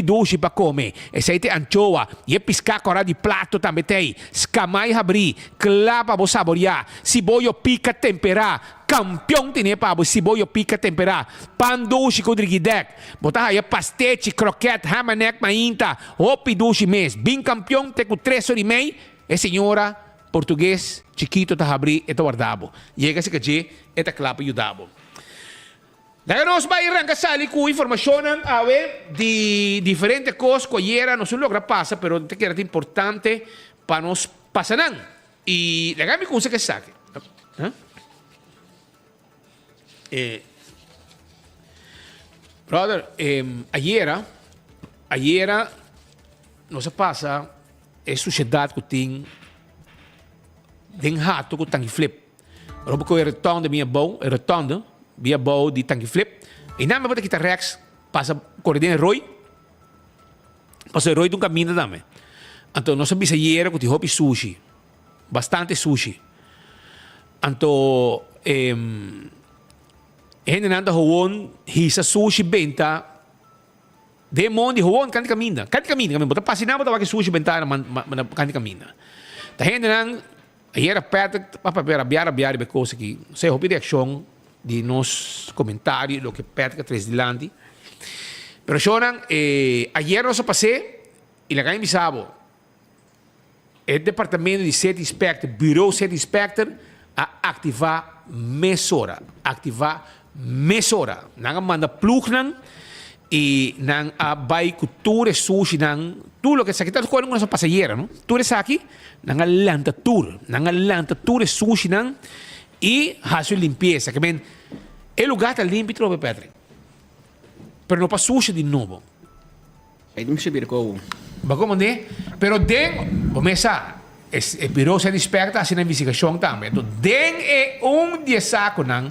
dushi pa kome. Esei ta e anchoa i e piská kòrá di plato tambe ta ei. Skamai habrí, kla pa bo saboriá. Siboyo pika temperá, kampion tene pa bo siboyo pika temperá. Pan dushi ku drigidèk. Bo ta haya pastechi, krokèt, hamanek mainta. Hopi dushi mes. Bin kampion te ku tres ora i mei, e señora portugues chikito ta habrí e ta warda bo. Yega si ka dje, e ta kla pa yuda bo. Laga nos bai ranka sali ku informashonnan awe di diferente kos ku ayera nos no logra pasa pero ta keda ta importante pa nos pasa nan. I laga mi kumsa ku esaki. Brother, ayera, ayera nos a pasa e sushedat ku tin den hato ku Tangi Flip. Ora bo kohe e rotonde bin abou, e rotonde bin abou di Tanki Flip, i nan bo ta kita rèks pasa kore den e roi, pasobra e roi ta un kaminda tambe. Anto nos a bisa ayera ku tin hopi sushi, bastante sushi. Anto e hendenan ta howon hisa sushi benta den mondi howon kanti kaminda, kanti kaminda, bo ta pasa i nan bo ta wak e sushi benta na kanti kaminda. Ta hendenan. Ayera Patrick a papia rabia rabia riba e kos aki. Nos hay hopi reakshon di nos komentario i loke Patrick a trese dilanti. Pero shownan, e ayer nos a pas'é i laga mi bisa bo, e departamento di City Inspector, Bureau City Inspector a aktivá mesora, aktivá mesora. Nan a manda plugnan i nan a bai ku tur e sushinan, tur loke esaki ta kos ku nos a pasa ayera no, tur esaki nan a lanta tur, nan a lanta tur e sushinan i hasi un limpiesa. Ke men e lugar ta limpi trobe Patrick, pero no pa sushi di nobo. Ei ta mester bira kou. Bo komprendé? Pero den, bo mes sa, e Bureau City Inspector a hasi nan investigashon tambe. Enton den e un di e sakunan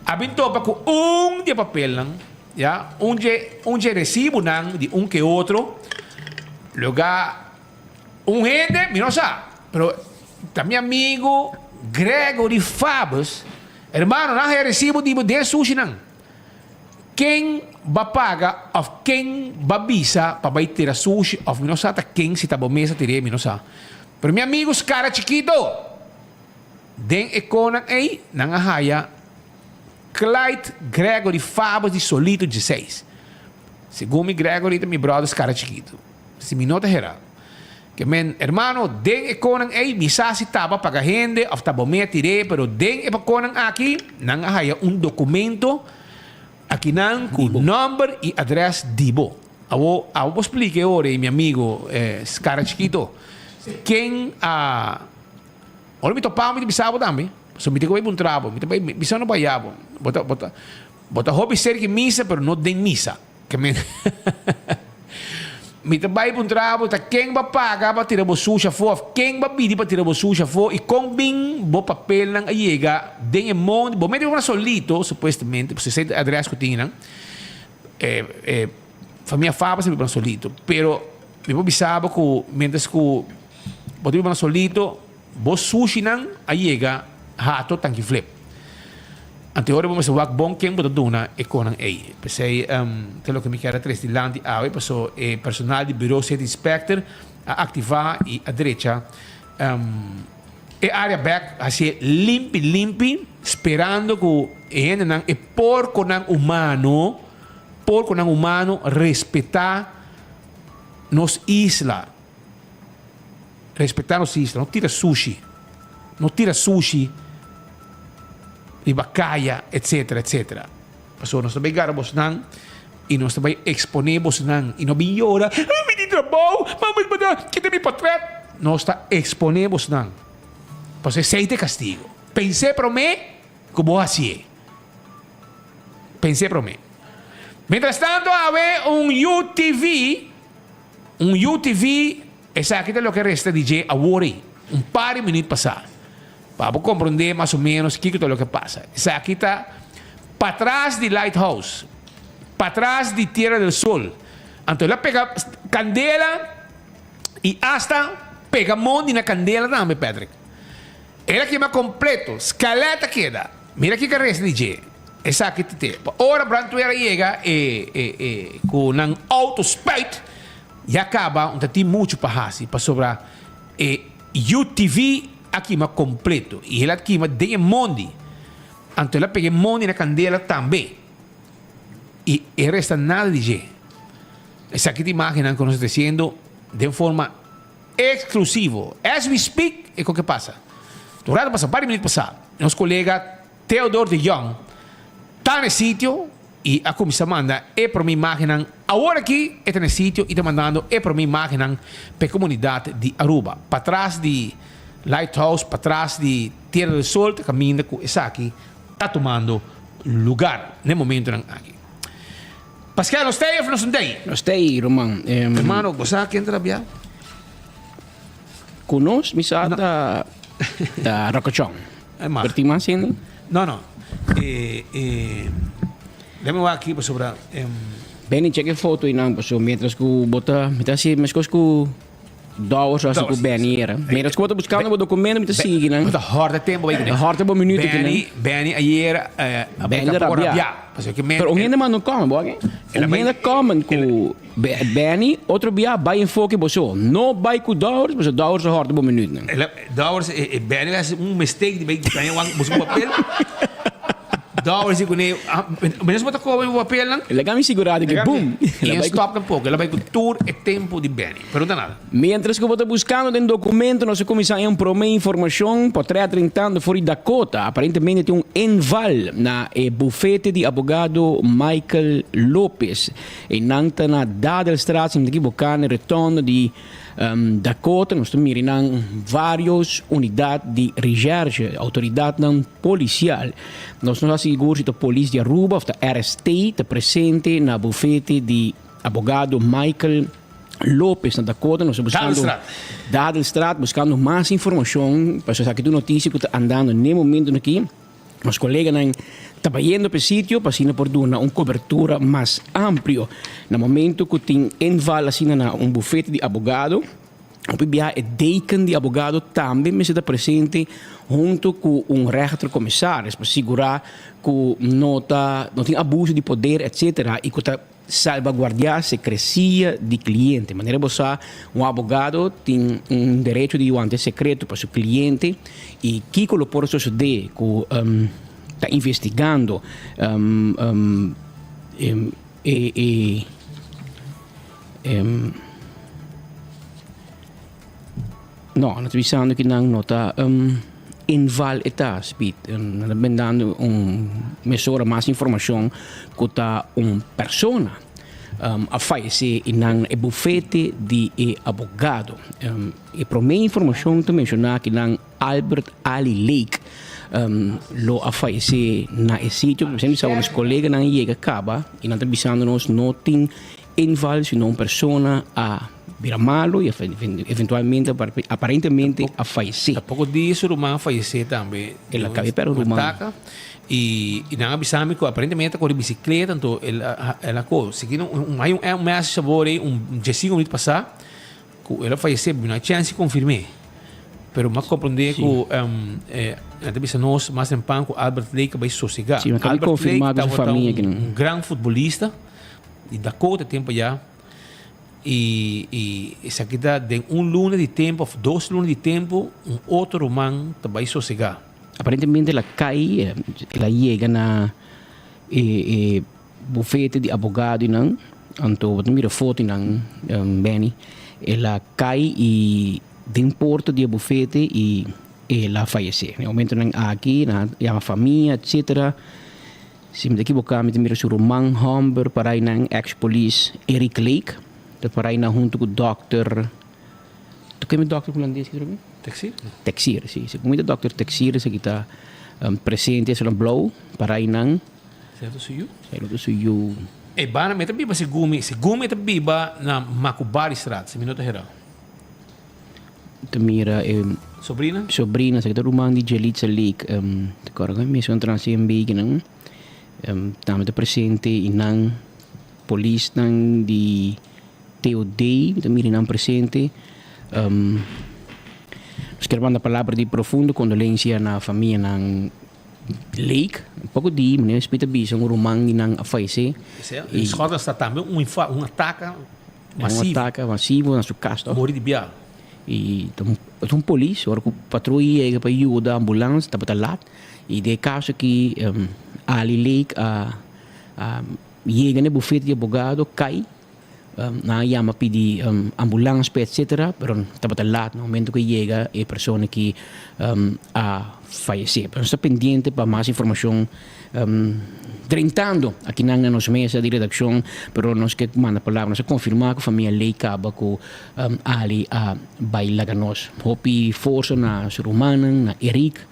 a bin topa ku un di e papelnan, ya, un dje, un dje resibunan di un ke otro, luga un hende, mi no sa, pero ta mi amigu Gregory Fabus, hermano, nan haya resibu di bo den sushinan. Ken ba paga of ken ba bisa pa bai tira sushi of mi no sa ta ken si ta bo mes a tir'é mi no sa. Pero mi amigos cara chikito! Den e konan ei nan a haya Clyde Gregory Fabos di Solito dieseis. Segun mi Gregory ta mi brothers cara chikito. Si mi no ta hera. Ke men, hermano, den e konan ei mi sa si taba paga hende of ta bo mea tir'é, pero den e pakonan aki nan a haya un dokumento akinan ku nòmber i adrès di bo. Awo, abo por splika e ora ei, mi amigo Skara Chikito, ken a. Ora mi topa bo mi ta bisa bo tambe, pasobra mi tin ku bai puntra bo, mi ta bai bisa no baya bo. Bo ta, bo ta, bo ta hopi serka di misa pero no den misa. Ke men Mi ta bai puntra bo ta ken bo a paga pa tira bo sushi afó òf ken bo a pidi pa tira bo sushi afó i kon bin bo papelnan a yega den e mondi. Bo mete bo na Solito supuestamente pasobra esei ta e adrès ku tin nan. E famia Fabra sa biba na Solito pero mi por bisa bo ku mientras ku bo ta biba na Solito Bo sushinan a yega hato tanki flip. Anto e ora bo mester wak bon ken bo ta duna e konan ei. P'esei ta loke mi kier a tres dilanti awe paso e personal di Bureau City Inspector a aktivá i a drecha e área bèk hasié limpi limpi sperando ku e hendenan e porkonan humano porkonan humano respetá nos isla. Respetá nos isla, no tira sushi, no tira sushi riba kaya, etcetera, etcetera. Pasobra nos ta bai gara bosnan i nos ta bai eksponé bosnan i no bin yora, Ay, mi tin trabou, mama mi ta kita mi patret. Nos ta eksponé bosnan, pasobra esei ta e kastigo. Pens'é promé ku bo hasié. Pens'é promé. Mientrastanto awe un UTV. Un UTV, esaki ta loke resta di dje awor ei, un par di minuut pasá. Pa bo komprondé mas o ménos kiko ta loke pasa. Esaki ta patras di Lighthouse, patras di Tierra del Sol. Anto el a pega kandela i asta pega mondi na kandela tambe, Patrick. El a kima kompleto, skelet a keda. Mira kiko a resta di dje. Esaki ta te. Pa ora brandweer a yega e e e ku nan outo spuit. Ya caba un ta tin mucho pa haci pasobra e UTV a kima completo y el a kima den e mondi. Anto el a pega e mondi na candela tambe y e resta nada di dje. Esaki ta imagennan cu nos ta treciendo den forma exclusivo. As we speak e koke pasa. Un rato pasa, par di minuut pasa, nos colega Theodore de Jong ta na e sitio y a cuminsa manda e prome imagennan. Awor aki e ta na e sitio y ta mandando e prome imagennan pa e comunidad di Aruba. Patras di Lighthouse, patras di Tierra del Sol ta caminda cu esaki ta tumando lugar na e momentonan aki. Pascal, nos ta ey of nos no ta ey? Nos ta ey, ruman. Hermano, bo sa ken ta rabia? Cu nos, mi sa ta ta Rocochon. Pero tin mas hende? No, no. Eh, eh, dame wak aki pasobra. Eh, Benny, check e foto einan paso mientras cu bo ta, mi ta haci mescos cu Dowers a haci cu Benny era. Mientras cu bo ta buscando bo documento mi ta sigui nan. Bo ta horta tempo bay cu Horta bo minuto cu nan. Benny, Benny ayer eh, a Benny ta rabia. Pero un hende manda un comment, bo aki? Un hende comment cu Benny, otro bia bay enfoke boso. No bay cu Dowers, pasobra Dowers a horta bo minuutnan. Dowers, Benny a haci un mistake di bay gaña wan boso papel. Dowers di cune, menos bo ta coba bo papelnan. El a gami sigura di ke boom. Y en stop tampoco, el a bay cu tur e tempo di Benny. Pero no ta nada. Mientras cu bo ta buscando den documento, nos a cuminsa haña un prome informacion potret drentando for di Dakota. Aparentemente tin un inval na e bufete di abogado Michael Lopez. E nan ta na Dadelstraat, si mi ta ekiboká, na e retorno di Dakota. Nos ta mira nan vários unidat di recherche, outoridatnan polisial. Nos no sa sigur si ta polis di Aruba òf ta RST ta presente na bufete di abogado Michael Lopez na Dakota. Nos ta buskando Dadelstraat, buskando mas informashon pasobra esaki ta un notisia ku ta andando n'e momentu aki. Nos coleganan ta bayendo p'e sitio pa asina por duna un cobertura mas amplio. Na momento cu tin inval asina na un bufete di abogado, hopi biaha e deken di abogado tambe mester ta presente hunto cu un rechter commissaris pa sigura cu no ta no tin abuso di poder etcetera y cu ta Salvaguardiá sekresia di kliente. Manera bo sa, un abogado tin un derecho di wanta e sekreto pa su kliente i kiko lo por sosodé ku ta investigando e No, nan ta bisando ki nan no ta inval e ta, Speed. Nan ta bendando un mesora mas informacion cu ta un persona a fayece y nan e bufete di e abogado. E prome informacion ta menciona ki nan Albert Ali Lake lo a fayece na e sitio. Mester bisa nos coleganan yega caba y nan ta bisando nos no tin inval sino un persona a bira malo y eventualmente aparentemente a fayece. Ta poco dia su ruman a fayece tambe. El a cabe pero ruman. Ataca y nan a bisa mi cu aparentemente ta core bicicleta anto el a el a co sigui un hay un message awor ey un diescinco minuut pasa cu el a fayece mi no hay chance di confirme pero mi a comprende cu nan ta bisa nos mas temprano cu Albert Lake a bay sosega. Si, mi a cabe confirma cu su famia Albert Lake tabata un gran futbolista di Dakota tempo ya. I i esaki ta den un luna di tempu òf dos luna di tempu un otro ruman ta bai sosegá. Aparentemente el a kai, el a yega na e e bufete di abogadonan, anto bo ta mira fotonan Benny, el a kai i den porta di e bufete i el a fayesé. Na e momentonan aki nan a yama famia etcetera. Si mi ta ekiboká mi ta mira su ruman hòmber parai nan ex polis Eric Lake ta parai nan huntu ku dòkter ta keme dòkter hulandes ki trobe? Texier? Texier si segun mi ta dòkter Texier esaki ta presente esaki blou parai nan. Esei ta su yu? Esei ta su yu. E banda mi ta biba segun mi segun mi ta biba na Makubaristraat si mi no ta hera. Ta mira e Sobrina? Sobrina, esaki ta ruman di Jelitza Lake. Ta kòrda ku mi mesun a trans den beikinan. Tambe ta presente i nan polisnan di TOD, mi ta mira nan presente. Nos kier manda palabra di profundo kondolensia na famianan Lake. Poko di, manera mi ta bisa, un ruman di nan a fayesé. Esei, i Schotland sta tambe un ataka. Un atake masivo na su kas tok. Muri di bia. I ta un polis ora ku patruya yega pa yuda ambulans tabata lat i den e kaso aki Ali Lake a yega na e bufete di abogado kai. Nan a yama pidi ambulans p'e etcetera, pero tabata laat na momento ku e yega e persona aki a fayesé. Pero nos ta pendiente pa mas informashon drentando akinan na nos mesa di redakshon, pero nos ke manda palabra, nos a konfirmá ku famia Ley kaba ku Ali a bai laga nos. Hopi forsa na su rumannan, na Eric,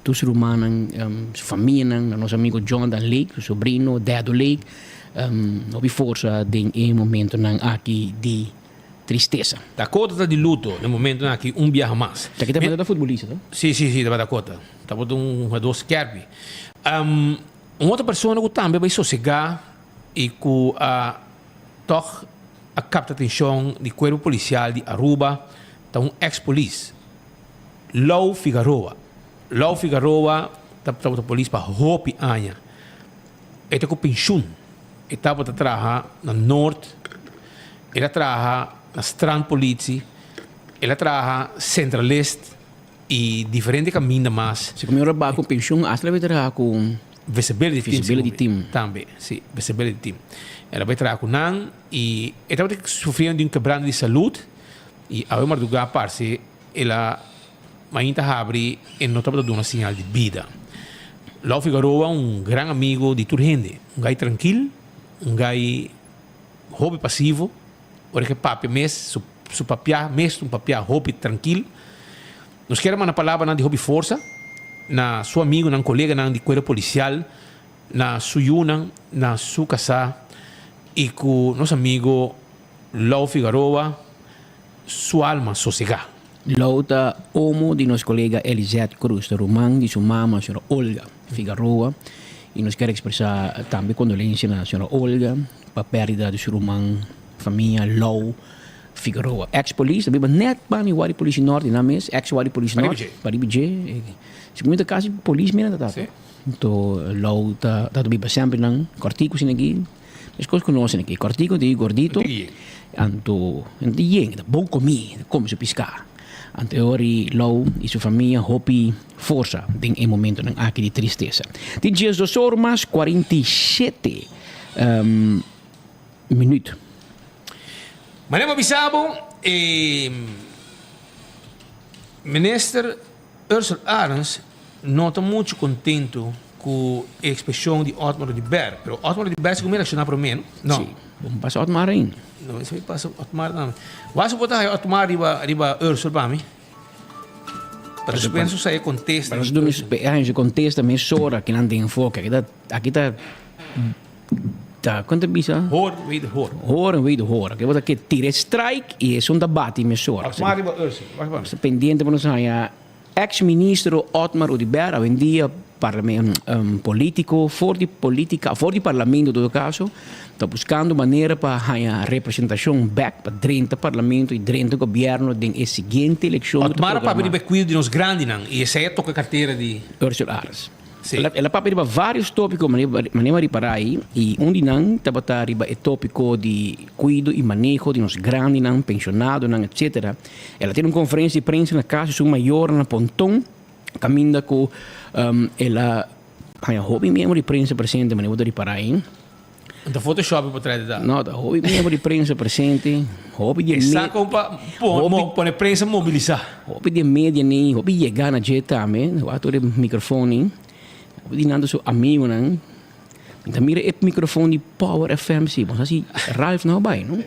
tur su rumannan, su famianan, na nos amigo Jonathan Lake, su sobrino Dedo Lake. Hopi forsa den e momentonan aki di tristesa. Dakota ta di luto den momentonan aki un biaha mas. Ta ki tabata ta futbolista to? Si, si, si, tabata Dakota. Tabata un hugador skerpi. Un otro persona ku tambe a bai sosega i ku a tòg a kapta atenshon di kuerpo polisial di Aruba ta un eks polis, Lou Figaroa. Lou Figaroa tabata polis pa hopi aña. E ta ku penshun. E tabata traha na Noord, el a traha na Strandpolitie, el a traha Centralist i diferente kaminda mas. Si ku mi ora ba ku penshun hasta el a bai traha ku Visibility Team. Visibility Team. Tambe, si, Visibility Team. El a bai traha ku nan i e tabata sufriendo di un kebrante di salud i awe mardugá parse el a Mainta habri e no tabata duna siñal di bida. Lau Figaroa un gran amigo di tur hende, un gai trankil, un gai hopi pasivo, ora ke papia mes su su papia mes ta un papia hopi trankil. Nos kier a manda palabranan di hopi forsa na su amigonan, koleganan di kuerpo polisial, na su yunan, na su kasá i ku nos amigo Lau Figaroa su alma sosegá. Lou ta omo di nos kolega Elizeth Cruz, ta ruman di su mama señora Olga Figaroa y nos kier expresa tambe condolencia na señora Olga pa perdida di su ruman famia Lou Figaroa. Ex polis ta biba net banda di Wadi Polisie Noord di nan mes, ex Wadi Polisie Noord, pariba dje, segun mi ta casi polis mira ta tata. Anto Lou ta biba semper nan cortico asina aki. Meskos ku nos aki, kòrtiku di gordito, anto e ta yen, e ta bon komí, e ta kome su piská. Anto e ora i Lou i su famia hopi forsa den e momentonan aki di tristesa. Tin diesdos or mas 47 minüt. Manera bo bisa bo, e minister Ursell Arends no ta muchu kontentu ku e ekspreshon di Otmar Oduber, pero Otmar Oduber si ku mi reakshoná promé, no? No. Sí, bo pasa Otmar ainda. No, esei pasa Otmar tambe. Wak si bo ta haya Otmar riba riba Ursell pa mi. Pa despues nos haya kontesta. Pa nos duna su kontesta mesora kinan den enfoke. Aki ta aki ta Ta kon ta bisa? Hoor wederhoor. Hoor en wederhoor. Ke bo ta ke tira e strike i esun ta bati mesora. Otmar riba Ursel. Wak pa mi. Sta pendiente pa nos haña ex ministro Otmar Oduber awendia politico for di politica for di parlamento todo caso ta buscando manera pa haña representacion bek pa drenta parlamento i drenta gobierno den e siguiente eleccion ku ta Otmar a papia programa. riba e cuido di nos grandinan i esei a toca cartera di. Ursel Arends. Sí. El a papia riba varios tópiko manera mi a ripará ei i un di nan tabata riba e tópiko di kuido i maneho di nos grandinan, penshonadonan etcetera. El a tene un konferensia di prensa na kas di su mayornan na Ponton kaminda ku el a haña hopi miembro di prensa presente manera bo ta ripará ei. No ta Photoshop e potret ta. No, ta hopi miembro di prensa presente, hopi di e E sa kon pa pone prensa mobilisá. Hopi di e media ni, hopi yegá na dje tambe, wak tur e microfon ni, hopi di nan ta su amigonan. Mi ta mira e microfon di Power FM si, bo sa si Ralph no a bai, no?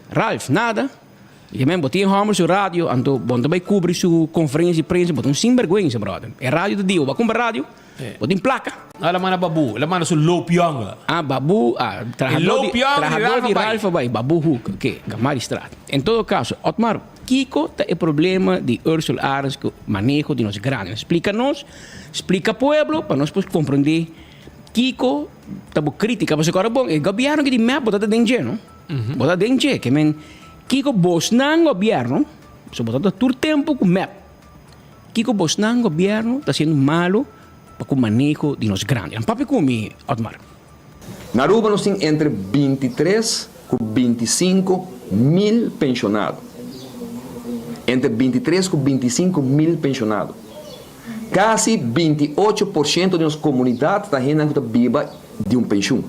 Ralph, nada. Dje men, bo tin e hòmber su radio, anto bo no ta bai kubri su konferensia di prensa, bo ta un sinbergwensa, bròder. E radio ta di bo, bo a kumpra radio? Bo tin plaka? No, el a manda Babu, el a manda su Loop Jonge. Ah, Babu, ah, trahadó di, trahadó di Ralph a bai, Babu Hoek, oké, Kamaristraat. En todo kaso, Otmar, kiko ta e problema di Ursel Arends ku maneho di nos grandinan? Splika nos, splika pueblo pa nos por komprendé kiko ta bo krítika. Pasobra ku ora bon, e gobièrnu ki di mep bo ta ta den dje, no? Bo ta den dje, ke men kiko bosnan gobièrnu, pasobra bo ta ta tur tempu ku mep. Kiko bosnan gobièrnu ta hasiendo malu pa ku maneho di nos grandinan? Papia ku mi, Otmar. Na Aruba nos tin entre 23 ku 25 mil penshonado. Entre 23 ku 25 mil penshonado. Kasi 28% di nos komunidat ta hendenan ku ta biba di un penshun.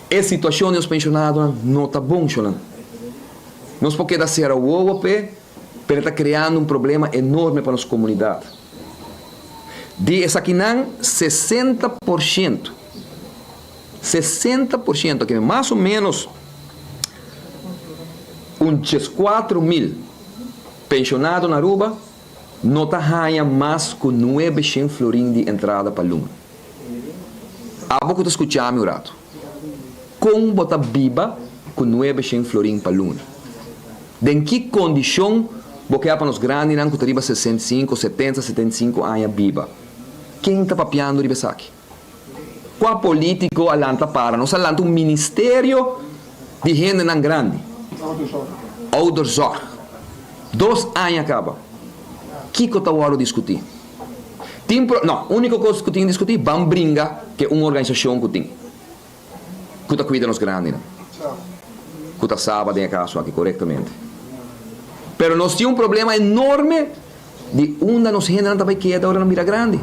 E situashon di nos penshonadonan no ta bon, shonnan. Nos por keda sera wowo p'e, pero e ta kreando un problema enorme pa nos komunidat. Di esakinan, 60%, 60%, ke mas o ménos un 14 mil penshonado na Aruba, no ta haña mas ku 900 florin di entrada pa luna. Abo ku ta skucha mi un ratu, kon bo ta biba ku 900 florin pa luna? Den ki kondishon bo ke pa nos grandinan ku ta riba 65, 70, 75 aña biba? Ken ta papiando riba esaki? Kua polítiko a lanta para? Nos a lanta un ministerio di hendenan grandi. Ouderzorg. 2 aña kaba. Kiko ta wòrdu diskutí? Tin pro, no, úniko kos ku tin diskutí, ban bringa ku un organisashon ku tin ku ta kuida nos grandinan. Ku ta SABA den e kaso aki korektamente. Pero nos tin un problema enorme di unda nos hendenan ta bai keda ora nan bira grandi.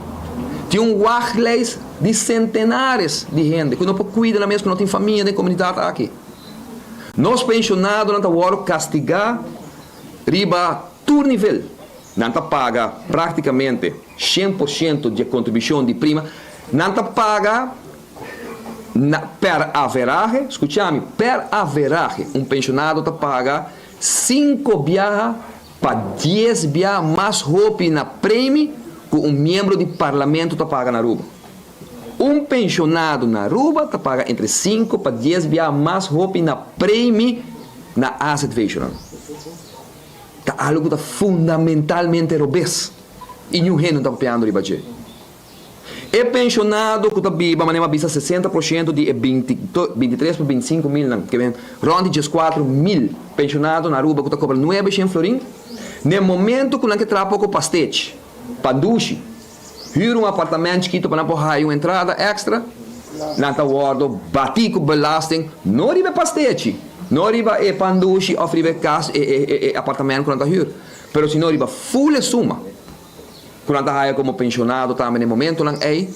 Tin un wachtlijst di sentenares di hende ku no por kuida nan mes, ku no tin famia den komunidat aki. Nos penshonadonan ta wòrdu kastigá riba tur nivel. Nan ta paga práktikamente 100% di e kontribushon di prima. Nan ta paga na per averahe, skucha mi, per averahe un penshonado ta paga 5 biaha pa 10 biaha mas hopi na premi ku un miembro di parlamento ta paga na Aruba. Un penshonado na Aruba ta paga entre 5 pa 10 biaha mas hopi na premi na AZV. Ta algu ta fundamentalmente robes i niun hende no ta papiando riba dje. E penshonado ku ta biba, manera mi a bisa, 60% di e 23 pa 25 mil nan, ke ben rònt di 14 mil penshonado na Aruba ku ta kobra 900 florin, na e momento ku nan ke traha poko pastechi, pandushi, hür un apartamento chikitu pa nan por haya un entrada èkstra, nan ta wòrdu batí ku belasting, no riba e pastechi, no riba e pandushi òf riba e kas, e apartamento ku nan ta hür, pero sino riba ful e suma ku nan ta haya komo penshonado tambe na e momentonan ei,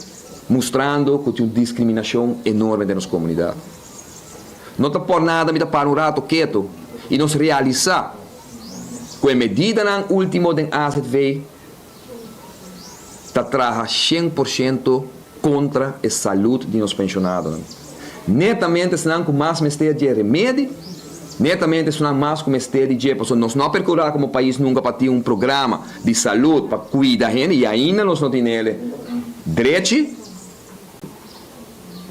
mustrando ku tin un diskriminashon enorme den nos komunidat. No ta por nada mi ta para un rato ketu i nos realisá ku e medidanan último den AZV ta traha 100% kontra e salud di nos penshonadonan. Netamente esnan ku mas mester di e remedi, netamente esnan mas ku mester di dje, pasobra nos no a perkurá komo pais nunka pa tin un programa di salud pa kuida hende i ainda nos no tin el drechi.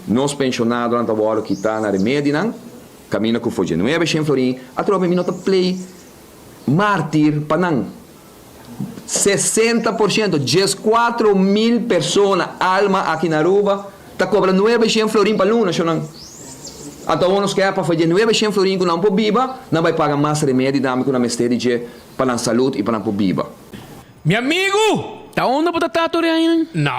Nos penshonadonan ta wòrdu kitá na remedinan, kaminda ku for dje 900 florin, atrobe mi no ta play mártir pa nan. 60%, 14 mil persona alma aki na Aruba ta kobra 900 florin pa luna, shonnan. Anto awor nos ke pa for dje 900 florin ku nan por biba, nan bai paga mas remedi tambe ku nan mester di dje pa nan salud i pa nan por biba. Mi amigu! Ta unda bo ta tato ainda? No.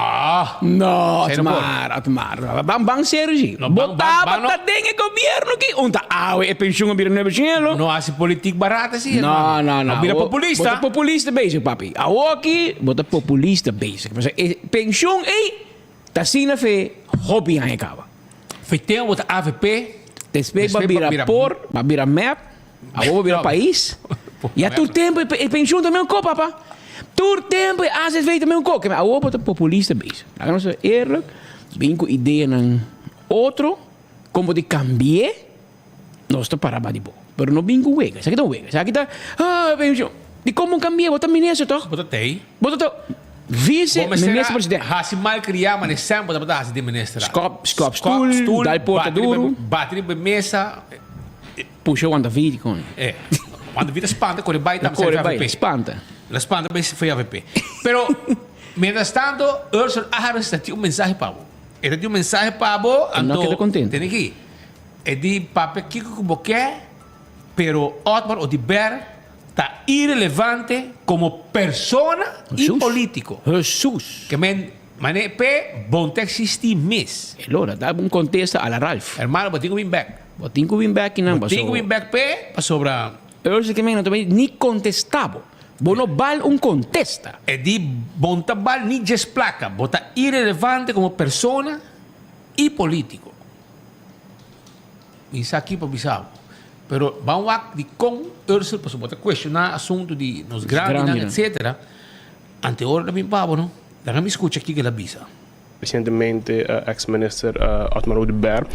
No, Sei no por. Otmar, Otmar. Ban, ban serio, sí. No, ban- Bo ta ban- ban no. ta den e gobièrnu ki un ta awe e pensioen a bira 900. No hasi politiek barata sí, No, hermano. no, no. No bira Bo- populista. Bo ta populista bezig, papi. Awoki, bo ta populista bezig. Pasobra e pensioen ei, ta asina fe hopi aña kaba. Feteo bo ta AVP. Despues ba Despues bira ba bira- por, ba bira MEP, awor ba bira No. pais. Ya tur tempu e pensioen tambe un ko, papa. Tur tempu e AZV tambe un ko. Ke awor bo ta populista bezig. Laga nos ser eerlijk, bin ku ideanan otro, kon bo di kambi'é, nos ta para ba di bo. Pero no bin ku wega. Esaki ta un wega. Esaki ta, ah, pensioen. Di kon bo kambi'é? Bo ta minister toch? Bo ta tei. Bo ta vice Bo mester minister president. hasi malkriá, ma ne semper bo tabata hasi di minister. Skop, skop stoel, dal porta duru. Bati riba mesa. Pusha Juan David kon. Juan David a spanta kore bai tambe Kore sa bai, AVP. spanta. La spanta bai foi AVP. Pero mientras tanto Ursel Arends ta tin un mensahe pa bo. E ta tin un mensahe pa bo, E no anto keda contento. tene aki. E di papia kiko ku bo ke, pero Otmar Oduber ta irelevante komo persona i Jesus. polítiko. Jesus. Ke men. Mane p'e bon ta existi mes. E lora ta un contesta a la Ralph. Hermano, bo tin cu bin bek. Bo tin cu bin bek kinan Bo tin cu bin bek p'e pasobra. Ursula ke men no ta bay ni contesta bo. Bo no bal un contesta. E di bon ta bal ni djes placa. Bo ta irelevante como persona y politico. Mi sa ki pa bisa bo. Pero ban wak di con Ursula pasobra bo ta cuestiona asunto di nos grandinan etcetera. Ante ora ta bin pa bo no. Laga mi scucha kico el a bisa. Recientemente ex minister Otmar Oduber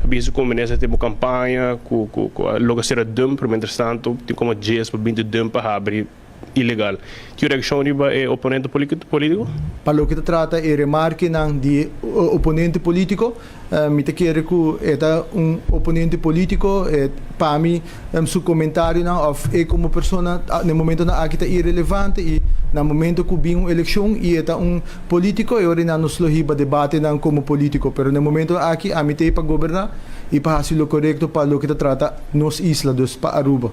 a bisa cu minister tin bo campaña cu cu cu a logra cera dump pero mientras tanto tin como dies pa binti dump a habri ilegal. Tin un reaccion riba e oponente politico? Pa loke ta trata e remarkenan di e oponente politico, mi ta kere cu e ta un oponente politico, e pa mi su comentarionan of e como persona na e momentonan aki ta irelevante y na momento cu bin un eleccion y e ta un politico e ora nan nos lo hiba debatenan como politico, pero na e momentonan aki ami ta ey pa goberna y pa haci lo corecto pa loke ta trata nos isla, dus pa Aruba.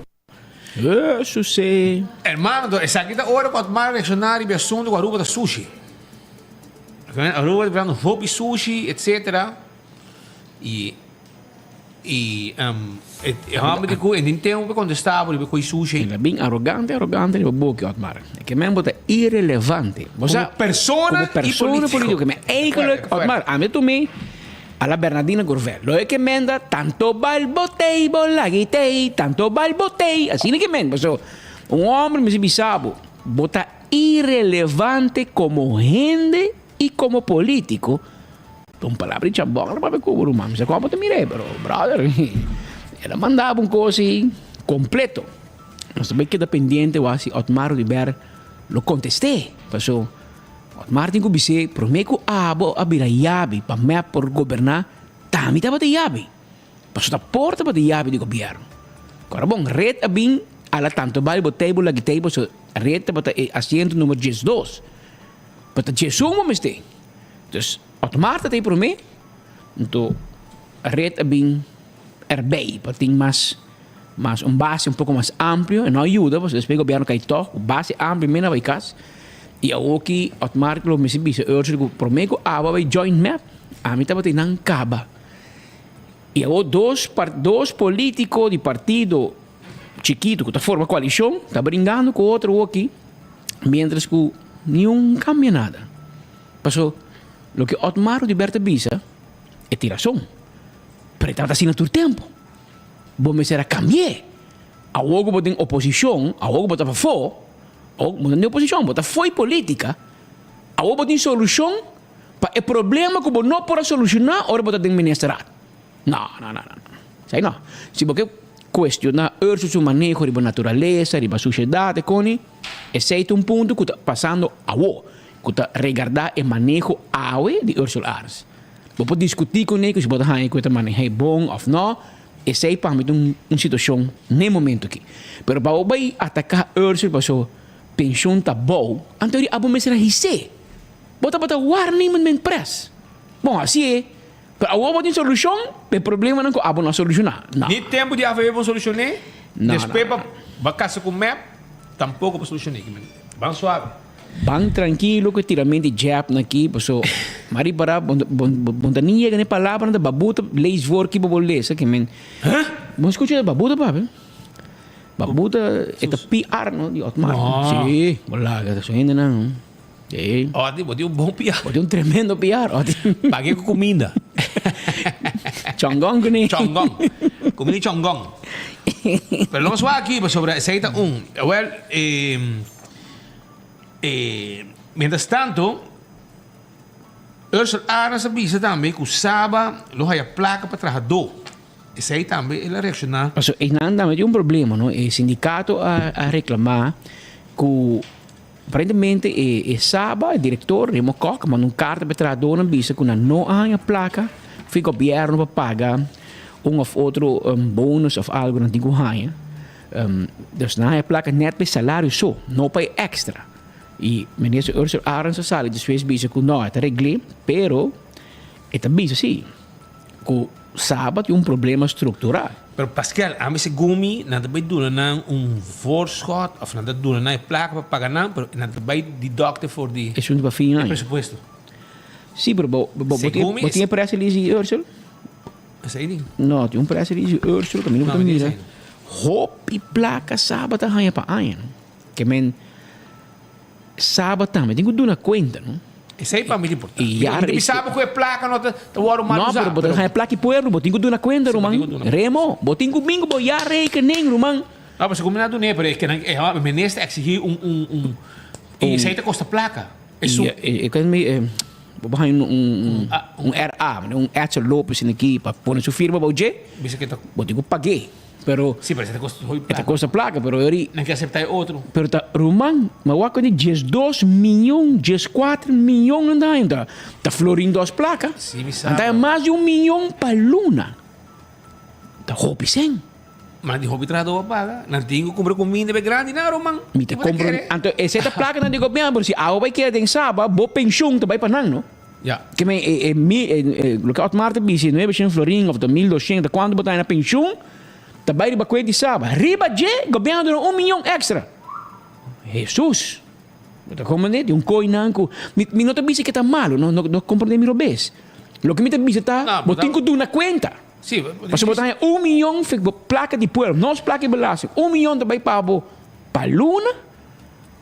Hesus e. Hermano, esaki ta ora ku Otmar reakshoná riba e asuntu ku Aruba ta sushi. Aruba ta birando hopi sushi, etcetera. I i e hòmber di ku e tin tempu pa kontestá bo riba e koi sushi. El a bin arogante, arogante riba boki, Otmar. E ke men bo ta irelevante. Bo sa, Komo persona komo persona i polítiko. polítiko. Men eigenlijk, Otmar, ami a tum'é. A la Bernardina Gourvel. Lo e ke menda tanto bal botei bo lagi tei, tanto bal botei. Asina ke menda. Paso un homber mester bisa bo, bo ta irelevante como hende y como politico. Ta un palabra di chambon la papia cu bo ruman. Mi sa con bo ta mira ei, pero brother, el a manda bo un cos ei completo. Nos ta bay keda pendiente wak si Otmar Oduber lo contest'e. Paso. Otmar tin ku bis'é, Promé ku abo a bira yabi pa mep por goberná, ta mi tabata yabi. Pasobra ta por tabata yabi di gobièrnu. Kora bon, ret a bin ala tantu bai bo tei bo lagi tei bo, so ret tabata e asiento numero diesdos. Pero ta diesun bo mester. Dus Otmar ta tei promé, anto ret a bin erbij pa tin mas mas un base un poko mas amplio e no a yuda pasobra despues gobierno kai tog ku base amplio mena bai kas y awoki Otmar lo mester bisa Ursula ku prome ku abo a bai join mep ami tabata nan kaba y awo dos dos politico di partido chikito ku ta forma koalishon ta bringando ku otro awoki mientras ku niun kambia nada pasobra loke Otmar Oduber ta bisa e tin rason pero e tabata asina tur tempo. Bo mester a cambi'é. Awor cu bo den oposicion, awor cu bo ta pafó, awor bo no den oposicion, bo ta fo'i politica, awor bo tin solucion pa e problema cu bo no por a soluciona ora bo ta den ministerat. No, no, no, no, no. Esei no. Si bo ke cuestiona Urso su maneho riba naturalesa, riba suciedad, e coni, esei ta un punto cu ta pasando awor, cu ta regarda e maneho awe di Ursula Arends. Bo por diskutí kuné ku si bo ta haña ku e ta maneh'é bon òf nò, esei pa mi ta un situashon n'e momentu akí. Pero pa bo bai ataká Ursel paso penshon ta bou, anto di abo mester a his'é. Bo tabata warning men pres. Bon, hasié, pero awor bo tin solushon pa e problemanan ku abo no a solushoná. No. Ni tempu di AVB bo solushoné, No, despues no, pa bo kasa ku mep tampoko bo solushoné. Ban suave. Ban trankilo ku e tiramento di jab nan aki paso m'a ripará bo bo ta ni yega na e palabra nan ta babuta lees voor ki bo por lesa ke men bo skucha babuta papia babuta e ta PR no di Otmar si bo laga su hendenan si Oti bo tin un bon PR bo tin un tremendo PR oti Pag'e ku kuminda Chongon kuné Chongon kuminda di chongon pero lo mas wak aki pasobra esei ta un awel E mientras tanto, Ursel Arends a bisa tambe ku Saba lo haya plaka pa trahadó. Esei tambe el a reakshoná. Paso einan tambe tin un problema, no? E sindikato a a reklamá ku aparentemente e e Saba, e direktor Remo Kok, a manda un karta pa e trahadónan bisa ku nan no a haña plaka for e gobièrnu pa paga un òf otro bonus òf algu nan tin ku haña. Dus nan haña plaka nèt pa e salario so, no pa e èkstra. I Minister Ursula Arends a sali despues bisa ku no, e ta regl'é, pero e ta bisa si ku Saba tin un problema struktural. Pero Pascal, ami segun mi, nan ta bai duna nan un voorschot of nan ta duna nan e plaka pa paga nan, pero nan ta bai deducte for di Esun pa fin e aña. presupuesto. Sí, pero bo, bo, bo, Segun mi bo tin e press release di Ursel? Esei di. No, tin un press release di Ursel ku mi no No, ta mi tin mira. esei. Hopi plaka Saba ta haña pa aña, no? Ke men Saba tambe tin ku duna kuenta, no? Esei pa mi ta importante. I ya Mi ta bisa bo ku e plaka no ta ta wòrdu mal No, usá, pero bo ta haña plaka di pueblo, bo tin ku duna kuenta, Sí, bo ruman. tin ku duna. Remo, bo tin ku bin ku bo ya rekening, ruman. No, pero segun mi na dun'é, pero e ke nan e minister a eksigí un un un i esei ta kosta plaka. Esun. I e mi bo por haña un un un RA, un Edsel Lopez esaki aki pa pone su firma bou dje, Bisa ke ta. Bo tin ku pag'é, pero. Si, pero esei ta kosta hopi E ta plaka. kosta plaka, pero eri. Nan ke aseptá e otro. Pero ta ruman, mi a wak ku di diesdos miyon, dieskuater miyon nan ta haña, ta ta florin dos plaka. Si, mi sa. Nan ta haña mas di un miyon pa luna. Ta hopi sèn. Ma di hopi trahadó a paga. Nan tin ku kumpra kuminda pa e grandi nan, ruman. Mi ta kompra. Anto esei ta plakanan di gobièrnu, pero si awe bai keda den Saba, bo penshun ta bai pa nan, no? Ya. Ke men e e mi e loke Otmar ta bisa, e nuebe shen florin òf ta 1200, ta kuantu bo ta haña na penshun, ta bai riba kuent di Saba. Riba dje, gobièrnu duna un miyon èkstra. Hesus! Bo ta komprendé? Di un koinan ku mi mi no ta bisa ke ta malu, no no no komprendé mi robes. Loke mi ta bisa ta, bo tin ku duna kuenta. Sí, Pasobra bo ta haña un miyon fe bo plaka di pueblo, nos plaka di belasting, un miyon ta bai pa bo pa luna,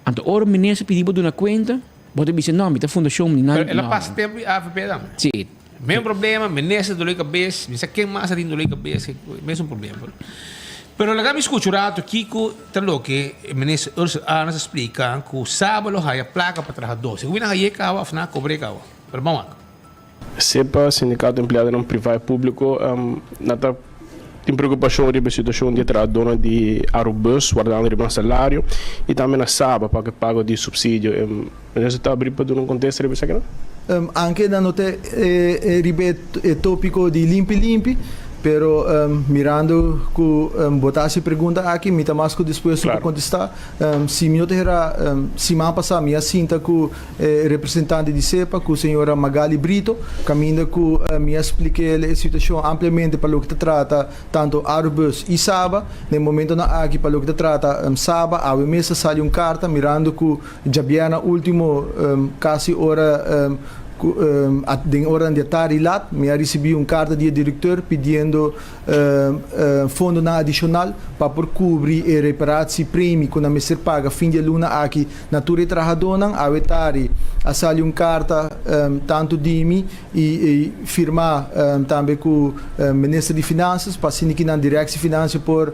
anto ora minister pidi bo duna kuenta, bo ta bisa no, mi ta fundashon, mi nan, Pero el a no. pasa tempu di avp tambe. Sí. Mesmo problema, minister dolor di kabes, mi sa ken mas a tin dolor di kabes, mesun problema. Pero laga mi skucha un rato kiko ta loke minister Ursula Arends a splika ku Saba lo haya plaka pa trahadó. Segun mi nan haye kaba of nan a kobr'é kaba. Pero ban wak. SEPA, Sindikato Empleadonan Privá i Públiko, nan ta tin preokupashon riba e situashon di e trahadónan di Arubus wardando riba nan salario i tambe na Saba pa ku e pago di supsidio. Minister ta abrí pa duna un kontesta riba esakinan? Anke nan no ta riba e tópiko di limpi limpi, pero mirando ku bo ta hasi e pregunta aki mi ta mas ku dispuesto pa kontestá. Si mi no ta hera, siman pasá mi a sinta ku E representante di SEPA ku señora Magali Brito, kaminda ku mi a splik'el e situashon ampliamente pa loke ta trata tantu Arubus i Saba. Na e momentonan aki pa loke ta trata Saba, awe mes a sali un karta mirando ku djabièrnè último kasi ora ku den oranan di atardi lat mi a risibí un karta di e direkteur pidiendo fondonan adishonal pa por kubri e reparatie premie ku nan mester paga fin di e luna aki Na tur e trahadónan awe tari a sali un karta tantu di mi i firmá tambe ku Minister di Finansas pa asina ki nan Directie Financiën por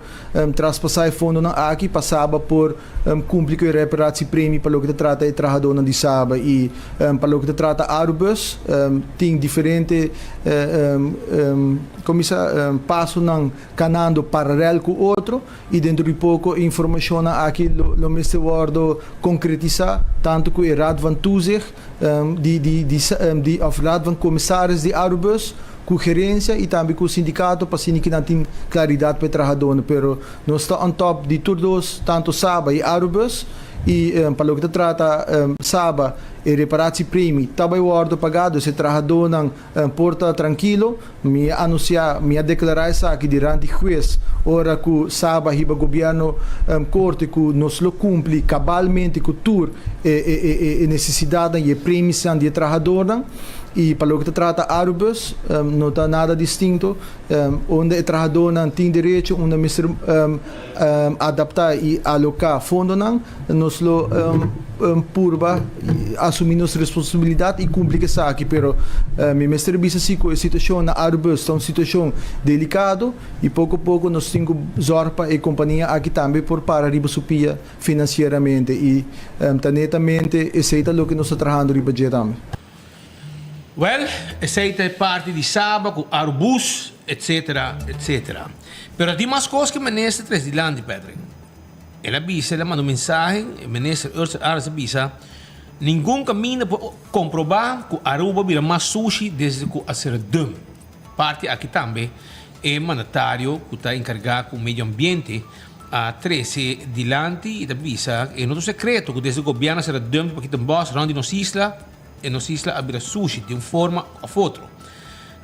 traspasá e fondonan aki pa Saba por kumpli ku e reparatiepremie pa loke ta trata e trahadónan di Saba i pa loke ta trata Arubus tin diferente komisa pasonan kanando paralel ku otro. I dentro di poko e informashonnan aki lo mester wòrdu konkretisá tantu ku e Raad van Toezicht di di di di òf Raad van Commissaris di Arubus ku gerensia i tambe ku sindikato pa asina ki nan tin klaridat pa e trahadónan. Pero nos ta on top di tur dos tantu Saba i Arubus i pa loke ta trata Saba e reparatiepremie ta bai wòrdu pagá dus e trahadónan Por ta trankilo, mi a anunsiá, mi a deklará esaki diranti hues ora ku Saba hiba gobièrnu korte ku nos lo kumpli kabalmente ku tur e nesesidatnan i e premisnan di e trahadornan. I pa loke ta trata Arubus no ta nada distinto, unda e trahadornan tin derecho, unda mester adaptá i aloká fondonan, nos lo purba asumí nos responsabilidat i kumpli ku esaki. Pero mi mester bisa si ku e situashon na Arubus ta un situashon delikado i poko poko nos tin ku zòrg pa e kompania aki tambe por para riba su pia finansieramente i ta netamente esei ta loke nos ta trahando riba dje tambe. Wèl, esei ta e parti di Saba ku Arubus, etsetera, etsetera. Pero tin mas kos ku e minister tres dilanti, Patrick. El a bisa, el a manda un mensahe, e minister Ursula Arends a bisa, Ningun kaminda por komprobá ku Aruba bira mas sushi desde ku a sera dum. Parti aki tambe e mandatario ku ta enkargá ku medio ambiente a trese dilanti i ta bisa e no ta un sekreto ku desde gobièrnu a sera dum pa kita bòs rònt di nos isla, E nos isla a bira sushi di un forma of otro.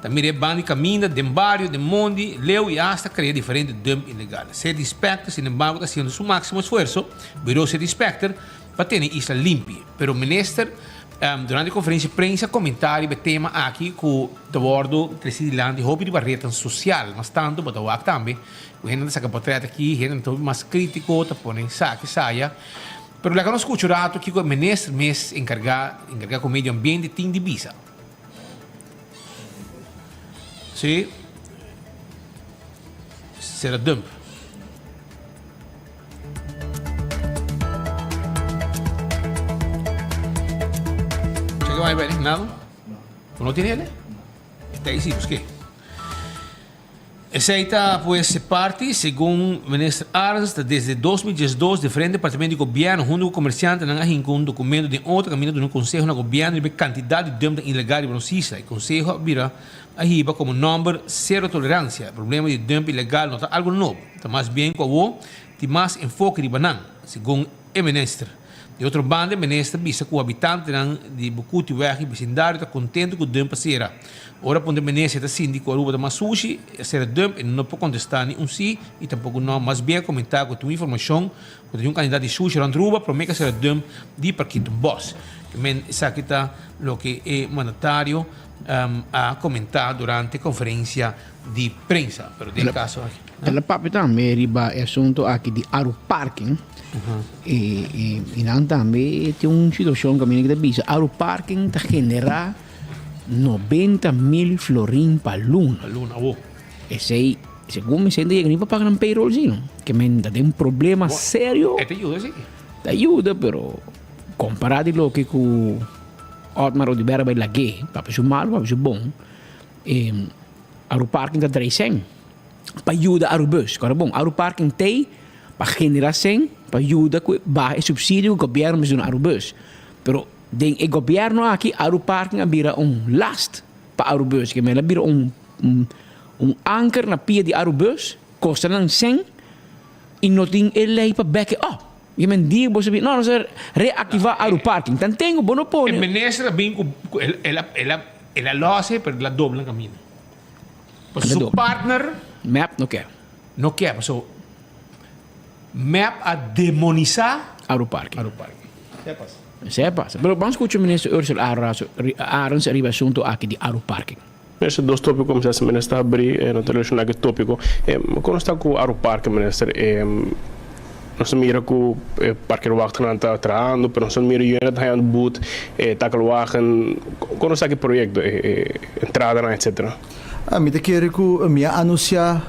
Ta mira e banda di kaminda, den bario, den mondi, leu i asta krea diferente dump ilegal. City Inspector sinembargo ta hasiendo su máksimo esfuerso, Bureau City Inspector, pa tene e isla limpi. Pero Minister Durante konferensia di prensa a komentá riba e tema aki ku ta wòrdu trese dilanti hopi riba retnan sosial. Mas tantu bo ta wak tambe ku hendenan ta saka potrèt aki, hendenan ta hopi mas krítiko, ta pone esaki, esaya. Pero laga nos skucha un ratu kiko e minister mes enkargá enkargá ku medio ambiente tin di bisa. Sí. Sera dump. Cheque vai bem, nada? No. No tiene ele? Está ahí sí, pues qué? Esei ta pues e parti, segun Minister Arends, ta desde 2012 diferente departamento di gobierno hunto cu comerciantenan a hinca un documento den otro caminda duna conseho na gobierno riba e cantidad di dumpnan ilegal riba nos isla. E conseho a bira a hiba como nomber Cero Tolerancia. E problema di dump ilegal no ta algo nobo, ta mas bien cu awo tin mas enfoke riba nan, segun e minister. Di otro banda e minister bisa cu habitantenan di Bukutiweg y bisindario ta contento cu dump a cera. Ora puntra e minister e ta sinti cu Aruba ta mas sushi, a cera dump e no por contesta ni un si y tampoco un no, mas bien a comenta cu tin un informacion cu ta tin un cantidad di sushi rond Aruba prome cu a cera dump di Parkietenbos. Men esaki ta loke e mandatario a comenta durante conferencia di prensa. Pero den caso aki. El a papia tambe riba e asunto aki di Aru Parking. Y nan tambe tin un situacion caminda ki ta bisa Aru Parking ta genera 90 mil florin pa luna. Pa luna, awo. Esey, segun mi sende yega ni pa paga nan payroll si no. Ke men ta den un problema serio. E ta yuda si. Ta yuda pero compara di loke cu Otmar Oduber a bay lag'é, papia su malo, papia su bon, e Aru Parking ta draai cen pa yuda Arubus. Kòrda bon, Aru Parking t'ei pa generá cen pa yuda ku baha e subsidio ku gobièrnu mester duna Arubus. Pero den e gobièrnu aki Aru Parking a bira un last pa Arubus, ke men a bira un un anker na pia di Arubus, kosta nan cen i no tin e lei pa back it up. Ke men di bo sabi, no, nos a reactiva Aru Parking. Tantengo bo no pone. E minister a bin ku el el el a el a los e pero el a dobla camino. Pasobra su partner. Mep no ke. No ke pasobra mep a demonisa. Aru Parking. Aru Parking. Esei a pasa. Esei a pasa. Pero ban skucha minister Ursula Arends riba e asunto aki di Aru Parking. Minister, dos tópiko mi sa si minister ta habrí, no ta relashoná ku e tópiko. Kon nos ta ku Aruparke, minister? Nos ta mira ku e parkeerwachtnan ta trahando, pero nos ta mira yenda ta hañando but, e takelwagen. Kon nos ta ku e proyekto, e entradanan, etcetera? Mi ta kere ku mi a anunsiá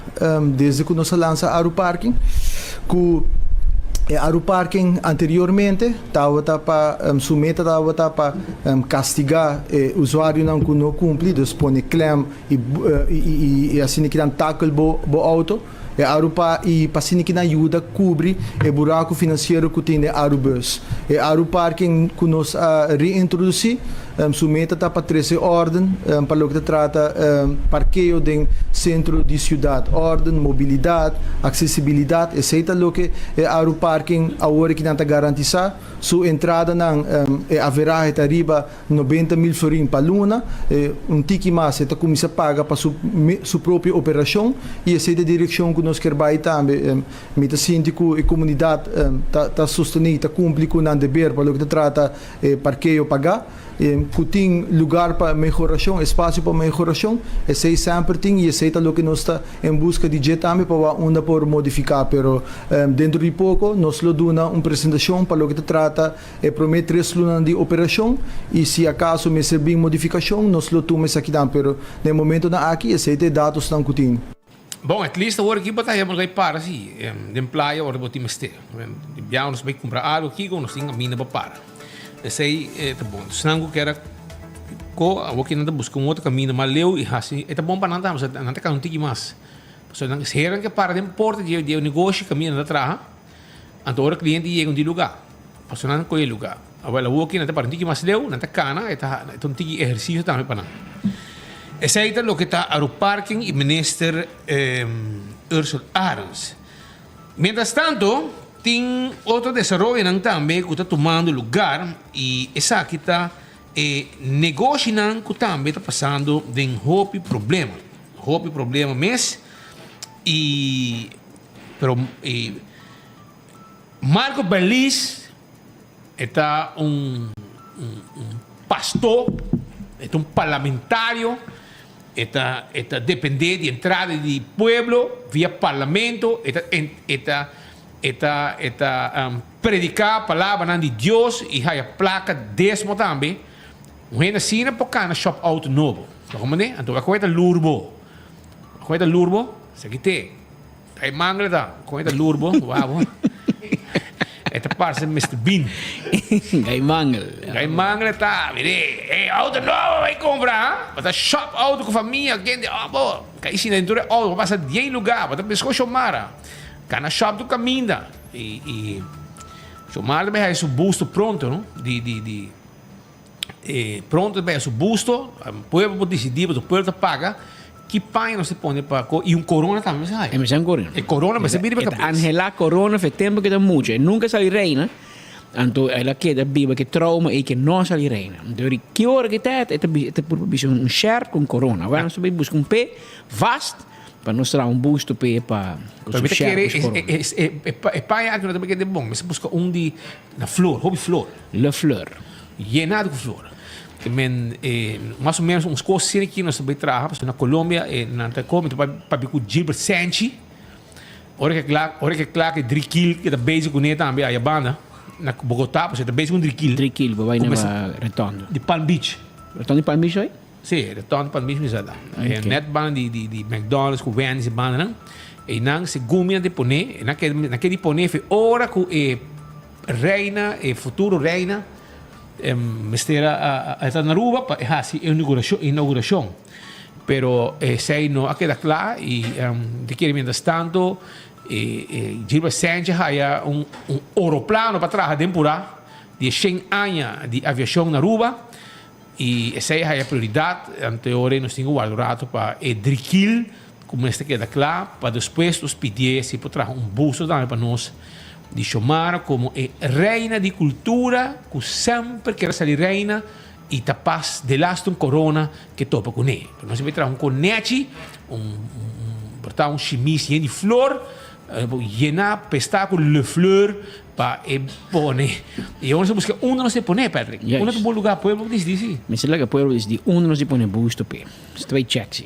desde ku nos a lansa Aruparking ku e Aruparking anteriormente Tabata pa su meta tabata pa kastigá e usuarionan ku no kumpli, dus pone klèm i i asina ki nan takel bo bo outo. E Arupa i pa asina ki nan yuda kubri e buraku finansiero ku tin den Arubus. E Aruparking ku nos a reintrodusí, su meta ta pa trese órden pa loke ta trata parkeo den sentro di siudat. Órden, mobilidat, aksesibilidat, esei ta loke e Aruparking awor aki nan ta garantisá. Su entradanan, e averahe ta riba 90 mil florin pa luna. Un tiki mas e ta kuminsá paga pa su su propio operashon i esei ta e direkshon ku nos kier bai tambe. Mi ta sinti ku e komunidat ta ta sostené i ta kumpli ku nan deber pa loke ta trata E parkeo pagá, ku tin lugar pa mehorashon, espasio pa mehorashon, esei semper tin i esei ta loke nos ta en buska di dje tambe pa wak unda por modifiká. Pero dentro di poko nos lo duna un presentashon pa loke ta trata e promé tres lunanan di operashon i si akaso mester bin modifikashon nos lo tuma esakinan. Pero na e momentonan aki esei ta e datosnan ku tin. Bon, at least awor aki bo ta heba nos bai para si den playa ora bo tin mester. Di biaha nos bai kumpra algo kiko nos tin kaminda pa para. Esei ta bon. Esnan ku kier a ko awor ki nan ta buska un otro kaminda mas leu i hasi e ta bon pa nan tambe pasobra nan ta kanda un tiki mas. Pasobra nan hera nan ke para den porta di e negoshi kaminda nan ta traha anto ora kliente yega un di luga pasobra nan kohe e luga. Awel awor ki nan ta para un tiki mas leu nan ta kana e ta un tiki ehersisio tambe pa nan. Esei ta loke ta Aruparking i Minister Ursell Arends. Mientras tanto tin otro desaroyonan tambe ku ta tumando lugar i esaki ta e negoshinan ku tambe ta pasando den hopi problema. Hopi problema mes i pero i Marco Berlis e ta un un un. pastor, e ta un parlamentario, e ta e ta depende di entrada di pueblo via parlamento, e ta e ta e ta e ta predica palabranan di Dios y haya placa desmo tambe. Un hende asina por cana shop auto nobo. Bo comprende? Anto a koe ta lurbo. A koe ta lurbo? Esaki te. Ta e mangel ta. Koe ta lurbo? Wabo. E ta parse Mister Bean. Gai mangel. Gai mangel ta. Mire, e auto nobo bai compra, ha? Bo ta shop auto cu famia, kende, oh bo. Kai sinta dentro e auto, bo pasa dien lugar. Bo ta mesco Xiomara. Cana shop tu caminda. Y, y Xiomara ta bai haya su busto pronto, no? Di, di, di. E pronto ta baya su busto, pueblo por disidí, pasobra pueblo ta paga ki paña nos ta pone pa ko i un korona tambe mester haya. E mester un korona. E korona mester bini pa E kabes. ta anhelá korona for e tempu ke ta mucha. E nunka sali reina, anto el a keda biba ku e trauma ei ke no a sali reina. Anto ori ki ora ke ta e ta e ta purba bisa un shèrp ku un korona. Awor nos ta bai buska un p'e vast pa nos traha un busto p'e pa ku Pero su mi ta shèrp kere ku su korona. e paña aki no ta keda bon. Mester buska un di na flor, hopi flor. Le fleur. Yenado ku flor. Te men mas o menos uns kos asina ki nos ta bai traha pasobra na Colombia e nan ta komi ta papia ku Gilbert Sanchi. Ora ke kla ora ke kla ke Drikil ke ta bezig kuné tambe aya banda na Bogotá pasobra e ta bezig ku Drikil. Drikil bo bai na Retondo. Di Palm Beach. Retondo di Palm Beach oi? Sí, Retondo di Palm Beach mi sa ta. Net banda di di di McDonald's ku Wendy's e banda nan. Einan segun mi nan ta pone nan ke nan ke di pone fe ora ku e Reina, e futuro reina, mester a ta na Aruba pa e hasi e inauguracion. Pero esey no a keda cla y di kere mientras tanto Gilbert Sanchez haya un oroplano pa traha den pura di e shen aña di aviacion na Aruba y esey haya prioridad. Ante ora nos tin cu warda un rato pa e drikil Ku mester keda kla pa despues nos pidié si por traha un busto tambe pa nos di Xiomara komo e reina di kultura ku semper kier a sali reina i ta pas delaste un korona ke topa kuné. Pero nos mester traha un konechi, un por ta un shimis yen di flor yená pestá ku le fleur pa e pone. I awor nos ta buska unda nos ta pone, Patrick. Unda ta un bon lugá? Pueblo por disidí si. Mester laga pueblo disidí unda nos ta pone busto p'e. Nos ta bai chèk si.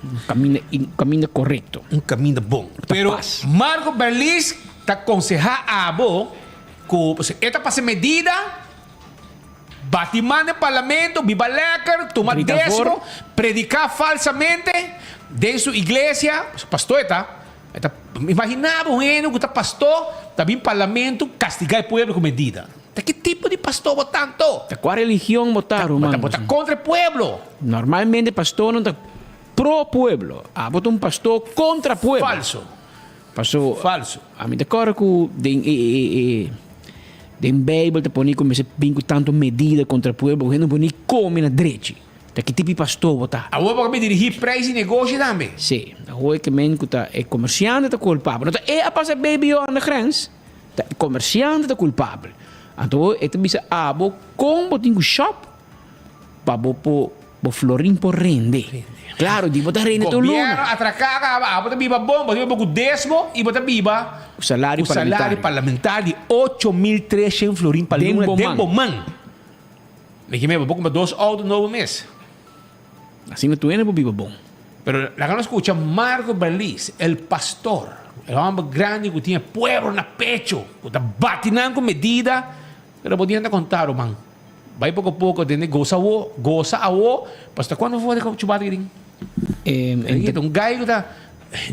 Un kaminda, un kaminda korekto. Un kaminda bon. Ta Pero pas. Marco Berlis ta konsehá abo ku pasobra e ta pasa medida, bati man den parlamento, biba lèker, tuma Grita desmo, for. prediká falsamente den su iglesia, pasobra pastor e ta, e ta imaginá bo un hende ku ta pastor ta bin parlamento kastigá e pueblo ku medida. Ta ki tipo di pastor bo ta anto? Ta kua religion bo ta, ruman? Bo ta kontra e pueblo. Normalmente pastornan ta pro pueblo. Abo ta un pastor kontra pueblo. Falso. Paso, Falso. Ami ta kòrda ku den e e e den Bijbel ta pone ku mester bin ku tantu medida kontra pueblo ku hende no por ni kome na drechi. Ta ki tipo di pastor bo ta? Awor bo a bin dirigí prijs di negoshi tambe. Sí. Awor e ke men ku ta e komersiante ta kulpabel. No ta e a pasa BBO aan de grens. Ta e komersiante ta kulpabel. Anto e ta bisa abo kon bo tin ku shòp pa bo por bo florin por rende. Klaro di bo ta rende tur luna. Gobièrnu atraká kaba, abo ta biba bon, bo ta biba ku desmo i bo ta biba Ku salario ku salario parlamentario di 8300 florin pa Den luna bo den man. bo man. Meki me bo por kumpra dos outo nobo mes. Asina tur hende por biba bon. Pero laga nos scucha Marco Berlis, el pastor, el homber grandi cu tin e pueblo na pecho, cu ta bati nan cu medida, pero bo dianta conta, ruman, bay poco poco tende goza awo, goza awo, pasobra cuando bo vota chubata ki tin? E ta un guy cu ta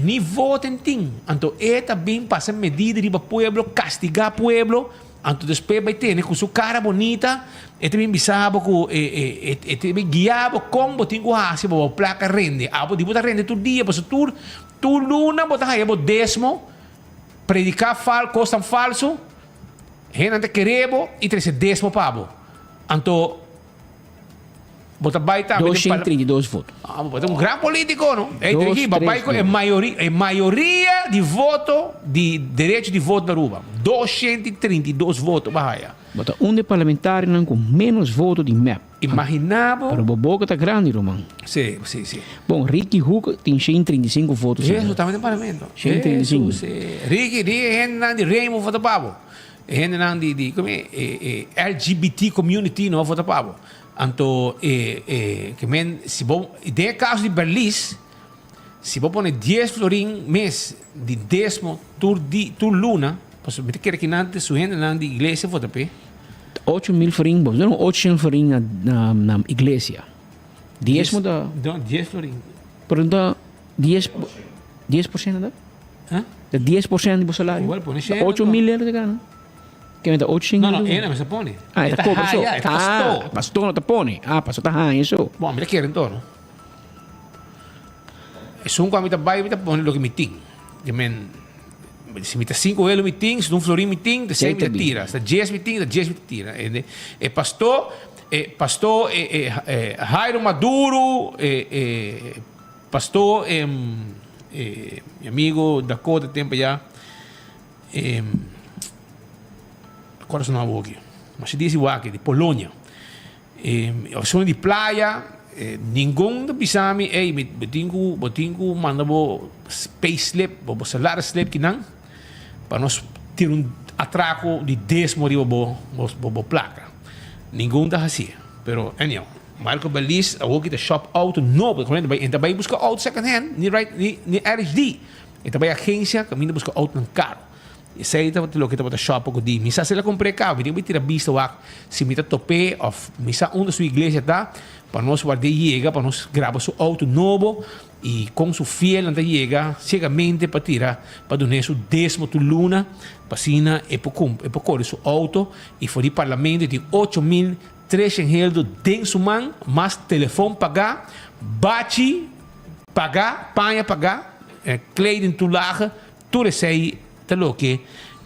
ni voten tin, anto e ta bin pasa medida riba pueblo, castiga pueblo, Anto despues bai tene ku su kara bonita, e ta bin bisa bo ku e e ta bin guia bo kon bo tin ku hasi pa bo plaka rende. Abo di bo ta rende tur dia pasobra tur tur luna bo ta haya bo desmo, prediká fal kosnan falsu, hendenan ta kere bo i trese desmo pa bo. Anto Bo ta bai tambe den Doscientos trinta i dos voto. Ah, bo ta un gran politico, no? Ey, Dos, dirigi, bo bai tres, cu e nueve. mayoria, e mayoria di voto di derecho di voto na Aruba. 232 voto bo haya. Bo ta un di e parlamentarionan cu menos voto di mep. Imagina bo. Pero bo boca ta grandi, ruman. Si, si, si. Bon, Ricky Hoek tin 135 voto, Eso señor. tambe den parlamento. 135. Eso, si. Ricky, di e hendenan di Rainbow vota pa bo. E hendenan di di como e e LGBT community no a vota pa bo. Anto e e ke men si bo den e caso di Berlies si bo pone dies florin mes di desmo tur di tur luna pasobra mi ta kere kinan su hendenan di iglesia vota p'e. 8000 florin bo no 800 florin na na na iglesia. Diesmo ta. No dies florin. Pero no ta dies 10% ta? Huh? Ta 10% di bo salario. Well, pone shen. 8000 euro ta gana. Ke ta 800 No, no, e na mester pone. Ah, e ta cobra so. E ta pastor. Ah, pastor no ta pone. Ah, pastor ta haña so. Bon, mi ta kere enton. Esun ku ami ta bai, mi ta pone loke mi tin. Ke men, si mi ta sinku euro mi tin, si ta un florin mi tin, ta sei mi ta tira. Si ta dies mi tin, ta dies mi ta tira. E pastor, e pastor e e e Jairo Maduro, e e pastor e e mi amigo Dakota tempo ya, e kòrda su nòmber awoki, ma si di wak di Polonia. E opcion di playa, ningun ta bisa mi, ey, mi bo tin cu, bo tin cu manda bo pay slip, bo salaris slip kinan, pa nos tira un atraco di desmo riba bo, bo, bo placa. Ningun ta haci. Pero anyhow, Marco Beliz awor ki ta shop auto nobo, ta bai, e ta bai busca auto second hand, ni right, ni, ni RHD. E ta bai agencia caminda busca autonan caro. Esei tabata loke tabata shop ku di. Mi sa si el a kumpr'é kaba, mi tin ku bai tira bista wak si mi ta top'é òf mi sa unda su iglesia ta pa nos ward'é yega pa nos graba su outo nobo i kon su fielnan ta yega siegamente pa tira pa dun'é su desmo tur luna pa asina e por e por kore su outo i for di parlamento e tin 8300 heldo den su man mas telefon pagá, bachi pagá, paña pagá, kleding toelage. Tur esei ta loke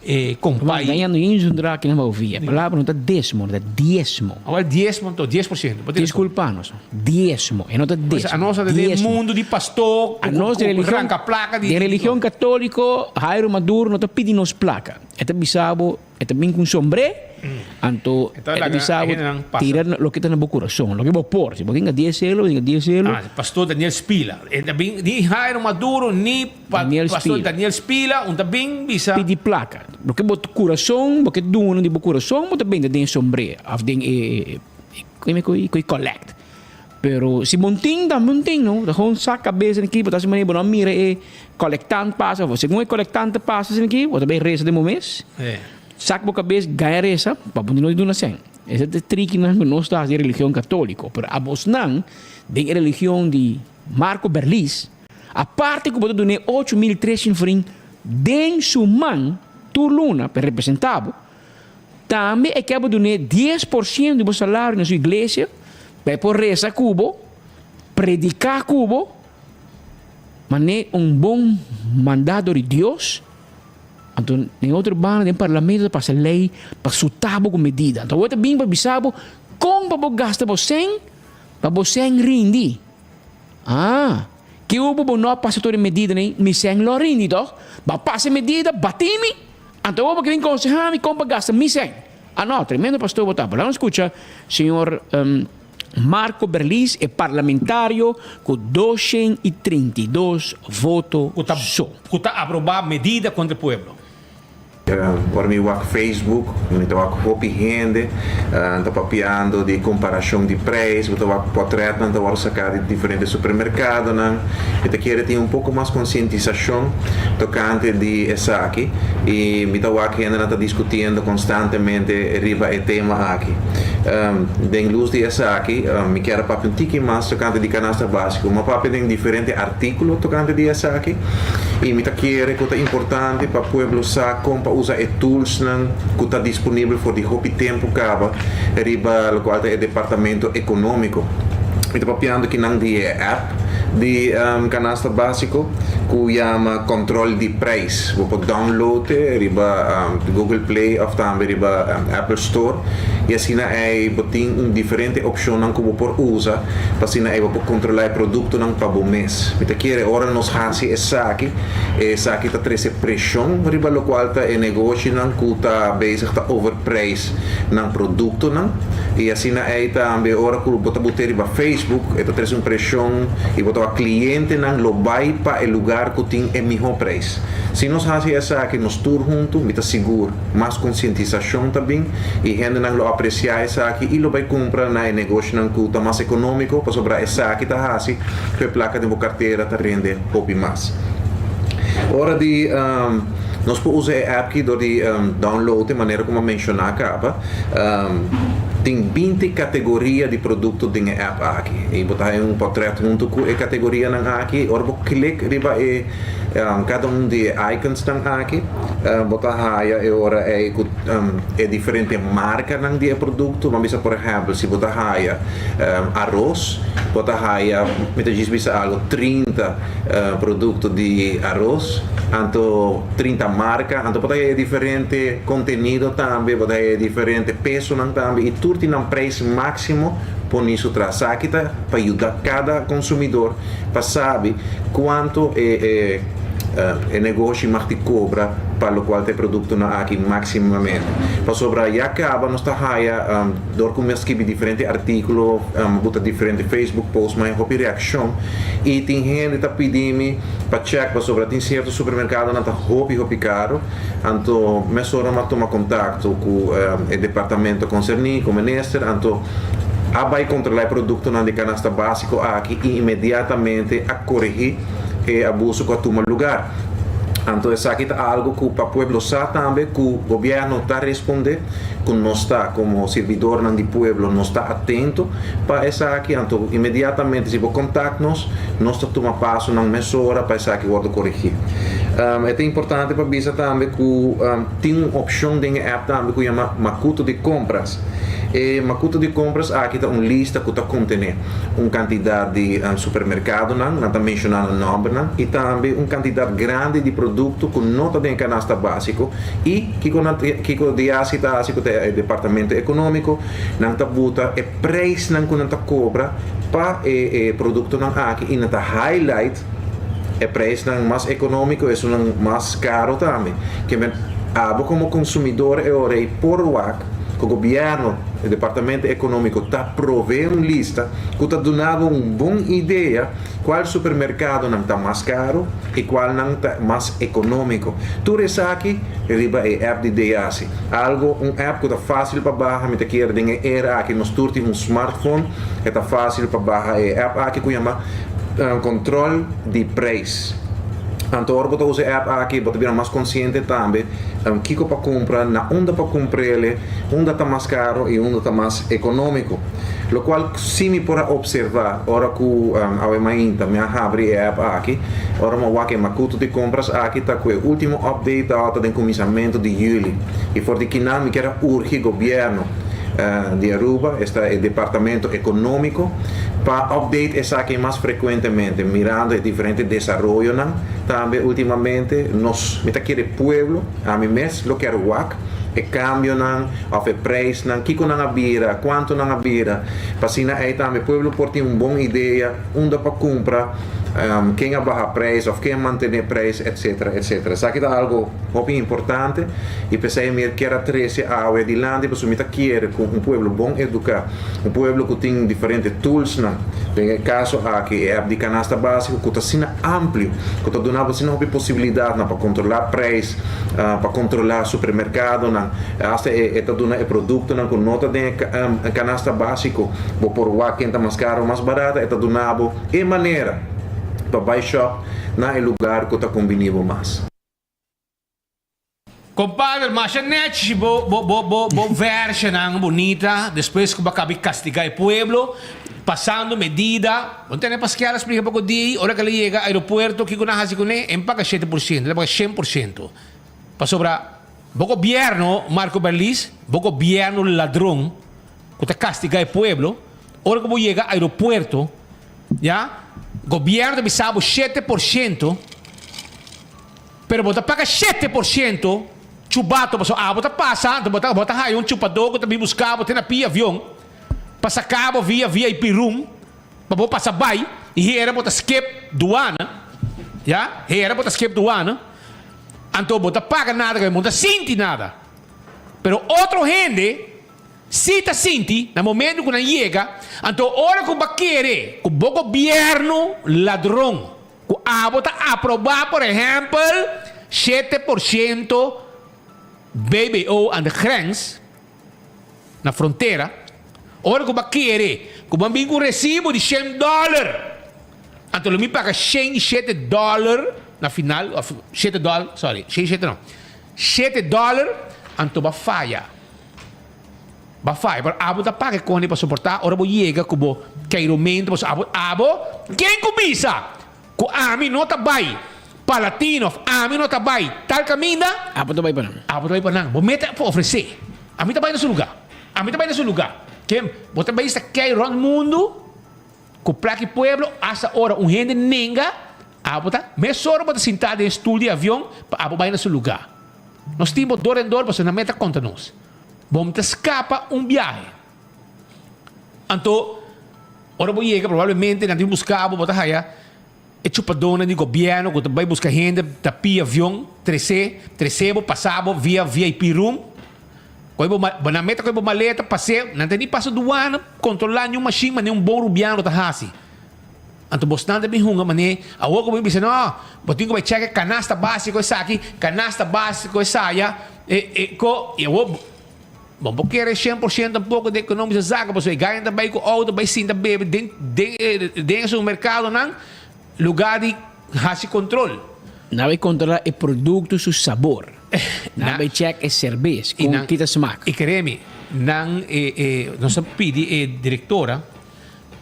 e kompai. Wak, no yin zundra ki nan ba ovi. E palabra no ta desmo, ta diesmo. Awor diesmo anto, 10%. Bo tin razon. Disculpa nos. Diesmo, e no ta desmo. Anos ta den mundu di pastor ku Anos di religion, ranka plaka di. Den religion catolico, Jairo Maduro no ta pidi nos plaka. E ta bisa bo. E ta bin ku un sombré, anto E ta e ta laga bisa e bo hendenan pasa. tira loke ta na bo kurason, loke bo por. Si bo tin dies elo, bo tin dies elo. Ah, pastor Daniel Spila. E ta bin ni Jairo Maduro ni pa Daniel pastor Spila. Daniel Spila un ta bin bisa. Pidi plaka. Loke bo kurason, bo ke duna di bo kurason, bo ta bende den e sombré òf den e e e collect. Pero si bo no tin, tambe no tin no. Ta gewoon sak kabes aki, bo ta hasi manera bo no a mira e kolektant pasa. Of segun e kolektant ta pasa asina aki, bo ta bay resa den bo mes. Sak bo kabes, gaya resa, pa bo no duna sèn. Esa ta e trikinan ku nos ta hasi den religion katoliko. Pero abosnan, den e religion di Marco Berlis, aparte ku bo ta dun'é 8300 florin den su man tur luna pa e representá bo, Tambe e ke bo dun'é 10% di bo salario na su iglesia pa e por resa ku bo, prediká ku bo, manera un bon mandado di Dios. Anto den otro banda den parlamento ta pasa lei pa suta bo ku medida. Anto awor ta bin pa bisa bo kon pa bo gasta bo sèn pa bo sèn rindi. Ah, ke obo bo no a pasa tur e medidanan ei, mi sèn lo rindi tòg? Bo a pasa e medida, bati mi! Anto bo por bin konsehá mi kon pa gasta mi sèn. Ah no, tremendo pastor bo ta. Bo laga nos skucha señor Marco Berlis, e parlamentario ku 232 voto Ku ta so. ku ta aprobá medida kontra e pueblo. Ora mi wak Facebook, mi ta wak hopi hende ta papiando di komparashon di preis, bo ta wak pòtretnan ta wòrdu saká di diferente supermerkadonan. Mi ta kere tin un poko mas konsientisashon tokante di esaki i mi ta wak hendenan ta diskutiendo konstantemente riba e tema aki. Den lus di esaki mi kier a papia un tiki mas tokante di kanasta básiko. Mi a papia den diferente artíkulo tokante di esaki i mi ta kere ku ta importante pa pueblo sa kon pa usa e toolsnan ku ta disponibel for di hopi tempu kaba riba lokual ta e departamento ekonómiko. Mi ta papiando kinan di e app di kanasta básiko ku yama Kòntròl di Preis. Bo por download e riba Google Play òf tambe riba Apple Store. i asina ei bo tin un diferente opshonnan ku bo por usa pa asina ei bo por kontrolá e produktonan pa bo mes. Mi ta kere ora nos hasi esaki, esaki ta trese preshon riba lokual ta e negoshinan ku ta bezig ta overprijs nan produktonan i asina ei tambe ora ku bo ta bot'é riba Facebook e ta trese un preshon i bo ta wak klientenan lo bai pa e lugar ku tin e mihó prijs. Si nos hasi esaki nos tur huntu mi ta sigur mas konsientisashon ta bin i hendenan lo apresiá esaki i lo bai kumpra na e negoshinan ku ta mas ekonómiko pasobra esaki ta hasi ku e plaka den bo kartera ta rende hopi mas. Ora di nos por usa e app ki dor di download e manera ku mi a menshoná kaba. Tin 20 kategoria di produkto den e app aki i bo ta haña un pòtrèt huntu ku e kategorianan aki. Ora bo klik riba e kada un di e iconsnan aki bo ta haya e ora ei ku e diferente markanan di e produkto. Bo a bisa por ehèmpel si bo ta haya aros bo ta haya mi ta djis bisa algu 30 produkto di aros anto 30 marka anto bo ta haya e diferente kontenido tambe bo ta haya e diferente pesonan tambe i tur tin nan preis máksimo poni su tras. Esaki ta pa yuda kada konsumidor pa sabi kuantu e e negoshi mag di kobra pa lokual ta e produktonan aki máksimamente. Pasobra ya kaba nos ta haya dor ku mi a skibi diferente artíkulo, mi a buta diferente Facebook post, mi a haya hopi reakshon i tin hende ta pidi mi pa chèk pasobra tin sierto supermerkadonan ta hopi hopi karu. Anto mesora mi a tuma kontakto ku e departamento konserní, ku minister, anto a bai kontrolá e produktonan di kanasta básiko aki i inmediatamente a korigí e abuso ku a tuma lugar. Anto esaki ta algu ku pa pueblo sa tambe ku gobièrnu ta respondé, ku nos ta komo sirbidornan di pueblo nos ta atento pa esaki, anto inmediatamente si bo kontakt nos, nos ta tuma pasonan mesora pa esaki wòrdu korigí. E ta importante pa bisa tambe ku tin un opshon den e app tambe ku yama Makuto di Kompras. E Makuto di Kompras aki ta un lista ku ta kontené un kantidat di supermerkadonan, nan ta menshoná nan nòmbernan, i tambe un kantidat grandi di produkto ku no ta den e kanasta básiko i kiko nan kiko DIASI ta hasi ku ta e departamento ekonómiko, nan ta buta e preisnan ku nan ta kobra pa e e produktonan aki i nan ta highlight e preisnan mas ekonómiko esunnan mas karo tambe. Ke men abo komo konsumidor e ora ei por wak ku gobièrnu, e departamento ekonómiko ta provee un lista ku ta duna bo un bon idea kual supermerkadonan ta mas karu i kualnan ta mas ekonómiko. Tur esaki riba e app di DAC. Algo, un app ku ta fásil pa baha, mi ta kere den e era aki nos tur tin un smartphone, e ta fásil pa baha e app aki ku yama Kontrol di Preis. Anto ora bo ta usa e app aki bo ta bira mas konsiente tambe kiko pa kumpra, na unda pa kumpr'el, unda ta mas karo i unda ta mas ekonómiko. Lokual si mi por a opservá ora ku awe mainta mi a habri e app aki, ora mi a wak e makutu di kompras aki ta ku e último update tabata den kuminsamentu di yüli i for di kinan mi kier a urgi gobièrnu di Aruba, esta e departamento ekonómiko, pa update esaki mas frekuentemente mirando e diferente desaroyonan tambe últimamente. Nos, mi ta kere pueblo, ami mes lo kier wak e kambionan òf e preisnan, kiko nan a bira, kuantu nan a bira, pa asina ei tambe pueblo por tin un bon idea unda pa kumpra, ken a baha preis òf ken a mantené preis, etsetera, etsetera. Esaki ta algu hopi importante i p'esei mi kier a trese awe dilanti pasobra mi ta kere ku un pueblo bon eduká, Un pueblo ku tin diferente toolsnan, den e kaso aki e app di Kanasta Básiko ku ta asina amplio, ku ta duna bo asina hopi posibilidatnan pa kontrolá preis, pa kontrolá supermerkadonan, asta e ta duna e produktonan ku no ta den e Kanasta Básiko, bo por wak ken ta mas karo o mas barata, e ta duna bo e manera pa bai shòp na e lugar ku ta kombiní bo mas. Compadre, masha nechi bo bo bo bo bo versenan bunita despues cu bo a cabi castiga e pueblo pasando medida. Bo tene Pascal a splica poco di ora cu el a yega aeropuerto kico nan a haci cune? En paga 7%, el a paga 100%. Pasobra bo gobierno Marco Berlis, bo gobierno ladron cu ta castiga e pueblo, ora cu bo yega aeropuerto ya, gobierno ta bisa bo 7%, Pero bo ta paga 7% Chubato, pasobra abo ta pasa, anto bo ta bo ta haya un chupadó ku ta bin buska bo te na pia avion pa saka bo via VIP room pa bo pasa bai i hera bo ta skip duana, ya, hera bo ta skip duana, anto bo ta paga nada, bo no ta sinti nada. Pero otro hende si ta sinti na momento ku nan yega, anto ora ku bo a kere ku bo gobièrnu ladron Ku abo ta aprobá por ehèmpel 7% BBO aan de grens, na frontera, ora ku bo a kere ku bo a bin ku un resibo di shen dòler, anto lo mi paga 107 dòler na final, òf shete dòler, sorry, 107 no, shete dòler, anto bo a faya. Bo a faya, pero abo ta paga e koni pa soportá ora bo yega ku bo keiromentu, pasobra abo, abo, ken ku bisa ku ami no ta bai Palatino òf ami no ta bai tal kaminda? Abo ta bai pa nan. Abo ta bai pa nan. Bo meta por ofresé. Ami ta bai na su lugá. Ami ta bai na su lugá. Ken? Bo ta bai sta kei rònt mundu ku plak i pueblo asta ora un hende nenga, abo ta mesora bo ta sintá den stul di avion pa abo bai na su lugá. Nos tin bo dor en dor pasobra nan meta kontra nos. Bo ta skapa un biahe. Anto, ora bo yega, probablemente nan tin buska bo, bo ta haya e chupadónan di gobièrnu ku ta bai buska hende, ta pia avion, tres'é, tres'é bo, pasa bo via VIP room. Koe bo, nan meta koe bo maleta, pas'é, nan ta ni pasa duana, kontrolá niun mashin, manera un bon rubiano ta hasi. Anto bosnan ta bin hunga manera awor ku bo bin bisa no, bo tin ku bai chèk e kanasta básiko esaki, kanasta básiko esaya, e e ko, i awor bo no por kere 100% tampoko den ekonomische zaken pasobra e gainan ta bai ku outo bai sinta bebe den den den e supermerkadonan lugar di hasi kontrol. Nan bai kontrolá e produkto su sabor. Nan bai chèk e serbes kon kita smak. I kere mi, nan e e nos a pidi e direktora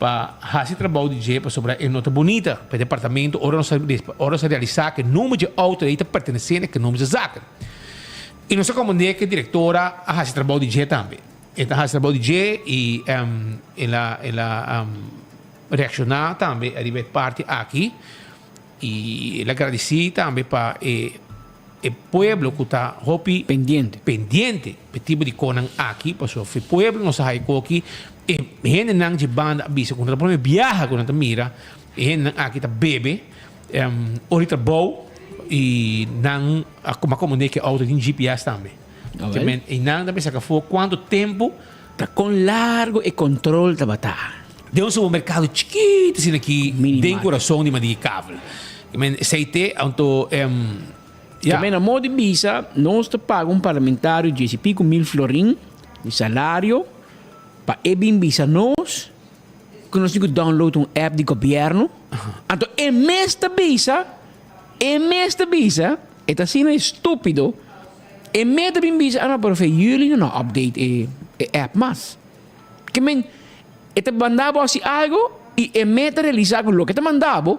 pa hasi trabou di dje pasobra e no ta bunita pa e departamento ora nos a ora nos a realisa ku e number dje outo ei ta pertenesé na Economische Zaken. I nos a komprendé ku e direktora a hasi trabou di dje tambe. E ta hasi trabou di dje i el a el a reakshoná tambe ariba e parti aki i el a gradisí tambe pa e E pueblo ku ta hopi Pendiente. pendiente pa e tipo di konan aki, pasobra fi pueblo nos a haña koki e hendenan dje banda a bisa ku nan ta prome biaha ku nan ta mira e hendenan aki ta bebe ora di trabou i nan a kuma komprende ku e outo tin GPS tambe. Awel. Men i nan ta bisa kafó kuantu tempu. Ta kon largo e kontrol tabata. Den un supermerkado chikitu asina aki Mini den market. kurason di Madigi Kavel. I men esei te anto ya. Tambe na modo di bisa nos ta paga un parlamentario dies i pico mil florin di salario pa e bin bisa nos ku nos tin ku download un app di gobierno. Anto e mes ta bisa, e mes ta bisa, e ta asina estupido, e mes ta bin bisa, ah no pero fe yuli no no update e e app mas. Ke men e ta manda bo hasi algo i e mes ta realisa ku loke ta manda bo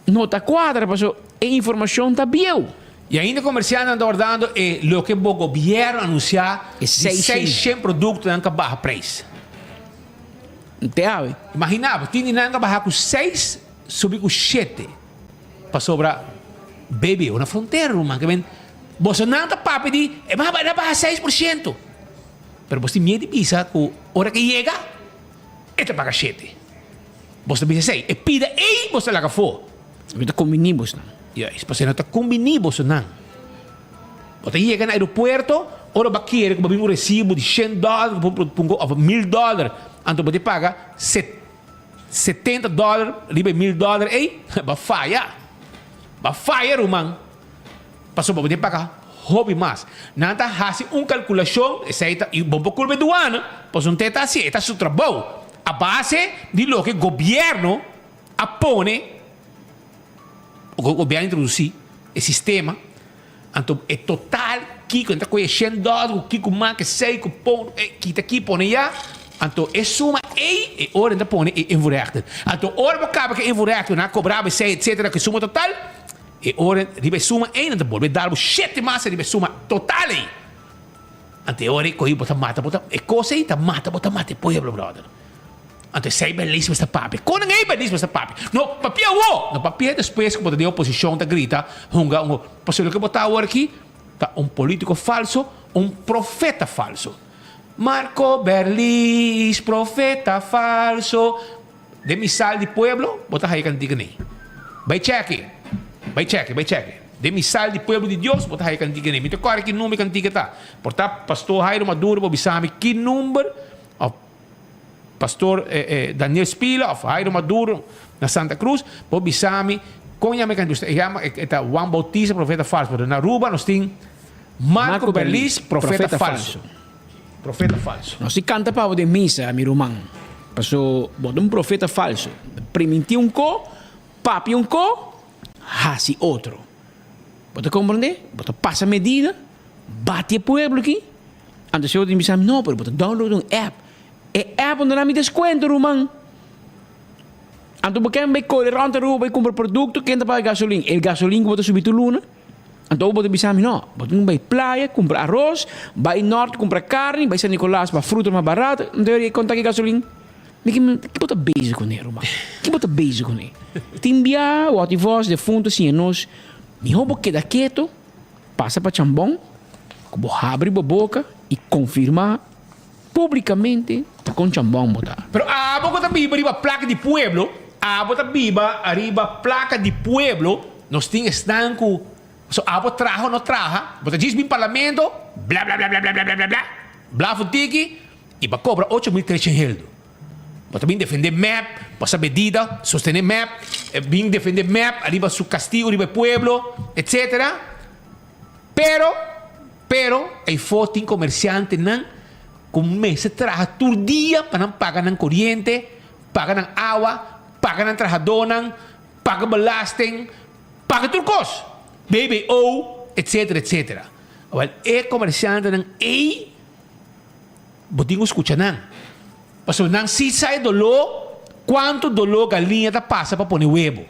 no ta kuadra paso e informashon ta bieu. I ainda komersiantenan ta wardando e loke bo gobièrnu anunsiá E di seishen. 600 produktonan ka baha preis. Te awe. Imaginá bo, tin di nan ka baha ku seis, subi ku shete. Pasobra BBO na frontera ruman. Ke men bosonan ta papia di e baha baha 6%. Pero bos tin miedu di bisa ku ora ke yega e ta paga shete. Bos ta bisa esei. E pida ei bos ta laga afó. No ta kumbiní bosnan. Juist, pasobra no ta kumbiní bosonan. Bo ta yega na aeropuerto, ora bo a kere ku bo bin un resibo di shen dòler òf mil dòler, anto bo ta paga 70 dòler riba e mil dòler ei, bo a faya. Bo a faya ruman. Pasobra bo tin paga hopi mas. Nan ta hasi un kalkulashon, esei ta, i bo por kulpa e duana, pasobra un te ta hasi, e ta su trabou, a base di loke gobièrnu a pone, o gobièrnu a introdusí e sistema, anto e total kiko, nan ta kohe shen dòler ku kiko mas, ku esei, ku pon, e kita aki pone ya, anto e suma ei, e ora nan ta pone e invoerrechten. Anto ora bo kaba ku e invoerrechten, nan a kobra bo esei, etsetera, ku e suma total. E ora riba e suma ei nan ta bolbe dar bo shete mas riba e suma total ei. Anto e ora ei kohe bo ta mata bo ta e kos ei ta mata bo ta mata e pueblo brother. Anto esei beliz mester papia. Kon nan ei beliz mester papia? No papia awo! No papia despues ku bo ta den oposishon ta grita hunga un pasobra loke bo ta awor aki. ta un politico falso, un profeta falso. Marco Berlis, profeta falso. Den misal di pueblo, bo ta haya cantica nei. Bai cheke, bai cheke, bai cheke. Den misal di pueblo di Dios, bo ta haya cantica nei. Mi ta kòrda ki number e cantica ta. Por ta Pastor Jairo Maduro bo bisa mi ki number of Pastor Daniel Spila of Jairo Maduro na Santa Cruz, bo bisa mi kon yama e cantica. E yama, e ta Juan Bautista, profeta falso. Pero na Aruba nos tin Marco Berlis, profeta falso. Profeta falso. Nos tin canta pa bo den misa, mi ruman. Paso bo ta un profeta falso. Priminti un co, papia un co, haci otro. Bo ta comprende? Bo ta pasa medida, bati e pueblo aki. Anto si bo tin bisa mi, no, pero bo ta download un app. E app no ta dami descuento, ruman. Anto bo ken bay core rond Aruba bay cumpra producto, ken ta paga gasolin? E gasolin cu bo ta subi tur luna? Anto bo ta bisa mi, no, bo tin ku bai playa kumpra aros, bai nort kumpra karni, bai San Nicolas pa fruta mas barato, anto e konta ki gasolin. Mi ki ki bo ta bezig kuné ruman? Ki bo ta bezig kuné? Tin bia Wouter Vos defuntu a siña nos, mihó bo keda keto, pasa pa chambon, ku bo habri bo boka i konfirmá publikamente ta kon chambon bo ta. Pero abo ku ta biba riba plaka di pueblo, abo ta biba riba plaka di pueblo, Nos tin esnan ku so abo traha o no traha, bo ta djis bin parlamento, bla bla bla bla bla bla bla bla, blaf un tiki i bo a kobra 8300 heldu. Bo ta bin defende mep, pasa medida, sostene mep, bin defende mep ariba su kastigo riba e pueblo, etcetera. Pero, pero eyfo tin komersiantenan ku mester traha tur dia pa nan paga nan koriente, paga nan awa, paga nan trahadónan, Paga belasting, paga tur kos, BBO, etcetera, etcetera. Awel, e komersiantenan ei, bo tin ku skucha nan. Pasobra nan si sa e doló, kuantu doló galiña ta pasa pa pone webo.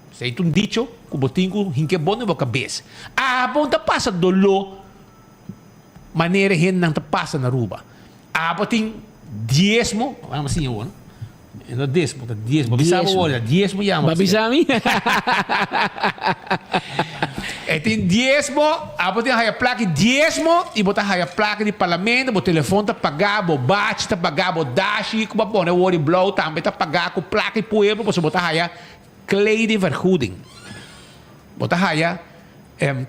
Esei ta un dicho ku bo tin ku hinka e bon den bo kabes. Abo ta pasa doló manera e hendenan ta pasa na Aruba. Abo tin diesmo, wak mi siña awor. E no desmo, ta diesmo. Ba bisa bo ora, diesmo yama. Ba bisa mi? E tin diesmo, abo tin haya plaka di diesmo i bo ta haya plaka di parlamento, bo telefon ta pagá, bo bachi ta pagá, bo dashi ku bo a pone awor di blou tambe ta pagá ku plaka di pueblo pasobra bo ta haya kledingvergoeding. Bo ta haya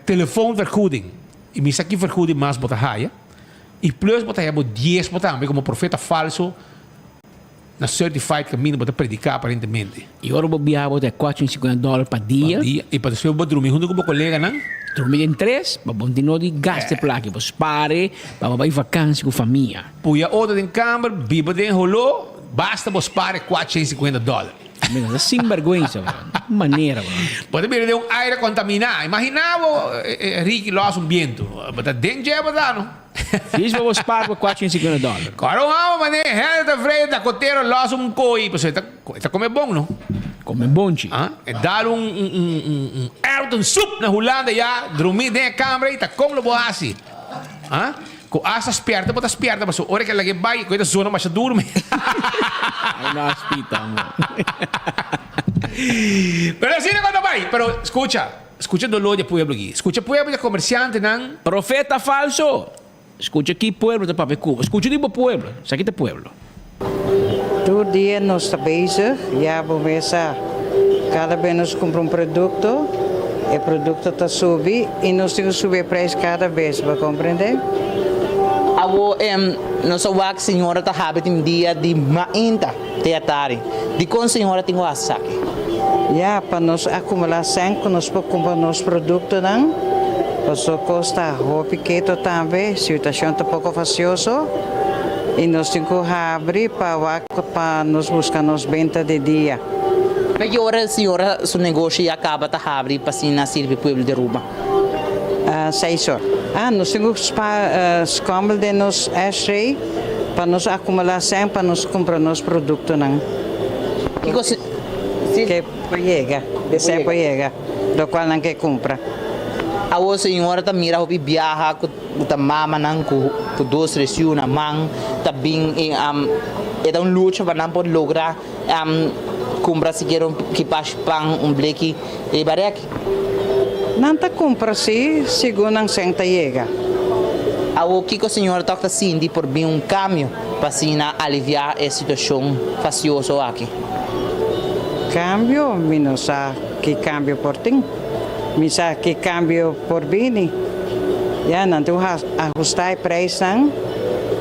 telefoonvergoeding i mi sa ki vergoeding mas bo ta haya. I plus bo ta haya bo diesmo tambe komo profeta falso. Na certified caminda bo ta predica aparentemente. Y ora bo biaha bo ta 450 dollar pa dia. Pa dia y pa despues bo drumi hunto cu bo coleganan. Drumi den tres pa bo no di gasta e placa bo spare pa bo bay vakantie cu famia. Puya otro den camber biba den holo basta bo spare 450 dollar. Mira ta sinberguensa bro manera bro. Bo ta bira den un aire contamina imagina bo Ricky los un biento bo ta den dje bo ta no. Dies pa bo spaar pa 450 dollar. Kòrda un amo manera hende ta vrede dakotero lòs un koi pasobra e ta e ta kome bon no. Kome bonchi. Ah e dal un un un un un erwtensoep na Hulanda ya drumí den e kamber ei ta kon lo bo hasi ah ku asta spierta bo ta spierta pasobra ora ke lag'é bai ku e ta zona masha duru mi. Ai no aspita amo. Pero asina ku ta bai pero skucha. Scucha dolor di e pueblo aki. Scucha pueblo di e comerciantenan. Profeta falso! Scucha ki pueblo ta papia cu bo. Scucha di bo pueblo. Esaki ta pueblo. Tur dia nos ta bezig, ya bo mes sa. Kada bes nos kumpra un produkto, e produkto ta subi i nos tin ku subi e preis kada bes, bo komprendé? Awo nos a wak señora ta habri tin dia di mainta. Te atari. Dikon señora tin ku hasi esaki? Ya, pa nos akumulá sèn ku nos por kumpra nos produktonan, pasobra kos ta hopi keto tambe, situashon ta poko fasioso i nos tin ku habri pa wak pa nos buska nos benta di dia. Na ki ora señora su negoshi ya kaba ta habri pa asina sirbi pueblo di Aruba? Seis or. Ah, nos tin ku spa skòmbel den nos ashtray. Pa nos akumulá sèn pa nos kumpra nos produktonan. Kiko si. Ke por yega, e sèn por yega, lokual nan ke kumpra. Awor señora ta mira hopi biaha ku ta mamanan ku dos tres yu na man ta bin i e ta un lucha pa nan por logra kumpra sikiera un kipashi pan, un bleki riba rèk. Nan ta kumpra si segun nan sèn ta yega. Awor kiko señora tòg ta sinti por bin un kambio pa asina aliviá e situashon fastioso aki? Kambio? Mi no sa ki kambio por tin. Mi sa ki kambio por bini. Ya, nan tin ku ahustá e preisnan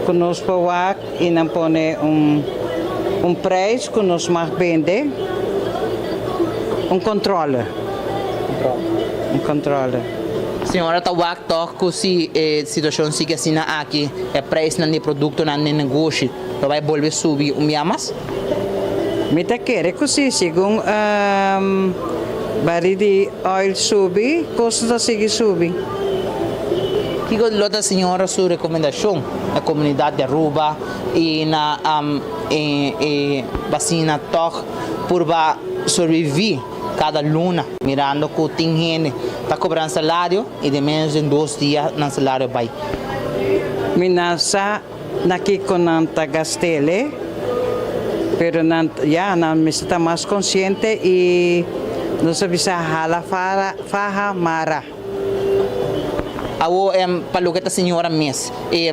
ku nos por wak i nan pone un un preis ku nos mag bende, un kontrole. Un kontrole. Señora ta wak tòg ku si e situashon sigui asina aki, e preisnan di e produktonan den negoshi lo bai bolbe subi un bia mas? Mi ta kere ku si, segun bari di oil subi, kosto ta sigui subi. Kiko lo ta señora su rekomendashon na komunidat di Aruba i na e basina tòg purba sobreviví kada luna mirando ku tin hende ta kobra nan salario i den ménos den dos dia nan salario bai? Mi na sa Na kiko nan ta gast'el, pero nan ya nan mester ta mas konsiente i nos a bisa hala faha mara. Awor pa loke ta señora mes, e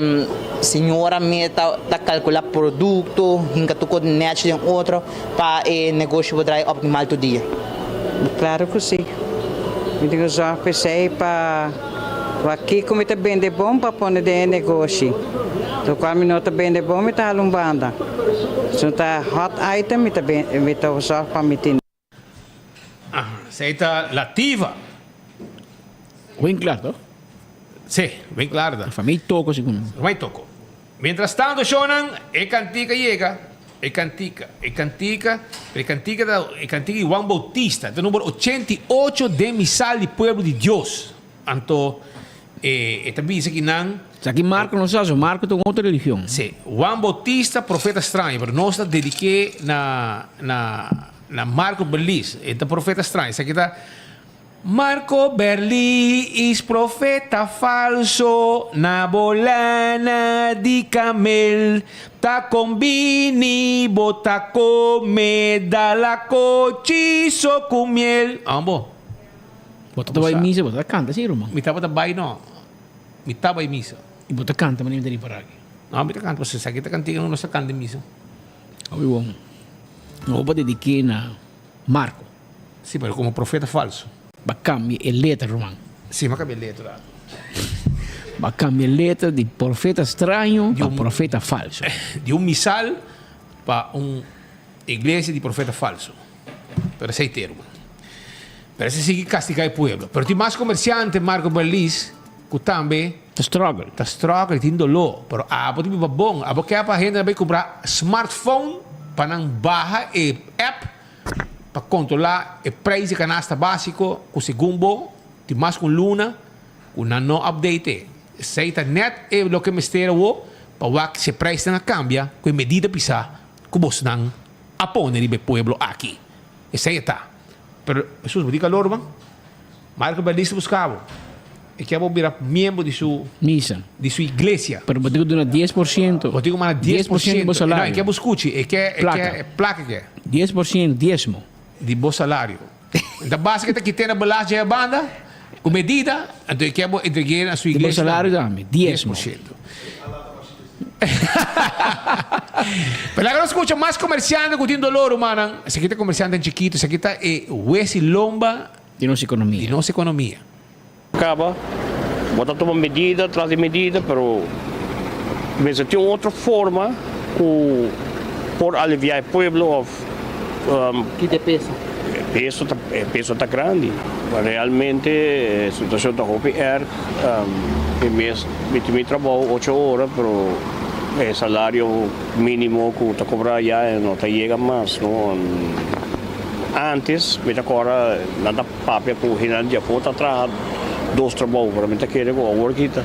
señora mes ta kalkulá produkto, hinka tur kos nèchi den otro pa e negoshi por draai optimal tur dia? Klaro ku si. Mi tin ku zòrg p'esei pa. Wak kiko mi ta bende bon pa pone den e negoshi. Lokual mi no ta bende bon mi ta hala un banda. Si no ta hot item mi ta mi ta zorg pa mi tin. Esei ta Lativa. Winklar, toch? Sí, Winklar ta. Famia Toko segun. Famia Toko. Mientras tanto shownan e kantika yega, e kantika, e kantika, e kantika ta e kantika di Juan Bautista, ta number 88 den misal di pueblo di Dios. Anto e e ta bisa ki nan. Sa ki Marko no sa, so Marko ta un otro religion. Sí, Juan Bautista profeta straño, pero nos ta dedik'é na na na Marko Berlis, e ta profeta straño. Esaki ta. Marco Berlis profeta falso na bo lana di kamel ta kombini bo ta kome dalakochi so ku miel. Ambo. Bo ta bai misa bo ta kanta si ruman. Mi tabata bai no. Mi ta bai misa. I bo ta kanta manera mi ta ripará aki. No mi ta kanta pasobra esaki ta kantiga no nos ta kanta den misa. Obi bon. No bo dediké na Marco. Sí, pero como profeta falso. Ba cambia e letra, ruman. Sí, m'a cambia e letra. Ba cambia e letra di profeta straño pa profeta falso. Di un misal pa un iglesia di profeta falso. Pero esei te, ruman. Pero esei sigui castiga e pueblo. Pero tin mas comerciante, Marco Berlis, cu tambe. Ta struggle. Ta struggle, tin doló. Pero abo ta biba bon. Abo ke pa hende nan bay cumpra smartphone pa nan baha e app. Pa kontrolá e preis di kanasta básiko ku segun bo tin mas ku un luna ku nan no update e. Esei ta nèt e loke mester awor pa wak si e preisnan a kambia ku e medida pisá ku bosnan a pone riba e pueblo aki. Esei e ta. Pero Hesus bo di kalor man. Marco Berlis ta buska bo. E kier bo bira miembro di su Misa. di su iglesia. Pero bo tin ku duna 10%. Bo tin ku manda 10% di bo salario. No, e kier bo skuchi. E kier, e Plaka. kier, plaka e kier. 10%, diesmo. Di bo salario. Enta basta ke ta kit'é na belas dje banda, ku medida, anto e kier bo entreg'é na su Di bo iglesia salario tambe. tambe, diesmo. 10%. Pero laga nos skucha mas komersiante ku tin dolor, rumannan. Esaki ta komersiantenan chikitu, esaki ta e wes i lomba Di nos ekonomia. Di nos ekonomia. Caba, bo ta tuma medida tras di medida, pero mester tin un otro forma cu por alivia e pueblo of. Kita e peso? E peso ta, e peso ta grandi. Realmente e situacion ta hopi erg. Mi mes mi tin mi trabou ocho ora, pero e salario minimo cu ta cobra ya no ta yega mas, no. Antes mi ta kòrda nan ta papia ku hendenan di afó ta traha dos trabou, pero mi ta kere ku awor ki ta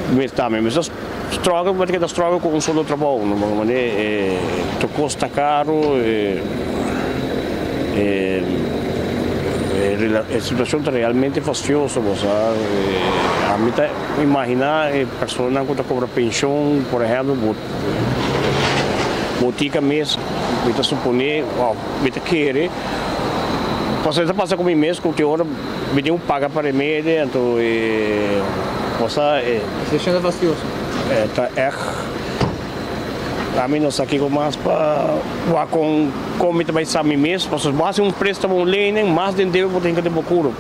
mi tambe mi ta struggle, mi ta keda struggle ku un solo trabou, no pasobra manera e tur kos ta karu, e e situashon ta realmente fastioso bo sa, ami ta imaginá e personanan ku ta kobra penshon por ehèmpel bo. Botica mes, mi ta supone, of mi ta kere, Pasobra e ta pasa ku mi mes ku ki ora mi tin ku paga pa remedi anto e cosa e. Situacion ta fastioso. E ta ègt. Ami no sa kiko mas pa wak kon kon mi ta bai sa mi mes pasobra si bo hasi un prestamo un lening mas den debe bo ta hinka den bo kuro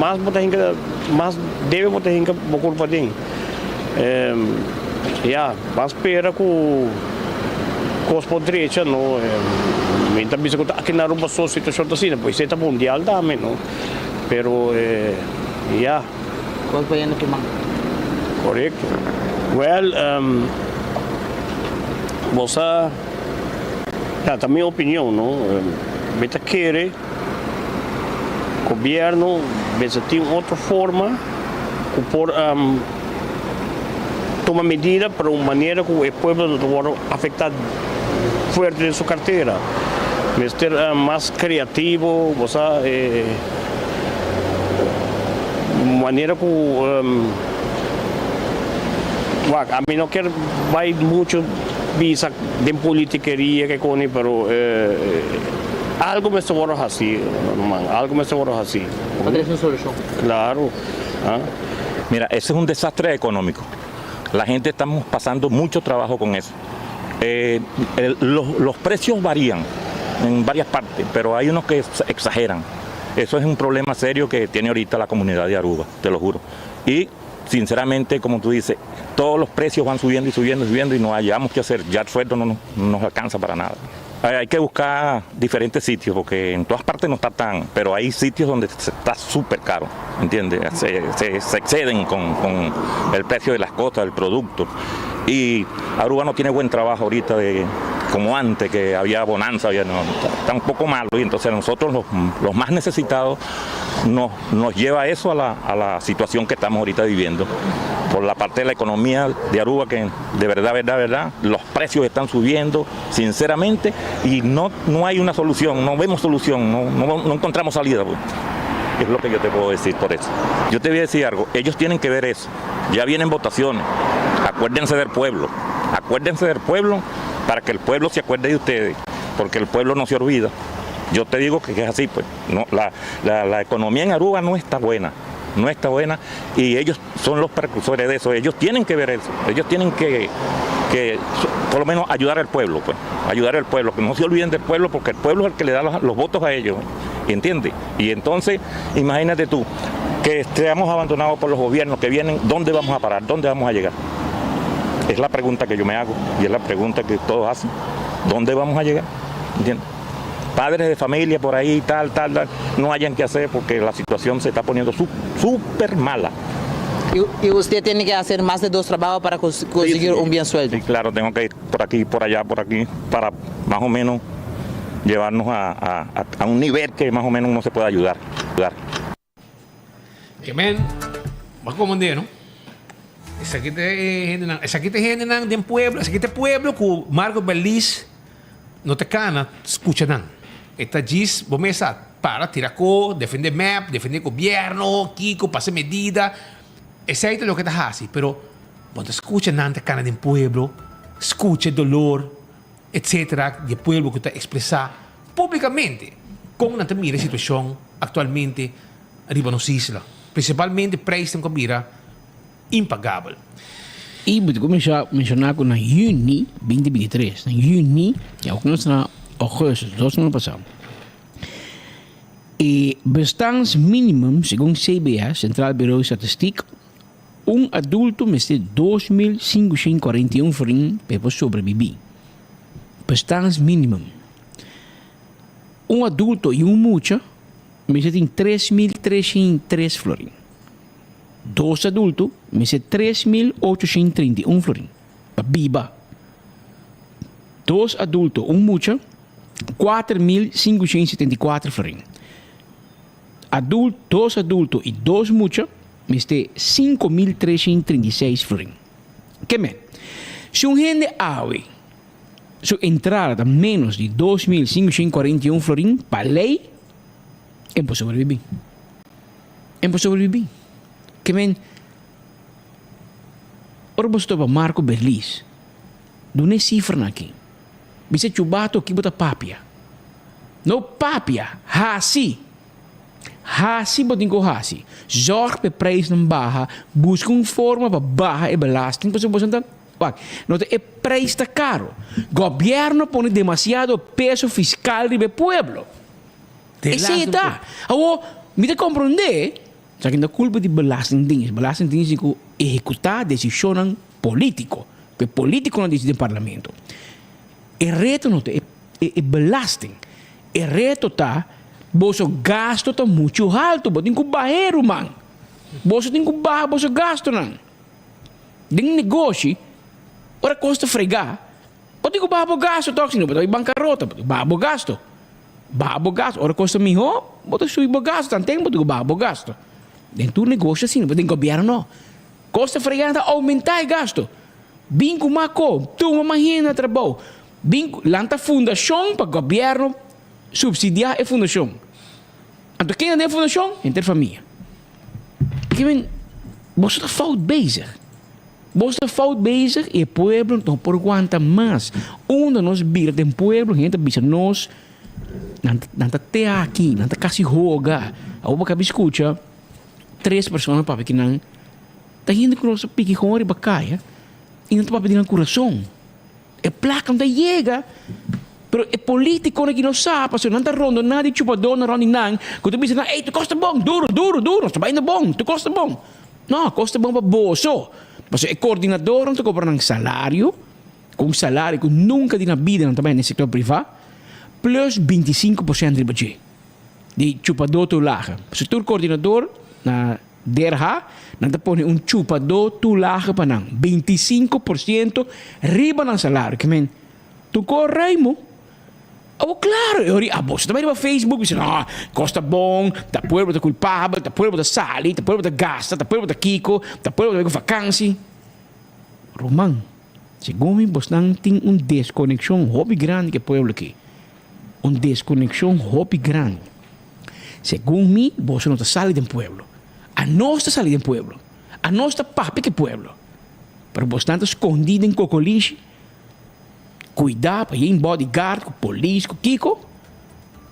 mas bo ta hinka mas debe bo ta hinka bo kuro paden. Ya, ban spera ku kos por drecha no. Mi ta bisa ku ta aki na Aruba so situashon ta asina, pues esei ta mundial tambe no. Pero ya. Kos por yendo ku man. Korekto. Wèl, bo sa, ya ta mi opinion no, mi ta kere gobièrnu mester tin otro forma. Ku por tuma medida pero un manera ku e pueblo no ta wòrdu afektá fuerte den su kartera. Mester mas kreativo, bo sa, manera ku wak ami no kier bai muchu bisa den politikeria ke koni pero algu mester wòrdu hasi man, algu mester wòrdu hasi. Pa trese un solushon. Claro. Ah. Mira, ese es un desastre económico. La gente estamos pasando mucho trabajo con eso. Eh, el, los, los precios varían en varias partes, pero hay unos que exageran. Eso es un problema serio que tiene ahorita la comunidad de Aruba, te lo juro. Y sinceramente, como tú dices, todos los precios van subiendo y subiendo y subiendo y no hallamos qué hacer. Ya el sueldo no nos alcanza para nada. Hay que buscar diferentes sitios porque en todas partes no está tan, pero hay sitios donde está súper caro, ¿entiendes? Se, se, se exceden con, con, el precio de las cosas, del producto. Y Aruba no tiene buen trabajo ahorita de, como antes, que había bonanza, había, no, está un poco malo y entonces nosotros los, los más necesitados nos, nos lleva eso a la, a la situación que estamos ahorita viviendo. Por la parte de la economía de Aruba, que de verdad, verdad, verdad, los precios están subiendo, sinceramente, y no, no hay una solución, no vemos solución, no, no, no encontramos salida. Pues. Es lo que yo te puedo decir por eso. Yo te voy a decir algo, ellos tienen que ver eso. Ya vienen votaciones. Acuérdense del pueblo. Acuérdense del pueblo para que el pueblo se acuerde de ustedes, porque el pueblo no se olvida. Yo te digo que es así, pues. No, la, la, la economía en Aruba no está buena no está buena y ellos son los precursores de eso, ellos tienen que ver eso, ellos tienen que, que por lo menos ayudar al pueblo, pues, ayudar al pueblo, que no se olviden del pueblo porque el pueblo es el que le da los, los votos a ellos, ¿entiendes? Y entonces, imagínate tú, que estemos abandonados por los gobiernos que vienen, ¿dónde vamos a parar? ¿Dónde vamos a llegar? Es la pregunta que yo me hago y es la pregunta que todos hacen. ¿Dónde vamos a llegar? ¿Entiendes? Padres de familia por ahí, tal, tal, tal, no hayan que hacer porque la situación se está poniendo súper mala. Y, y usted tiene que hacer más de dos trabajos para cons conseguir sí, sí. un bien sueldo. Sí, claro, tengo que ir por aquí, por allá, por aquí, para más o menos llevarnos a, a, a un nivel que más o menos uno se pueda ayudar. ayudar. Ke men, bo a komand'é, no? Esaki ta e hendenan, esaki ta e hendenan den pueblo, esaki ta e pueblo ku Marco Berlis no ta kana skucha nan. E ta djis, bo mes sa, para tira ko, defendé mep, defendé gobierno, kiko, pasa medida. Esei ta loke ta hasi, pero bo no ta skucha nan ta kana den pueblo, skucha e dolor, etcetera, di e pueblo ku ta ekspresá públikamente kon nan ta mira e situashon aktualmente riba nos isla, prinsipalmente prijsnan ku a bira impagabel. I bo ta kuminsá menshoná ku na yüni binti binti tres, na yüni, ya ku nos na ougùstus, dos luna pasá, e bestaansminimum segun CBS, Centraal Bureau Statistiek, un adulto mester 2541 florin pa e por sobrebibí. Bestaansminimum. Un adulto i un mucha mester tin 3303 florin. Dos adulto mester 3831 florin pa biba. Dos adulto, un mucha, 4574 florin. Adul dos adulto i dos mucha mester 5336 florin. Ke men, si un hende awe su entrada ta ménos di 2541 florin, pa lei e por sobrebibí. E por sobrebibí. Ke men, ora bo stopa Marco Berlis, duna e sifranan aki. Bisa chubato ki bo ta papia. No papia, hasi! Hasi bo tin ku hasi. Zorg pa e prijsnan baha, buska un forma pa baha e belasting pasobra boso ta wak, no ta e prijs ta karo. Gobièrnu a pone demasiado peso fiskal riba e pueblo. Esei ta. Awor, mi ta komprondé, esaki no ta kulpa di belastingdienst. Belastingdienst tin ku ehekutá desishonnan polítiko, ku e polítikonan disidí den parlamento. E reto no ta e belasting. E reto ta, boso gasto ta muchu haltu, bo tin ku bah'é ruman. Boso tin ku baha boso gastonan. Den negoshi, ora kos ta fregá, bo tin ku baha bo gasto tòg, si no bo ta bai bankarota, bo tin ku baha bo gasto. Baha bo gasto. Ora kos ta mihó, bo ta subi bo gasto, tanten bo tin ku baha bo gasto. Den tur negoshi asina, pero den gobièrnu no. Kos ta fregá nan ta oumentá e gasto. Bin ku mako, tuma mas hende na trabou. Bin ku lanta fundashon pa gobièrnu supsidiá e fundashon. Anto ken ta den e fundashon? Henter famia. Ke men, boso ta fout bezig. Boso ta fout bezig i e pueblo no por wanta mas. Unda nos bira den pueblo hende ta bisa nos, nan nan ta te aki, nan ta kasi hoga. Awor bo kabi skucha tres persona papia ki nan ta hende ku nos ta piki kon riba kaya i nan ta papia di nan kurason. E plaka no ta yega, pero e politiconan aki no sa pasobra nan ta rondona di chupadornan rond di nan cu ta bisa nan, ey, tur cos ta bon, duro, duro, duro, nos ta bayendo bon, tur cos ta bon. No, cos ta bon pa boso, pasobra e coordinadornan ta cobra nan salario, cu un salario cu nunca di nan bida nan ta bay den sector priva, plus 25 por ciento riba dje, di chupador toelage. Pasobra tur coordinador na. Derha, nan ta pone un chupadó toelage pa nan, 25 por siento riba nan salario. Ke men, tokó ruimo. Awor klaro, e ora abo ta bai riba Facebook bisa, no, kos ta bon, ta pueblo ta kulpabel, ta pueblo ta sali, ta pueblo ta gasta, ta pueblo ta kiko, ta pueblo ta bai ku vakansi. Ruman, segun mi bosnan tin un deskonekshon hopi grandi ku e pueblo aki. Un deskonekshon hopi grandi. Segun mi, boso no ta sali den pueblo. Anos ta sali den pueblo. Anos ta papia ku e pueblo. Pero bosnan ta skondí den kokolishi, kuidá pa yen bodyguard ku polis ku kiko,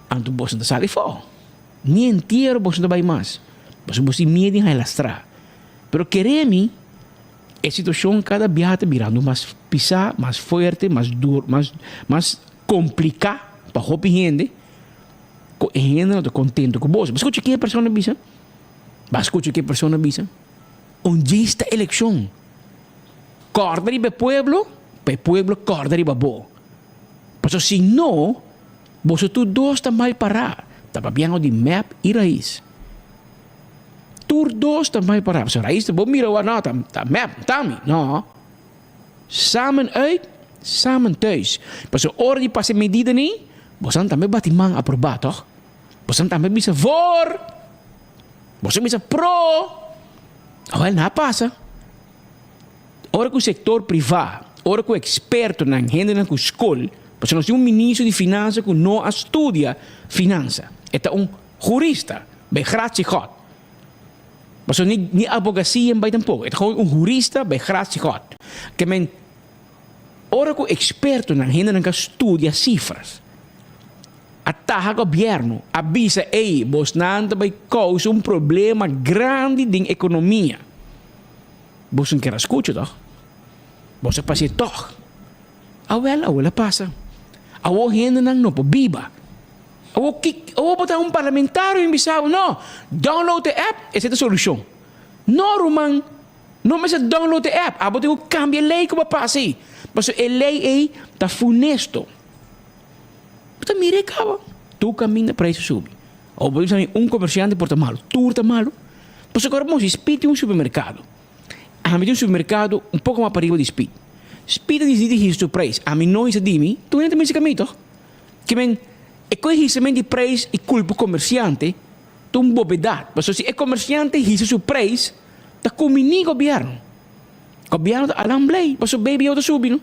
anto boso no ta sali afó. Ni entiero boso no ta bai mas, pasobra boso tin miedu di haña lastrá. Pero kere mi, e situashon kada biaha ta birando mas pisá, mas fuerte, mas duru, mas mas kompliká pa hopi hende. Ku e hende no ta kontento ku boso. Bo skucha ke e persona bisa? Bo a skucha ke e persona bisa? Un djis ta elekshon. Kòrda riba e pueblo, pa e pueblo kòrda riba bo. Pasobra si no, boso tur dos ta mal pará. Ta papiando di mep i Rais. Tur dos ta mal pará. Pasobra Rais ta bo mira wak, no, ta mep, ta mi. No. Samen uit, samen thuis. Pasobra ora di pasa e medidanan ei, bosonan tambe bati man aprobá, tòg? Bosonan tambe bisa voor! Boso bisa pro! Awel, nan a pasa. Ora ku sektor privá, ora ku ekspertonan, hendenan ku skol, pasobra nos tin un ministro di finansa ku no a studia finansa. E ta un hurista, bij gratie God. Pasobra ni ni abogacia en bai tampoco. E ta gewoon un hurista bij gratie God. Ke men ora ku expertonan, hendenan ka studia cifras, a taha gobierno, a bisa ey bosnan ta bai causa un problema grandi den economia. Boso no kier a scucha toch? Boso a pas'e toch. Awel, awel a pasa. Awor hendenan no por biba. Awor ki awor bo ta un parlamentario i bisa bo no, download e app, esei ta solushon. No ruman, no mester download e app, abo tin ku kambia e lei ku bo a pasa ei, pasobra e lei ei ta funesto. Bo ta mira e kaba, tur kaminda preis a subi. Awor bo bisa mi un komersiante por ta malu, tur ta malu. Pasobra ora bo mos Speed tin un supermerkado, ami tin un supermerkado un poko mas pariba di Speed. Speed a disidi di hisa su preis, ami no hisa di mi, tur hende ta mester kami tòg. Ke men, e koe hisament di preis i kulpa komersiante ta un bobedat, pasobra si e komersiante hisa su preis ta kuminí gobièrnu. Gobièrnu ta alan blei, pasobra BBO ta subi no.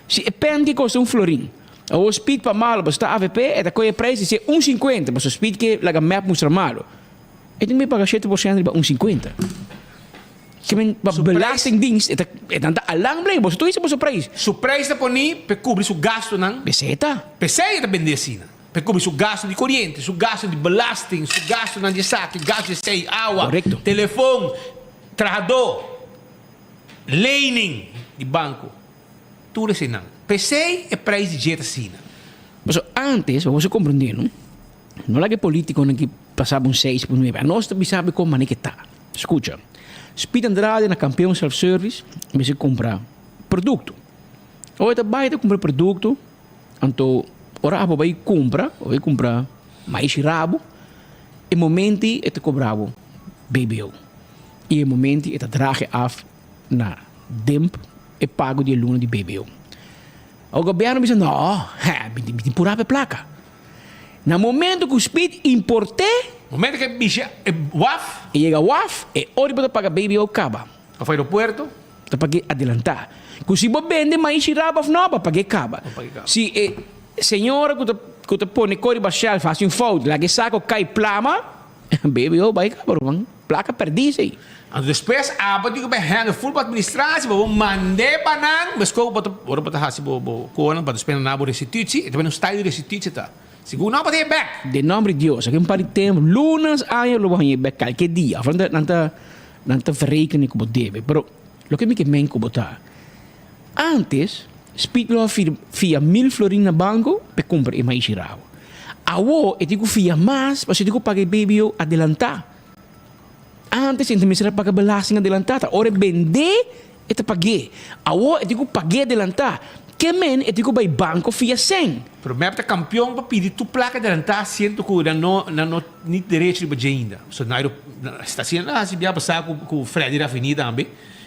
Si e pen ke kosta un florin, awor Speed pa malo pasobra ta avp e ta koe e preis di se un sinkuenta, pasobra Speed ke laga mep mustra malo, e tin ku paga shete por siento riba un sinkuenta. Ke men pa Su prijs- belastingdienst e ta e nan ta alang blei, boso tur hisa boso prijs. Su prijs ta poni p'e kubri su gastunan. Pesei ta. Pesei e ta bende asina. Pa e kubri su gastu di koriente, su gastu di belasting, su gastunan di esaki, gastu di esei, awa, Korekto. telefon, trahadó, lening di banko, tur eseinan. P'esei e prijs di dje ta asina. Pasobra ántes, pa bo sa komprendé no, no laga e polítikonan ki pasaba un seis por nuebe. Anos ta bisa bo kon manera ke ta. Skucha, Speed Andrade na Kampeon Self Service mester kumpra produkto. Ora e ta bai ta kumpra produkto, anto ora abo bai kumpra, bo bai kumpra maishi rabo, e momenti e ta kobra bo BBO. I e momenti e ta draag e af na demp e pago di e luna di BBO. O gobièrnu bisa, no, hè, mi tin purá pa e plaka. Na momento ku Speed import'é. Momento ku e bisha e waf. E yega waf, e ora bo ta paga BBO kaba. Of aeropuerto. Ta pag'é adelantá. Ku si bo bende maishi raba of no, bo pag'é kaba. Si e señora ku ta ku ta pone kor riba shelf hasi un fout, laga e sako kai plama, BBO bai kaba ruman. Plaka pèrdí esei. Anto despues abo tin ku bai handle ful bo administratie, bo bo mand'é pa nan, mesko bo ta ora bo ta hasi bo bo konan pa despues nan na bo restitutie, e ta bini un style di restitutie ta. Segun nan bo ta haña bèk. Den nomber di Dios, aki un par di tempu, lunas, aña lo bo haña bèk kalke dia. Of nan ta nan ta nan ta verrekenen ku bo debe. Pero loke mi ke men ku bo ta, antes Speed lo a fia mil florin na banko pa e kumpra e maishi rabo. Awo e tin ku fia mas pasobra e tin ku paga e BBO adelantá. Antes e mester a paga belasting adelantá, ta ora e bendé e ta pag'é. Awor e tin ku pag'é adelantá. Ke men e tin ku bai banko fia sèn. Pero mep ta kampion pa pidi tur plaka adelantá siento ku nan no nan no ni derecho riba dje ainda. So Nairo sta asina nan hasi bia pasá ku ku Freddy Rafini tambe.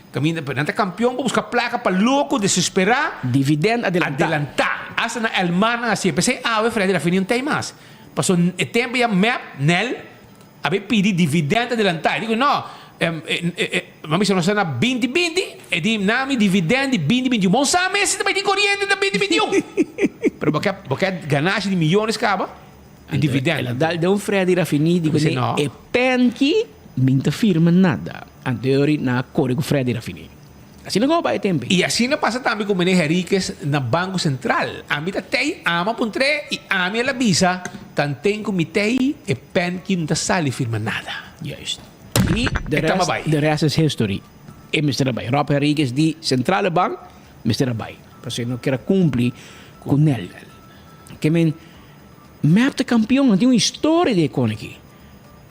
Kaminda pero nan ta kampion pa buska plaka pa loko desesperá. Dividend adelantá. Adelantá. Asta na Elmar nan hasié. P'esei awe Freddy Rafini no ta ei mas. Paso e tempu ya mep Nel. A bay pidi dividend adelantá. E di ku no, mi a bisa nos ta na binti binti, e di na mi dividend di binti binti un. Bon sa mes si ta bay tin koriente ta binti binti un. Pero bo ke bo ke ganashi di miyones kaba di dividend. El a dal den un Freddy Rafini di ku ne e pen ki mi ta firma nada. Anto e ori nan a kore ku Freddy Rafini. Asina ku a bai e tempu. I asina pasa tambe ku Meneer Henriquez na Banko Sentral. Ami ta tei, ama puntr'é i ami el a bisa, Tanten ku mi tei, e pen ki no ta sali firma nada. Juist. I de rest, de rest is history. E mester a bai. Rob Henriquez di Centrale Bank mester a bai. Pasobra e no kier a kumpli ku Nel. Ke men, mep ta kampion, nan tin un historia di e kon aki.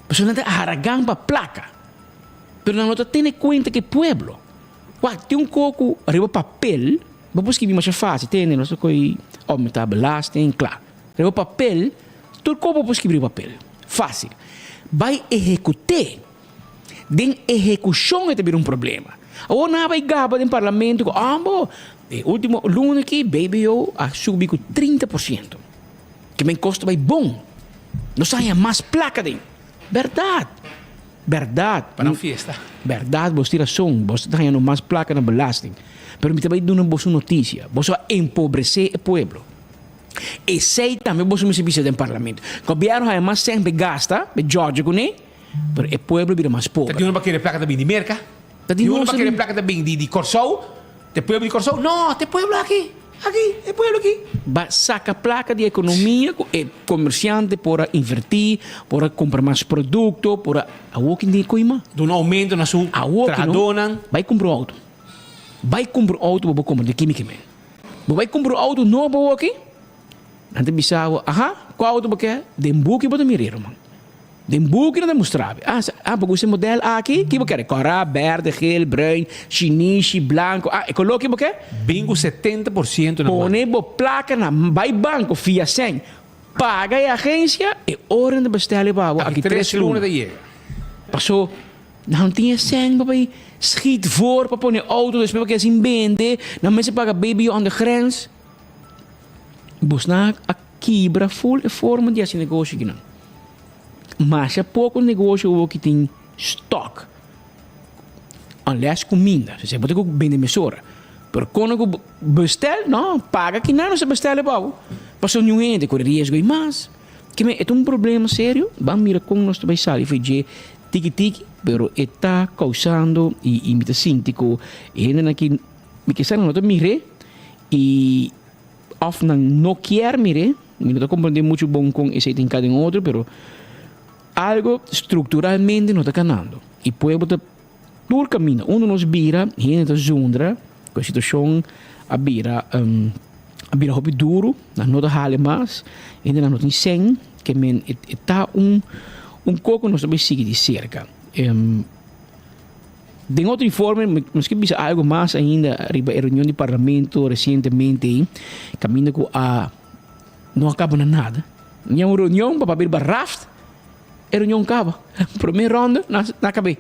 Pasobra nan ta haragan pa plaka. Pero nan no ta tene cuenta cu e pueblo. Wak, tin un co cu riba papel, bo por skibi masha facil, tende, nos ta coy aumenta belasting, cla. Riba papel, tur co bo por skibi riba papel, facil. Bay ehecute, den ehecucion e ta bira un problema. Awor nan a bay gaba den parlamento cu, ah bo, e ultimo luna aki BBO a subi cu 30%. Ke men cos ta bay bon. Nos a haya mas placa den. Berdad! Berdad. Pa nan fiesta. Berdad, bos tin rason. Bos ta hañando mas plaka na belasting. Pero mi ta bai duna boso un notisia. Boso a empobresé e pueblo. Esei tambe boso mester bisa den parlamento. Gobierno haña mas sèn p'e gasta, p'e djòdje kuné, pero e pueblo bira mas Ta pober. di unda pa kere plaka ta bin di Merka? Ta di Di unda nos pa ta kere bin. plaka ta bin di di Kòrsou? Te pueblo di Kòrsou? No, te pueblo aki, aki, e pueblo aki. Ba saka plaka di ekonomia ku e komersiante por a invertí, por a kumpra mas produkto, por a. Awor kin tin e koima? Duna oumento na su Awor ki no, trahadónan. bai kumpra un outo. Bai kumpra un outo bo por kumpra di kimi kimen. Bo bai kumpra un outo nobo awor aki, nan ta bisa bo, aha, kua outo bo ke? Den buki bo ta mira e ruman. Den buki nan ta mustra bo. Ah, ah, bo gusta e model aki? Ki bo kere? Kòrá, bèrdè, gel, bruin, shinishi, blanko. Ah, e koló ki bo ke? Bin ku 70% na man. Pone bo plaka na bai banko fia sèn, paga e agensia, e ora nan ta bestèl e pa bo Aki aki tres tres luna luna. ta yega. Paso nan tin e sèn pa bai schiet voor pa pone outo despues pa keda sin bende, nan mester paga baby on de grens. Bosnan a kibra ful e forma di hasi negoshi kinan. Masha poko negoshi awor ki tin stock. Unless kuminda. Si bo ta ku bende mesora. Pero kono ku bestel, no, paga kinan nos a bestel e pa bo. Pasobra niun hende kore riesgo ei mas. Kimen e ta un problema serio. Ban mira kon nos ta bai sali for dje tiki tiki. Pero e ta kousando i mi ta sinti ku e hendenan ki mi ke sa nan no ta mir'é. I òf nan no kier mir'é. Mi no ta comprende mucho bon con esey ta hinca den otro, pero algo structuralmente no ta canando. Y pueblo ta tur caminda. Unda nos bira, hende ta zundra cu e situacion a bira a bira hopi duro, nan no ta hale mas, hendenan no tin cen, ke men e ta un un coco nos ta bay sigui di cerca. Den otro informe, nos ke bisa algo mas ainda riba e reunion di parlamento recientemente ei, caminda cu a no a caba na nada. Ni un reunion pa papia riba raft, e reunion caba. Prome ronda, nan a cabe.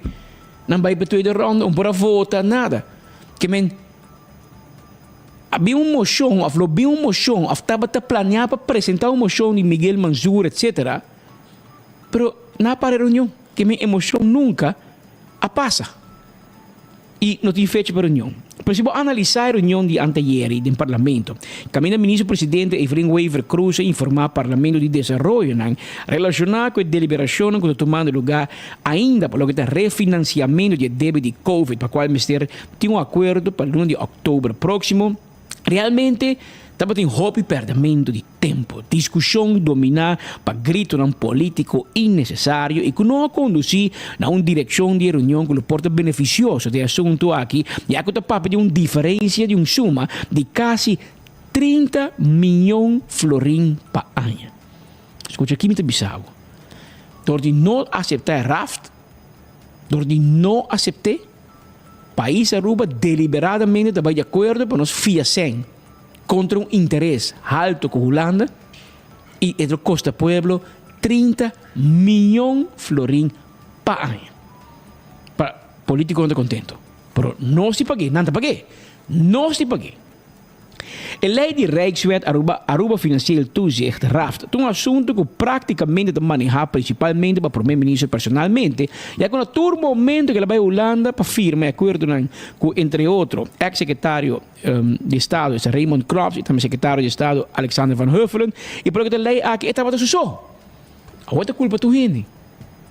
Nan bay pa tweede ronda, un por a vota, nada. Ke men, a bin un mocion of lo bin un mocion of tabata planea pa presenta un mocion di Miguel Manzur etcetera, pero nan a para e reunion. Ke men e mocion nunca a pasa y no tin fecha pa reunion. Pero si bo analisa e reunion di anteayeri den Parlamento, caminda Minister Presidente Evelyn Wever Croes a informa Parlamento di desaroyonan relaciona cu e deliberacionnan cu ta tumando lugar ainda pa loke ta refinanciamento di e debe di Covid pa cual mester tin un acuerdo pa luna di october proximo, Realmente tabatin hopi pèrdèmentu di tempu, diskushon dominá pa gritonan polítiko innesesario i ku no a kondusí na un direkshon di e reunion ku lo por ta benefisioso den e asuntu aki, ya ku ta papia di un diferensia di un suma di kasi 30 mion florin pa aña. Skucha ki mi ta bisa bo, dor di no aseptá e raft, dor di no asept'é, Pais Aruba deliberadamente ta bai di acuerdo pa nos fia sen contra un interes halto cu Hulanda y e lo costa pueblo 30 miyon florin pa aña. Pa politico no ta contento, pero nos di pague, nan ta pague, nos di pague. E lei di Rijkswet Aruba, Aruba Financieel Toezicht, RAFT, ta un asuntu ku práktikamente ta manehá prinsipalmente pa Prome Minister personalmente, ya ku na tur momento ku el a bai Hulanda pa firma e akuerdonan ku entre otro eks sekretario di Estado esta Raymond Knops i tambe sekretario di Estado Alexander van Huffelen i por loke ta e lei aki e tabata su so. Awor ta kulpa tur hende.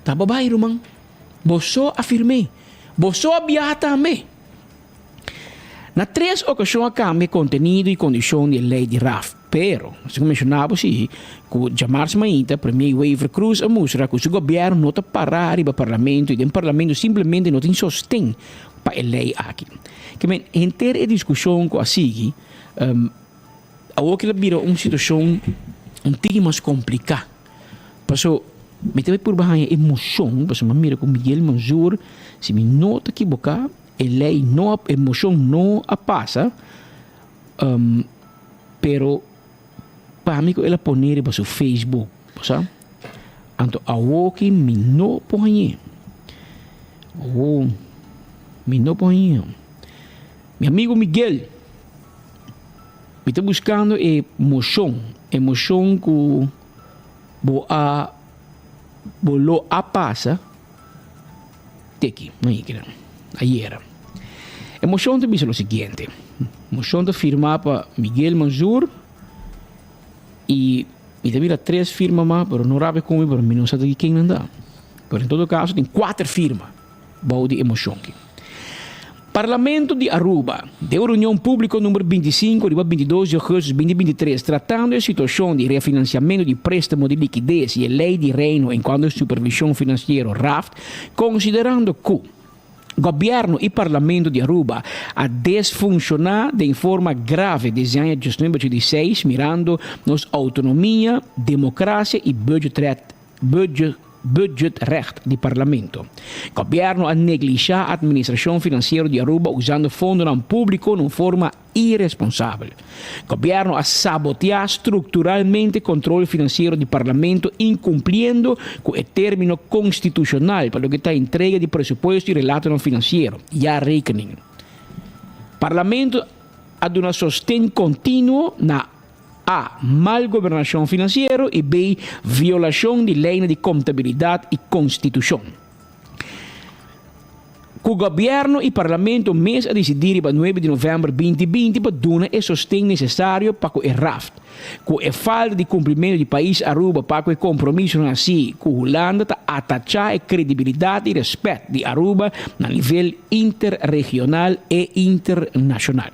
Ta bo bai ruman. Bo so a firm'é. Bo so a biaha tambe. Na tres okashon a kambia e kontenido i kondishon di e lei di raf, pero, segun menshoná bo si, ku djamars mainta Premier Wever Croes a mustra ku su gobièrnu no ta pará riba parlamento i den parlamento simplemente no tin sosten pa e lei aki. Ke men, henter e diskushon ku a sigui, awor kila bira un situashon un tiki mas kompliká. Paso, mi ta bai purba haña e moshon, pasobra mi a mira ku Miguel Manzur, si mi no ta kiboká, E ley no a, e mocion no a pasa, pero pa mi cu el a pone riba su Facebook, bo sa? Anto awoki mi no por hañ'é. Awo mi no por hañ'é. Mi amigo Miguel, mi ta buscando e mocion, e mocion cu bo a, bo lo a pasa. Teki, no yekina. Ayera. E mocion ta bisa lo siguiente. Mocion ta firma pa Miguel Manzur y mi ta mira tres firma mas, pero no rabia cu mi, pero mi no sa di ken nan ta. Pero en todo caso tin cuater firma bou di e mocion aki. Parlamento di Aruba, den un reunion publico number 25 riba 22 di augustus 2023, tratando e situacion di refinanciamento di prestamo di likides y e Ley di Reino en cuanto Supervision Financiero, RAFT, considerando cu Gobierno y Parlamento di Aruba a desfunciona den forma grave desde aña 1986 mirando nos autonomia, democracia y budgetrecht, budgetrecht di Parlamento. Gobierno a neglisha administracion financiero di Aruba usando fondonan publico na un forma iresponsabel. Gobierno a sabotea structuralmente control financiero di Parlamento incumpliendo cu e termino constitucional pa loke ta entrega di presupuesto y relatonan financiero, jaarrekeningen. Parlamento a duna sosten continuo na A. Mal gobernashon finansiero i B. Violashon di leinan di kontabilidat i konstitushon. Ku gobièrnu i parlamento mes a disidí riba nuebe di novèmber 2020 pa duna e sosten nesesario pa ku e raft. Ku e falta di kumplimentu di pais Aruba pa ku e kompromisonan hasí ku Hulanda ta atachá e kredibilidat i rèspèt di Aruba na nivel interregional e internashonal.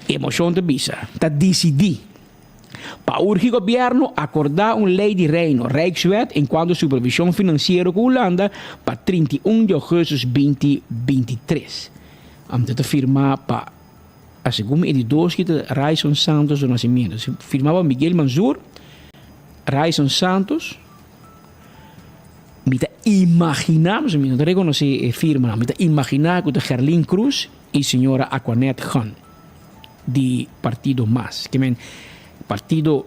E mocion ta bisa, ta dicidi. Pa urgi gobièrnu akordá un lei di Reino, Rijkswet, enkuanto supervishon finansiero ku Hulanda pa 31 di ougùstùs 2023. Anto ta firmá pa, segun mi e di dos ki ta Ryson Santos do Nascimento. Firmá pa Miguel Manzur, Ryson Santos. Mi ta imaginá, pasobra mi no ta rekonosé e firmanan, mi ta imaginá ku ta Gerlin Cruz i señora Aquanette Gun di partido mas. Ke men partido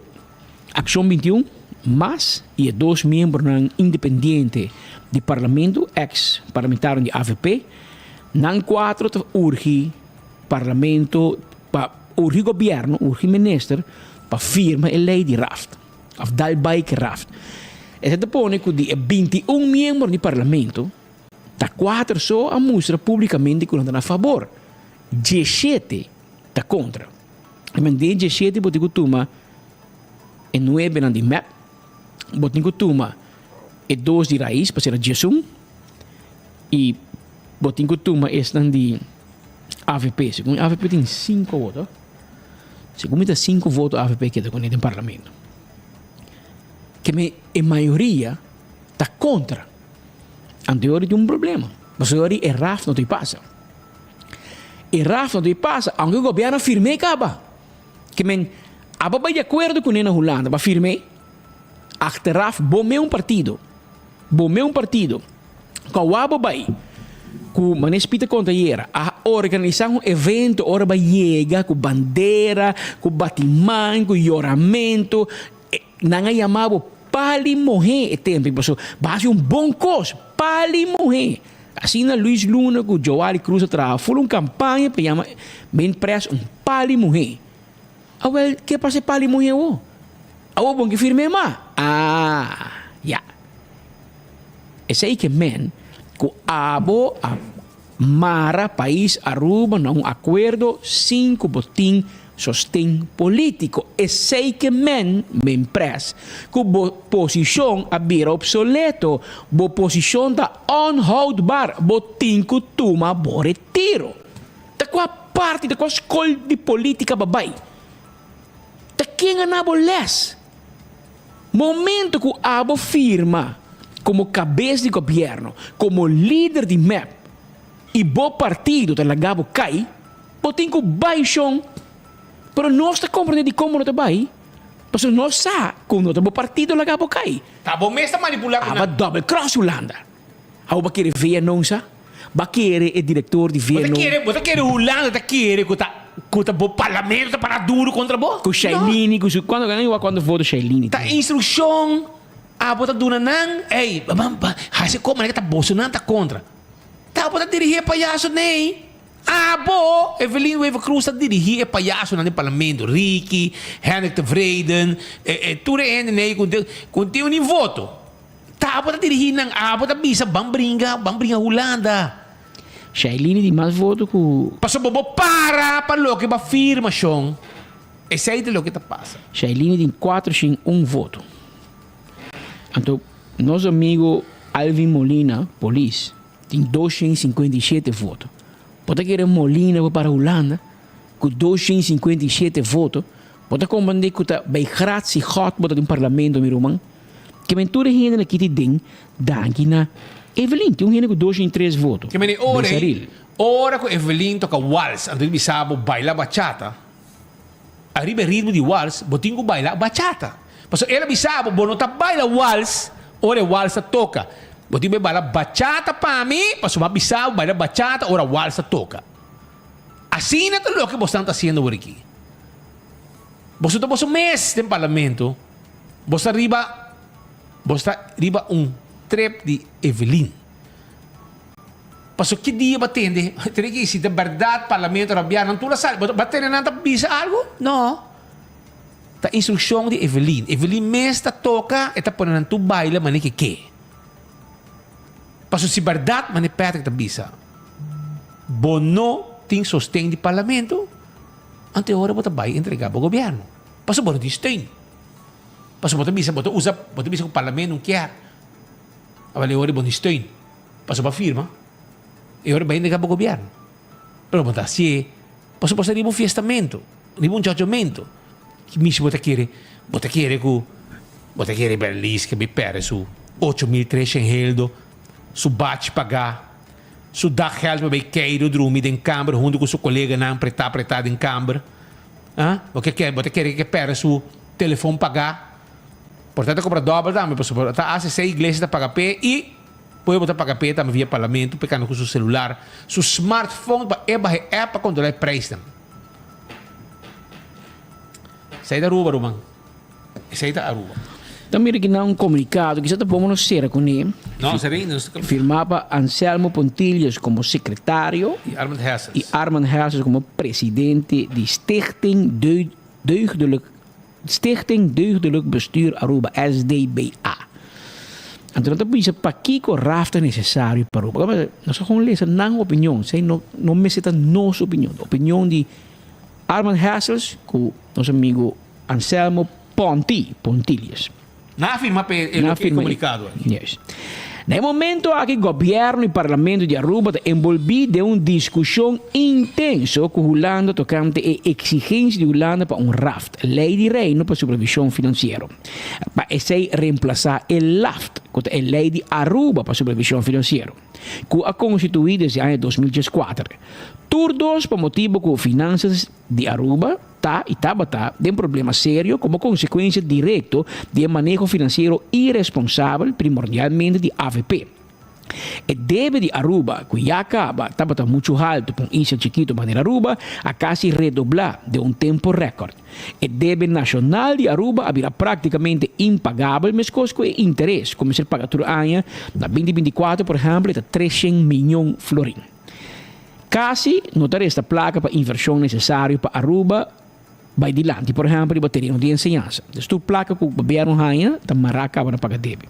Akshon 21, mas i e dos miembronan independiente di parlamento, eks parlamentarionan di avp, nan kuatro ta urgi parlamento pa urgi gobièrnu, urgi minister pa firma e lei di raft òf dal bai ku e raft. Esei ta pone ku di e 21 miembro di parlamento, Ta kuater so a mustra publicamente cu nan ta na fabor, dieshete ta contra. I men den dieshete bo tin cu tuma e nuebenan di mep, bo tin cu tuma e dos di Raiz, pasobra diesun, y bo tin cu tuma esnan di avp. Segun avp tin cinco voto, segun mi ta cinco voto avp keda cune den parlamento. Ke men e mayoria ta contra. Anto yori tin un problema. Pasobra yori e raf no ta pasa. E raf no ta pasa, aunke gobierno a firm'é kaba. Ke men aba bai di akuerdo kuné na Hulanda pa firm'é. Achteraf bo mes un partido, bo mes un partido ku awa bo bai ku manes Pieter konta ayera a organisá un evento ora bai yega ku bandera, ku batiman, ku yoramentu. Nan a yama bo pali mohé e tempu ei, pasobra bo hasi un bon kos, pali mohé. Asina Luis Luna ku Joali Cruz a traha ful un kampaña pa yama Ben Pres un pali mohé. Awel, ke pasa e pali mohé awor? Awor bon ke firm'é mas? Ah, ya. Esei ke men ku abo a mara pais Aruba na un akuerdo sin ku bo tin sosten polítiko. Esei ke men men pres ku bo posishon a bira opsoleto, bo posishon ta onhoudbaar, bo tin ku tuma bo retiro. Ta kua parti, ta kua skol di polítika bo a bai? Ta ken a na bo lès? Momento ku abo firma komo kabes di gobièrnu, komo lider di mep i bo partido ta laga bo kai, bo tin ku bai shon. Pero nos ta komprendé dikon bo no ta bai, pasobra nos sa ku no ta bo partido laga bo kai. Ta bo mes ta manipulá ku nan. Aba double cross Hulanda. Abo ba kere VNO sa? Ba kere e direktor di VNO. Bo ta kere Hulanda ta kere ku ta ku ta bo parlamento ta para duru kontra bo? Ku Shailini ku su kuantu nan wak kuantu voto Shailini Ta tin. instrukshon abo ta duna nan ey ban ban hasi kon manera ta boso nan ta kontra. Ta abo ta dirigi e payaso ney. Abo, Evelyn Wever Croes ta dirigi e payasonan den parlamento, Ricky, Hendrik Tevreden, e e tur e hende ney ku ku tin un voto. Ta abo ta dirigi nan, abo ta bisa ban bringa, ban bringa Hulanda. Shailene di mas voto ku. Pasobra bo para pa loke bo a firma, shon. Esei ta loke ta pasa. Shailene tin kuater shin un voto. Anto nos amigo Alvin Molina, polis, tin dos shin 57 voto. Bo ta kere Molina por para Hulanda ku dos shin 57 voto? Bo ta komprende ku ta bay gratie God bo ta den parlamento mi ruman? Ke men tur e hende na kiti den danki na Evelyn. Tin un hende ku dos shin tres voto. Ke men e ora ei, Besaril. ora ku Evelyn toka wals anto di bisa bo baila bachata, ariba e ritmo di wals bo tin ku baila bachata. Pasobra el a bisa bo, bo no ta baila wals ora e wals ta toka. Bo tin ku bai baila bachata pa mi, pasobra mi a bisa bo baila bachata ora wals ta toka. Asina ta loke bosnan ta hasiendo awor aki. Boso ta boso mes den parlamento. Bo sta riba bo sta riba un trip di Evelyn. Paso ki dia bo a tende tene ki si ta berdad parlamento rabia nan tur a sali bo a tende nan ta bisa algo? No. Ta instrukshon di Evelyn. Evelyn mes ta toka e ta pone nan tur baila mane ke ke. Paso si berdad mane Patrick ta bisa bo no tin sosten di parlamento anto e ora bo ta bai entrega bo gobierno. Paso bo no tin steun. Pasobra bo ta bisa, bo ta usa, bo ta bisa ku parlamento no kier. Awor e ora bo no steun. Pasobra bo a firma. E ora bo a entrega bo gobierno. Pero bo ta hasié pasobra bo sta riba un fiestamento, riba un chochomento. Ki mishi bo ta kere? Bo ta kere ku bo ta kere Berlies ke bi perde su 8300 heldo, su bach pagá, su daggeld pa bay keiru drumi den kamber hunto ku su koleganan pretá pretá den kamber? Ah? Bo ke ke bo ta kere ke perde su telefon pagá? Por ta ta kobra dòbel tambe pasobra ta ACC iglesia ta paga p'e i pueblo ta paga p'e tambe via parlamento p'e kanda ku su selular, su smartphone pa e baha e app pa kontrolá e preisnan. Esei ta Aruba ruman. Esei ta Aruba. Ta mira ki nan un komunikado, kisa ta por nos sera kuné. No, sera ainda nos ta. Firmá pa Anselmo Pontilius komo sekretario. I Armand Hessels. I Armand Hessels komo presidente di Stichting Deugdelijk Stichting Deugdelijk Bestuur Aruba, SDBA. Anto nan ta bisa pakiko raf ta nesesario pa Aruba. Nos a gewoon lesa nan opinion, esei no no mester ta nos opinion. Opinion di Armand Hessels ku nos amigo Anselmo Ponti, Pontilius. Nan a firma pa e Nan a firma e komunikado aki. Juist. Na e momento aki gobièrnu i parlamento di Aruba ta enbolbí den un diskushon intenso ku Hulanda tokante e eksigensia di Hulanda pa un raft, Lei di Reino pa Supervishon Finansiero. Pa esei remplasá e laft, ku ta e Lei di Aruba pa Supervishon Finansiero, ku a konstituí desde aña 2014. Tur dos pa motibu ku finansas di Aruba ta y tabata den problema serio como consecuencia directo di e maneho financiero iresponsabel primordialmente di avp. E debe di Aruba, cu ya caba tabata mucho halto pa un isla chikito manera Aruba, a casi redobla den un tempo record. E debe nacional di Aruba a bira practicamente impagabel mescos cu e interes cu mester paga tur aña, na 2024 por ehempel e ta 300 miyon florin. Casi no ta resta placa pa inversion necesario pa Aruba bay dilanti, por ehempel riba tereno di enseñansa. Des tur placa cu gobierno haña ta mara caba na paga debe.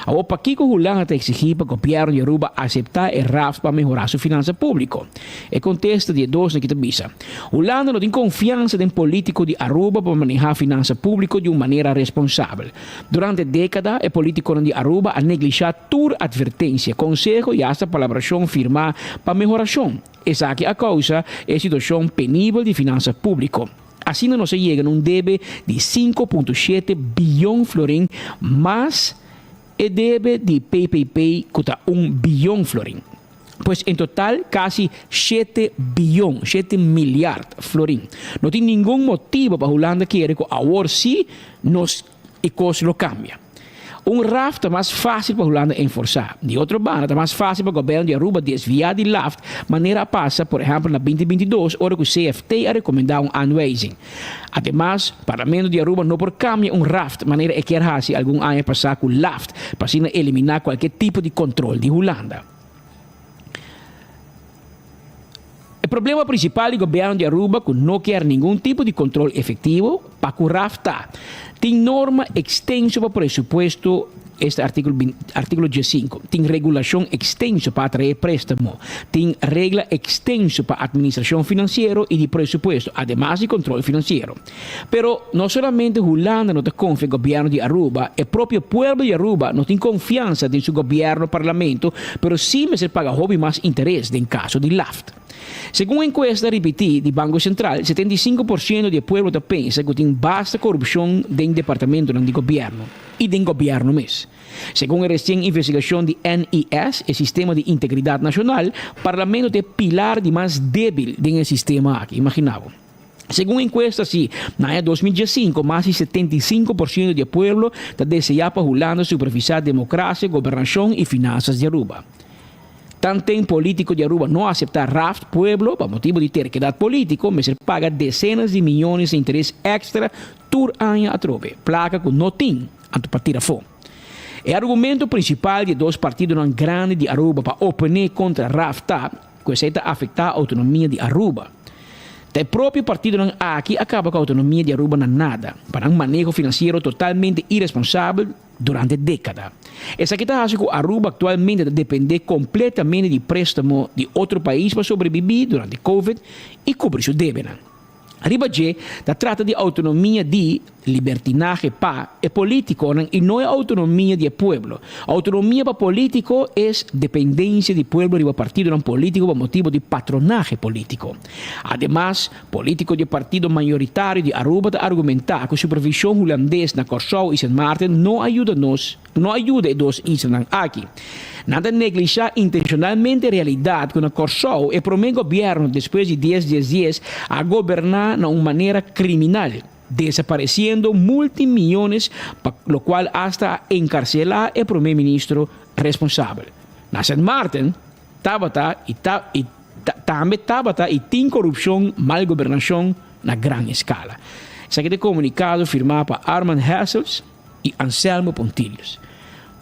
Awor pakico Hulanda ta exigi pa gobierno di Aruba acepta e RAF pa mehora su finansa publico? E contesta di e dosnan aki ta bisa, Hulanda no tin confiansa den politico di Aruba pa maneha finansa publico di un manera responsabel. Durante dékada e polítikonan di Aruba a neglishá tur atvertensia, konseho i asta palabrashon firmá pa mehorashon. Esaki a kousa e situashon penibel di finansa públiko. Asina nos a yega na un debe di 5.7 biyon florin mas e debe di PPP ku ta un biyon florin. Pues en total casi shete biyon, shete milyard florin. No tin ningun motibo pa Hulanda kere cu awor si nos e cos lo cambia. Un raf ta mas facil pa Hulanda enforsa. Di otro banda ta mas facil pa gobierno di Aruba desvia di laft manera a pasa por ehempel na 2022 ora cu CFT a recomenda un aanwijzing. Ademas, Parlamento di Aruba no por cambia un raft manera e kier haci algun aña pasa cu laft pa asina elimina cualkier tipo di control di Hulanda. E problema principal di gobierno di Aruba cu no kier ningun tipo di control efectivo pa cu raft ta, tin norma extenso pa presupuesto, esta articulo articulo diescinco, tin regulacion extenso pa atrae prestamo, tin regla extenso pa administracion financiero y di presupuesto, ademas di control financiero. Pero no solamente Hulanda no ta confia gobierno di Aruba, e propio pueblo di Aruba no tin confiansa den su gobierno, parlamento, pero si mester paga hopi mas interes den caso di laft. Segun encuesta ripiti di Banco Central, 75% di e pueblo ta pensa cu tin basta corupcion den departamentonan di gobierno y den gobierno mes. Segun e recien investigacion di NIS, e sistema di integridad nacional, parlamento ta e pilar di mas debil den e sistema aki. Imagina bo. Segun enkuesta si, na aña 2015 mas di 75% di e pueblo ta deseá pa Hulanda supervisá demokrasia, gobernashon i finansas di Aruba. Tanten polítiko di Aruba no aseptá raft pueblo pa motibu di terkedat polítiko mester paga desenas di miyones di interes èkstra tur aña atrobe, plaka ku no tin anto pa tira afó. E argumento prinsipal di e dos partidonan grandi di Aruba pa oponé kontra raft ta ku esei ta afektá outonomia di Aruba. Ta e propio partidonan aki a kaba ku outonomia di Aruba na nada, pa nan maneho finansiero totalmente iresponsabel durante dékada. Esaki ta hasi ku Aruba aktualmente ta dependé kompletamente di préstamo di otro pais pa sobrebibí durante Covid i kubri su debenan. Riba dje ta trata di autonomia di libertinahe pa e politiconan y no e autonomia di e pueblo. Autonomia pa politico es dependencia di pueblo riba partidonan politico pa motibo di patronahe politico. Ademas, politico di e partido mayoritario di Aruba ta argumenta cu supervision Hulandes na Corsou y Sint Maarten no a yuda nos no a yuda e dos islanan aki. Nan ta neglishá intenshonalmente realidat ku na Kòrsou e promé gobièrnu despues di dies dies dies a goberná na un manera kriminal, desaparesiendo multimiones pa lokual asta a enkarselá e promé ministro responsabel. Na Sint Maarten tabata i ta i tambe tabata i tin korupshon, mal gobernashon na gran eskala. Esaki ta e komunikado firmá pa Armand Hessels. i Anselmo Pontilius.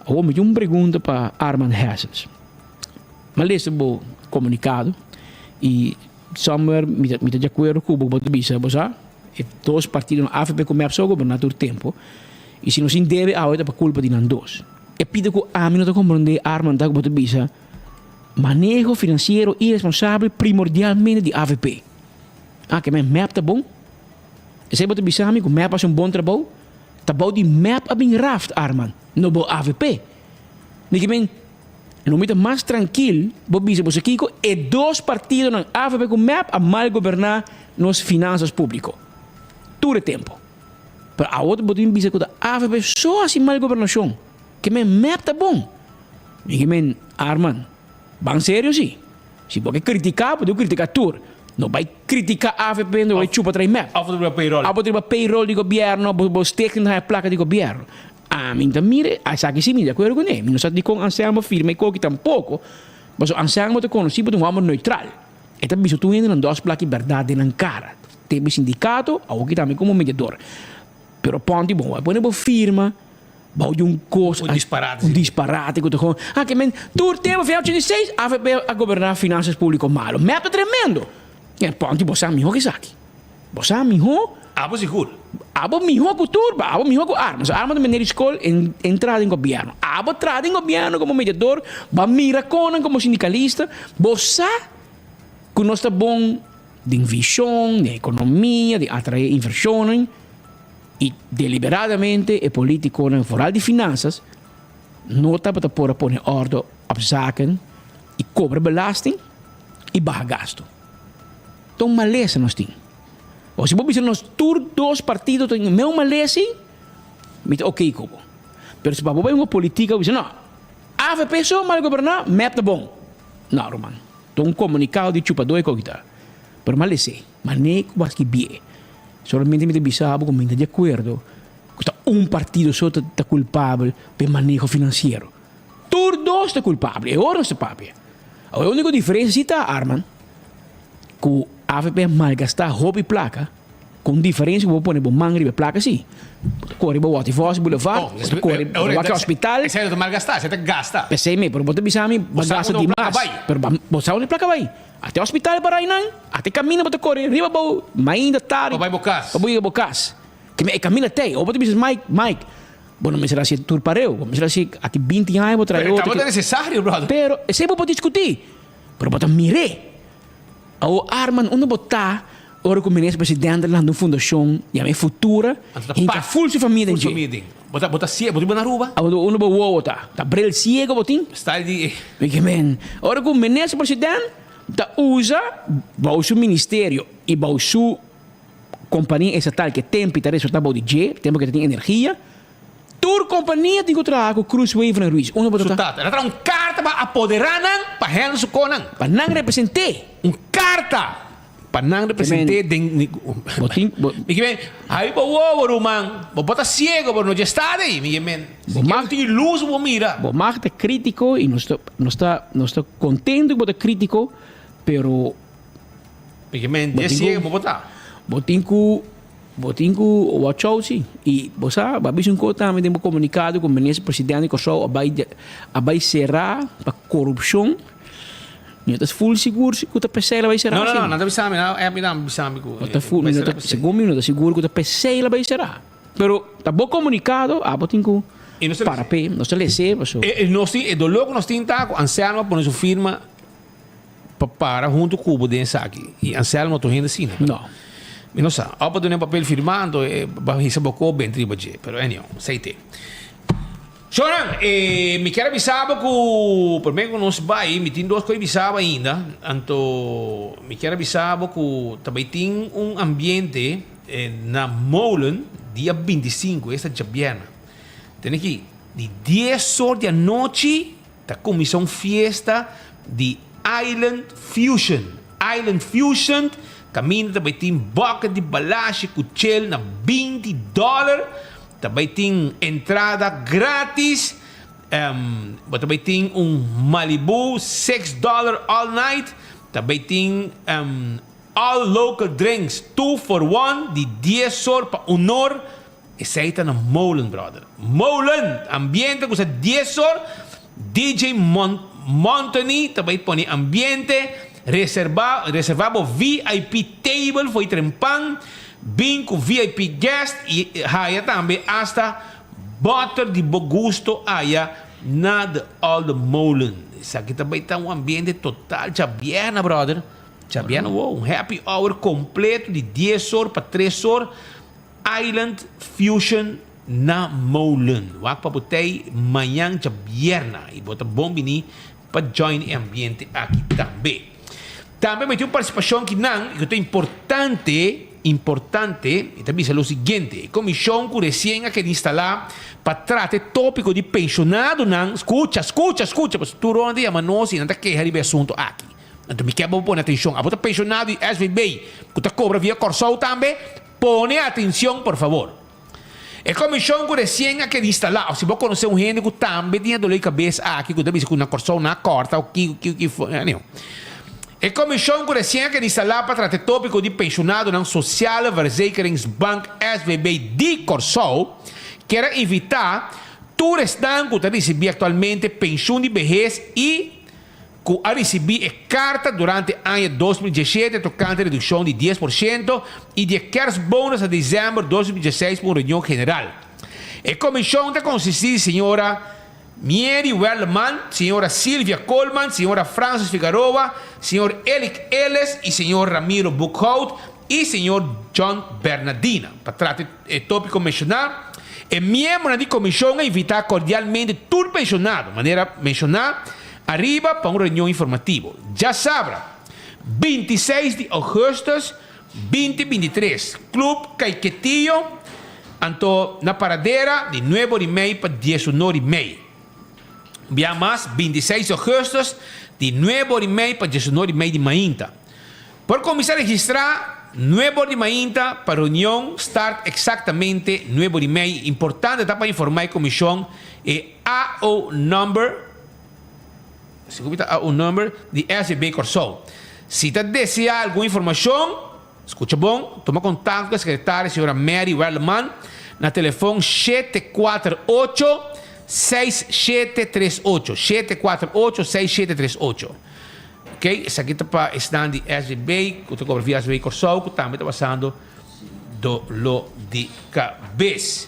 Awor mi tin un pregunta pa Armand Hessels. Mi a lesa bo komunikado i somewhere mi ta mi ta di akuerdo ku bo, bo ta bisa bo sa e dos partidonan avp ku mep so goberná tur tempu i si nos tin debe awe ta pa kulpa di nan dos. E pida ku ami no ta komprondé Armand ta ku bo ta bisa maneho finansiero iresponsabel primordialmente di avp. Ah ke men mep ta bon? Esei bo ta bisa mi ku mep a hasi un bon trabou? Ta bou di mep a bin raft Arman, no bou avp. Mi ke men, lo mi ta mas trankil bo bisa boso kiko e dos partidonan avp ku mep a mal goberná nos finansas públiko tur e tempu. Pero awor bo tin bisa ku ta avp so hasi mal gobernashon. Ke men mep ta bon. Mi ke men, Arman, ban serio si. Si bo ke kritiká, bo debe kritiká tur. No bai kritiká avp, no bai chupa trai mep. Of riba payroll. Abo riba payroll di gobièrnu, bo bo stichting ta haña plaka di gobièrnu. Ami ta mira, esaki si mi di akuerdo kuné. Mi no sa dikon Anselmo firma e koki tampoko, pasobra Anselmo ta konosí pa ta un hòmber neutral. E ta bisa tur hende nan dòs plaka e bèrdat den nan kara. Tempu e sindikato, awoki tambe komo mediador. Pero Ponti bo a pone bo firma. Bou di un kos. Un disparate. Un disparate ku ta kon. Ah ke men tur tempu fin 86 avp a goberná finansas públiko malo. Mep ta tremendo. E Ponti bo sa mihó ku esaki. Bo sa mihó. Abo sigur. Abo mihó ku tur ba. Abo mihó ku Armas. Armas ta meneer di skol en entra den gobièrnu. Abo traha den gobièrnu komo mediador. Bo a mira konnan komo sindikalista. Bo sa ku nos ta bon den vishon, den ekonomia, den atraé invershonnan. I deliberadamente e politiconan, vooral di finanzas, no tabata por a pone ordo op zaken i cobra belasting i baha gasto. Ta un malesa nos tin. O si bo bisa nos tur dos partido tin e meun malesa ei, mi ta ok cu bo. Pero si pa bo bai un politica bo bisa no, avp so mal goberna, mep ta bon. No ruman, ta un comunicado di chupador e cogita. Pero malesa ei, mane cu bo a skibie. Solamente mi ta bisa bo ku mi ta di akuerdo ku ta un partido so ta kulpabel pa e maneho finansiero. Tur dos ta kulpabel, e ora nos ta papia. Awor e úniko diferensia si ta, Arman, ku avp a malgastá hopi plaka, ku un diferensia ku bo pone bo man riba e plaka si. Bo ta kore riba Waterfalls Boulevard, bo ta kore bo wak e hospital. Esei no ta malgastá, esei ta gasta. P'esei mi, pero bo ta bisa mi bo gasta di mas. Pero bo sa unda e plaka bai. Ate hospital pa rai nan, ate camina bo ta core riba bo mainda tardi. Pa bai bo cas. Pa bo yega bo cas. Keme e camina tey. Ora bo ta bisa Mike, Mike, bo no mester haci tur pareu. Bo mester haci aki binti aña bo trae Pero e otro. tabata necesario, brother. Pero esey bo por discuti. Pero bo ta mir'é. Awor Armand, unda bo ta ora cu minister presidente lanta un fundacion yama e Futura, Anto ta hinca pak full su famia den full dje. famia den. Bo ta bo ta ciego, bo tin bo na Aruba? Awor unda bo wowo ta? Ta bril ciego bo tin? Style di. Mi ke men, ora ku minister president ta usa bou su ministerio i bou su kompania estatal ke tempi ta resulta bou di dje, tempu ke ta tin energia, tur kompania tin ku traha ku Cruz Wever en Ruiz. Unda bo ta Su ta? tata. El a traha un karta pa apoderá nan pa hèndel su konan. Pa nan represent'é. Un karta! Pa nan represent'é den. Bo tin, bo. Mi ke men, Ai bo wowo ruman, bo por ta ciego pero no dje sta dei. Mi ke men, si ke bo tin luz bo mira. Bo mag ta critico y nos ta, nos ta, nos ta contento cu bo ta critico, pero. Mi ke men, dje ciego bo por ta. Bo tin cu, bo tin cu watch out si. Y bo sa, bo a bisa un cos tambe den bo comunicado cu minister presidente di Corsou a bay, a bay cera pa corupcion. Mi no ta full sigur si ku ta pesei la bai será No, no, si. no, nan ta bisa mi, nan a mi nan bisa mi ku No ta full, mi no ta, segun mi no ta sigur ku ta pesei la bai será. Pero ta bo komunikado, abo tin ku I nos ta para p'e, nos ta les'é paso. E, e nos tin, e doló ku nos tin ta ku Anselmo a pone su firma pa para huntu ku bo den esaki. I Anselmo ta un hende asina. No. Mi no sa. Òf bo duna e papel firmá, anto e bo hisa bo kop bent riba dje. Pero anyhow, esei te. Shownan, e mi kier a bisa bo ku promé ku nos bai, mi tin dos kos di bisa bo ainda. Anto mi kier a bisa bo ku ta bai tin un ambiente na Molen dia 25, esta djabièrnè. Tene ki di dies or di anochi ta kuminsá un fiesta di Island Fusion. Island Fusion kaminda ta bai tin bucket di balashi ku chel na 20 dòler. Ta bai tin entrada gratis. Bo ta bai tin un Malibu 6 dòler all night. Ta bai tin all local drinks 2 for 1 di 10 or pa 1 or. Esei ta na Molen brother. Molen! Ambiente ku sa 10 or. DJ Mon Montony ta bai pone ambiente. Reserva reserva bo VIP table for e trempan. Bin ku VIP guest i haya tambe hasta boter di bo gusto aya na de Olde Molen. Esaki ta bai ta un ambiente total djabièrnè brother. Djabièrnè wow, un happy hour kompleto di dies or pa tres or. Island Fusion na Molen. Wak pa bo tei mañan djabièrnè i bo ta bon bini pa join e ambiente aki tambe. Tambe mi tin un partisipashon ki nan i ku ta importante, importante, i ta bisa lo siguiente, e komishon ku resien a keda instalá pa trata e tópiko di penshonadonan, skucha, skucha, skucha, pasobra tur ora nan ta yama nos i nan ta keha riba e asuntu aki. Anto mi ke bo pone atenshon. Abo ta penshonado di SVB ku ta kobra via Kòrsou tambe, pone atenshon por fabor. E komishon ku resien a keda instalá, òf si bo konosé un hende ku tambe tin e doló di kabes aki ku ta bisa ku na Kòrsou nan a kòrta òf kiko kiko kiko, anyhow. E komishon ku resien a keda instalá pa trata e tópiko di penshonadonan Sociale Verzekeringsbank, SVB, di Kòrsou kier a invitá tur esnan ku ta risibí aktualmente penshun di behes i ku a risibí e karta durante aña 2017 tokante redukshon di 10% i di e kerstbonus na desèmber 2016 pa un reunion general. E komishon ta konsistí di señora Mieri Werleman, señora Silvia Koolman, señora Francis Figaroa, señor Elik Ellis i señor Ramiro Boekhout i señor John Bernadina. Pa trata e tópiko menshoná, e miembronan di komishon a invitá kordialmente tur penshonado, manera menshoná ariba, pa un reunion informativo. Djasabra, 26 di ougùstùs 2023, Club Caiquetio, anto na Paradera, di nuebe ora i mei pa diesunor i mei. Bia mas, 26 di ougùstùs, di nuebe ora i mei pa diesunor i mei di mainta. Por kuminsá registrá nuebe or di mainta pa reunion start eksaktamente nuebe or i mei. Importante ta pa informá e komishon e AO number, segun mi ta AO number, di SVB Kòrsou. Si ta deseá algun informashon, skucha bon, tuma kontakto ku e sekretaria señora Mary Werleman na telefon 748 6738, 748 6738. Ok, esaki ta pa esnan di SVB ku ta kobra via SVB Kòrsou ku tambe ta pasando dolo di kabes.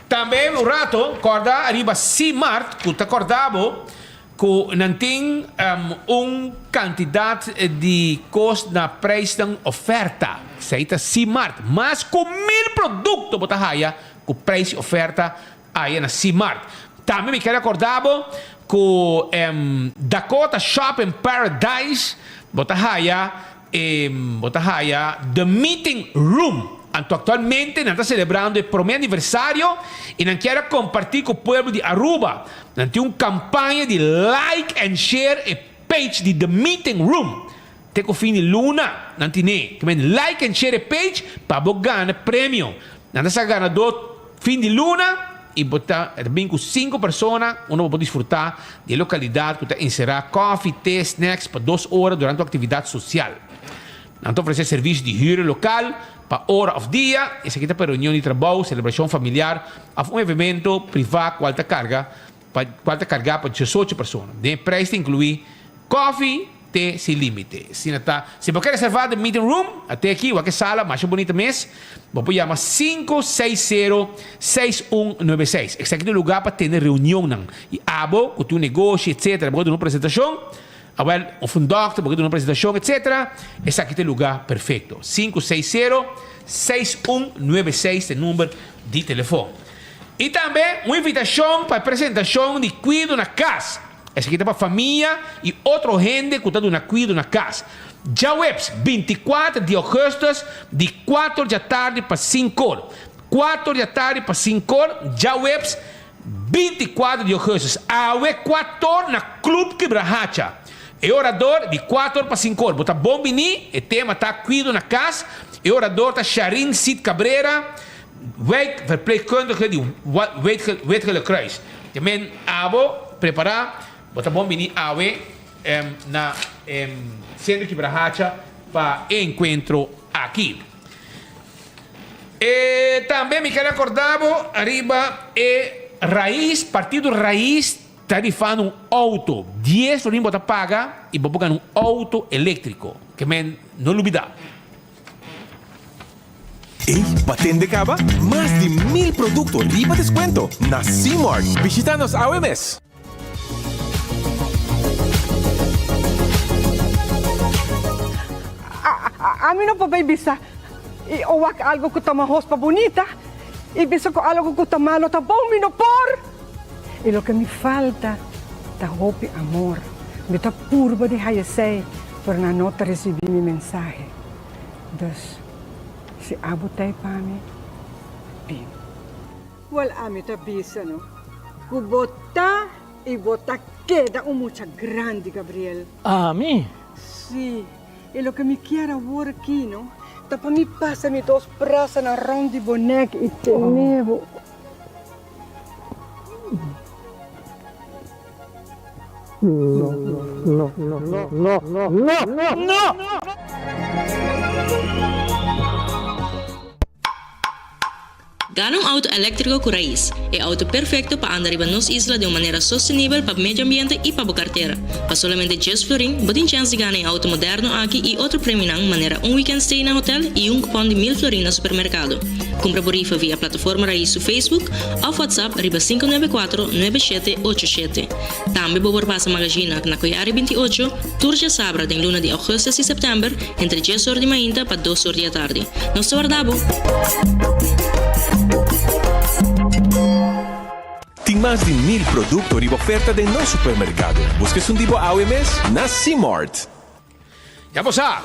Tambe un rato kòrda ariba Simart ku ta kòrda bo ku nan tin un kantidat di kos na preisnan oferta. Esei ta Simart. Mas ku 1000 produkto bo ta haya ku preis oferta Aya na Simart. Tambe mi ker acorda bo cu Dakota Shopping Paradise bo ta haya e bo ta haya The Meeting Room. Anto actualmente nan ta celebrando e prome aniversario y nan kier a comparti cu pueblo di Aruba. Nan tin un campaña di like and share e page di The Meeting Room. Te cu fin di luna nan tine. Ke men like and share e page pa bo gana premio. Nan ta saca ganador fin di luna y bo ta e ta bin cu cinco persona unda bo por disfruta di e localidad cu ta encera coffee, te, snacks pa dos ora durante un actividad social. Nan ta ofrece servicio di huur local pa ora of dia. Esaki ta pa reunion di trabou, celebracion familiar of un evento priva cual ta carga pa cual ta carga pa 18 persona. Den e prijs ta inclui coffee, te sin limite. Asina ta. Si bo ke reserva den meeting room, a te aki, wak e sala masha bunita mes, bo por yama 560 6196. Esaki ta un lugar pa tene reunionnan. Y abo cu tin un negoshi, etcetera, bo ke duna un presentacion, Awel, of un dòkter, bo ke duna un presentashon, etsetera, esaki ta e lugá perfekto. 560 6196 ta e number di telefon. I tambe un invitashon pa e presentashon di Kuido na Kas. Esaki ta pa famia i otro hende ku ta duna kuido na kas. Djaweps 24 di ougùstùs di kuater djatardi pa sinkor. Kuater djatardi pa sinkor, djaweps 24 di ougùstùs. Awe kuator na Club Kibrahacha. E orador di kuator pa sinkor. Bo ta bon bini, e tema ta Kuido na kas. E orador ta Sharin Cid Cabrera. Wijkverpleegkundige di Wit Gele Kruis. Te men abo prepara, bo ta bon bini awe na Centro Kibrahacha pa e encuentro aki. E tambe mi ker acorda bo ariba e Raiz, Partido Raiz ta rifando un auto. Dies florin bo ta paga y bo por gana un auto electrico. Ke men no lubida. Ey, pa tende caba? Mas di mil producto riba descuento na C-Mart. Bishita nos awe mes! Ami no por bay bisa y o wak algo cu ta mahos pa bunita y bisa cu algo cu ta malo ta bon, mi no por! Y loke mi falta ta hopi amor. Mi ta purba di haya esey, pero nan no ta ricibi mi mensahe. Dus, si abo ta e pa mi, bin. Wel, ami ta bisa no, ku bo ta i bo ta keda un mucha grandi, Gabriel. Ami? Sí, i loke mi kier awor aki no, ta pa mi pasa mi dos brasanan rond di bo nek i tene bo. No, no, no, no, no, no! Gana un auto eléktriko ku rais, e auto perfekto pa anda riba nos isla den un manera sostenibel pa medio ambiente i pa bo kartera. Pa solamente djes florin, bo tin chèns di gana e auto moderno aki i otro premionan manera un weekend stay na hotel i un kupòn di mil florin na supermerkado. Kumpra bo rifa via Plataforma Rais su Facebook òf WhatsApp riba 594 9787. Tambe bo por pasa Magazina na Koyari 28 tur djasabra den luna di augustus i september entre djes or di mainta pa dos or di atardi. Nos ta warda bo! Tin mas di mil producto riba oferta den nos supermercado. Busca esun di bo awe mes na C-Mart. Ya bo sa.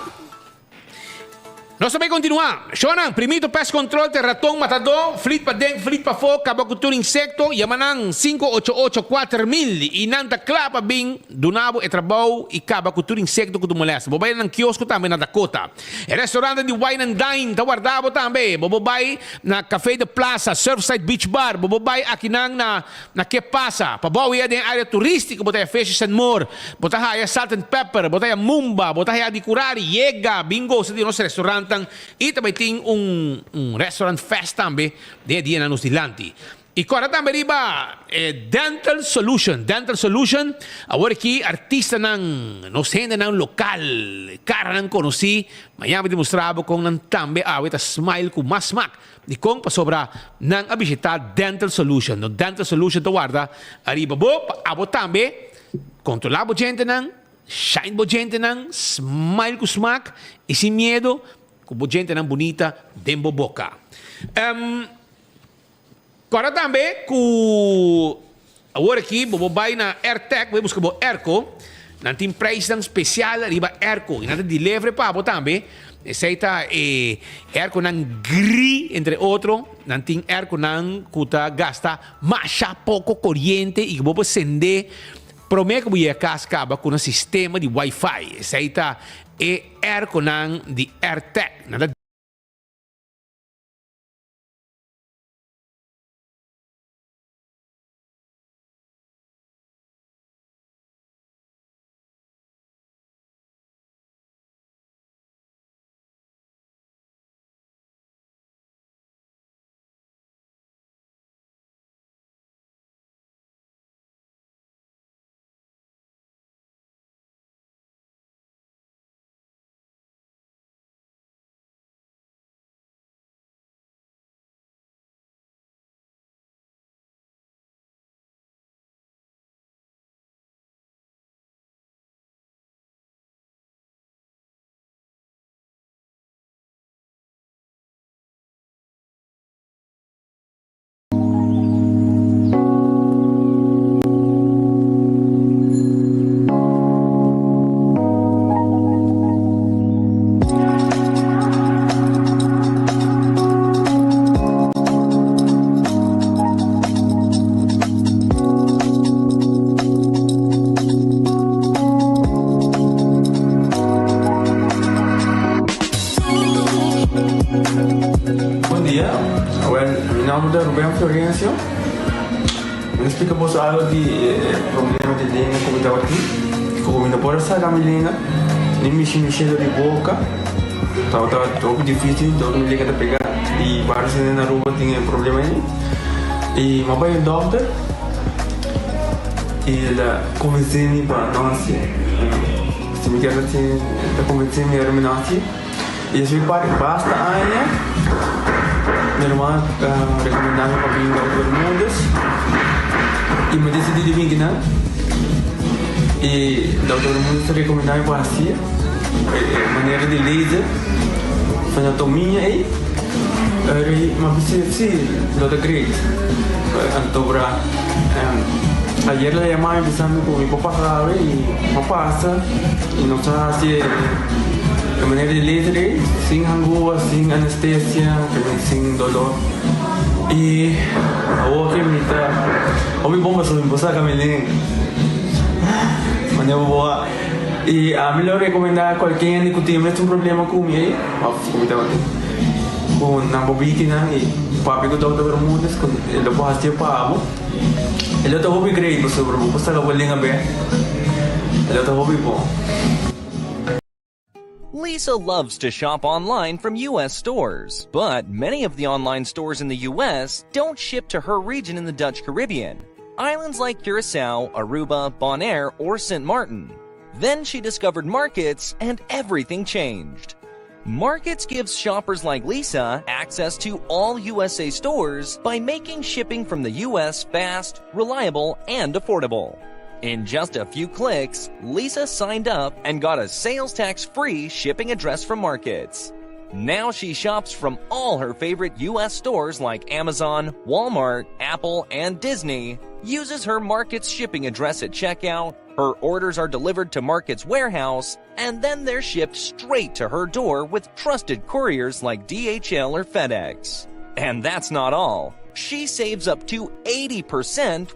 Nos ta bay continua. Shownan, Primito Pest Control te raton matadó, flit paden, flit pafó, caba cu tur insecto, yama nan 588 4000 y nan ta cla pa bin duna bo e trabou y caba cu tur insecto cu ta molesta. Bo bay na nan kiosco tambe na Dakota. E restaurante di Wine and Dine ta warda bo tambe. Bo bo bay na Café de Plaza, Surfside Beach Bar, bo bo bay akinan na Na ke pasa? Pa bo awia den area turistico bo ta haya Fishes and More, bo ta haya Salt and Pepper, bo ta haya Mumba, bo ta haya Di Curari, yega bin gosa di nos restaurantnan y ta bay tin un un restaurant fest tambe den e dianan nos dilanti. Y corda tambe riba e Dental Solution, Dental Solution, awor aki artistanan, nos hendenan local, caranan conoci, mañana mi ta mustra bo con nan tambe awe ta smile cu mas smak. Dikon? Pasobra nan a bishitá Dental Solution. No Dental Solution ta warda ariba bo pa abo tambe kontrolá bo djentenan, shine bo djentenan, smile ku smak i sin miedo ku bo djentenan bunita den bo boka. Kòrda tambe ku Awor aki bo por bai na Airtec, bo buska bo airco. Nan tin prijsnan special riba airco y nan ta deliver pa bo tambe. Esey ta e airconan gri entre otro. Nan tin airconan cu ta gasta masha poco coriente y cu bo por sende prome cu bo yega cas caba cu nan sistema di wifi. Esey ta e airconan di Airtec. Nan ta. Bon dia, well, mi nomber ta Ruben Florencio. Mi ta splika boso algo di e problema di lenga ku mi tabatin. Ku mi no por a saka mi lenga, ni mishi mi shelo di boka. Tabata hopi dificil, dor mi lenga ta pega. I varios hende na Aruba tin e problema ei. I mi a bai un dokter i el a konvensé mi pa no hasié. Si mi kier hasié, el ta konvensé mi ora mi no hasié. I esei pa basta aña mi ruman a rekomendá mi pa bin Dokter Bermudez i mi disidí di bin kinan. I Dokter Bermudez ta rekomendá mi pa hasié e manera di laser frenotomia ei. Ora mi a bisa si lo ta great. Anto bra ayer el a yama mi bisa mi ku mi por pasa awe i mi a pasa i nos a hasi e manera di laser ei sin hangua, sin anestesia, sin dolor i awor ke mi ta hopi bon pasobra mi por saka mi lenga manera bo por a i ami lo rekomenda kualke hende ku tin mes un problema ku mi ei òf ku mi tabatin ku nan por biki nan i papia ku Dòkter Bermudez ku e lo por hasié pa bo e lo ta hopi great pasobra bo por saka bo lenga bèk e lo ta hopi bon. Lisa loves to shop online from U.S. stores, but many of the online stores in the U.S. don't ship to her region in the Dutch Caribbean. Islands like Curacao, Aruba, Bonaire, or St. Martin. Then she discovered markets and everything changed. Markets gives shoppers like Lisa access to all USA stores by making shipping from the US fast, reliable, and affordable. In just a few clicks, Lisa signed up and got a sales tax free shipping address from Markets. Now she shops from all her favorite U.S. stores like Amazon, Walmart, Apple, and Disney, uses her Markets shipping address at checkout, her orders are delivered to Markets warehouse, and then they're shipped straight to her door with trusted couriers like DHL or FedEx. And that's not all. She saves up to 80%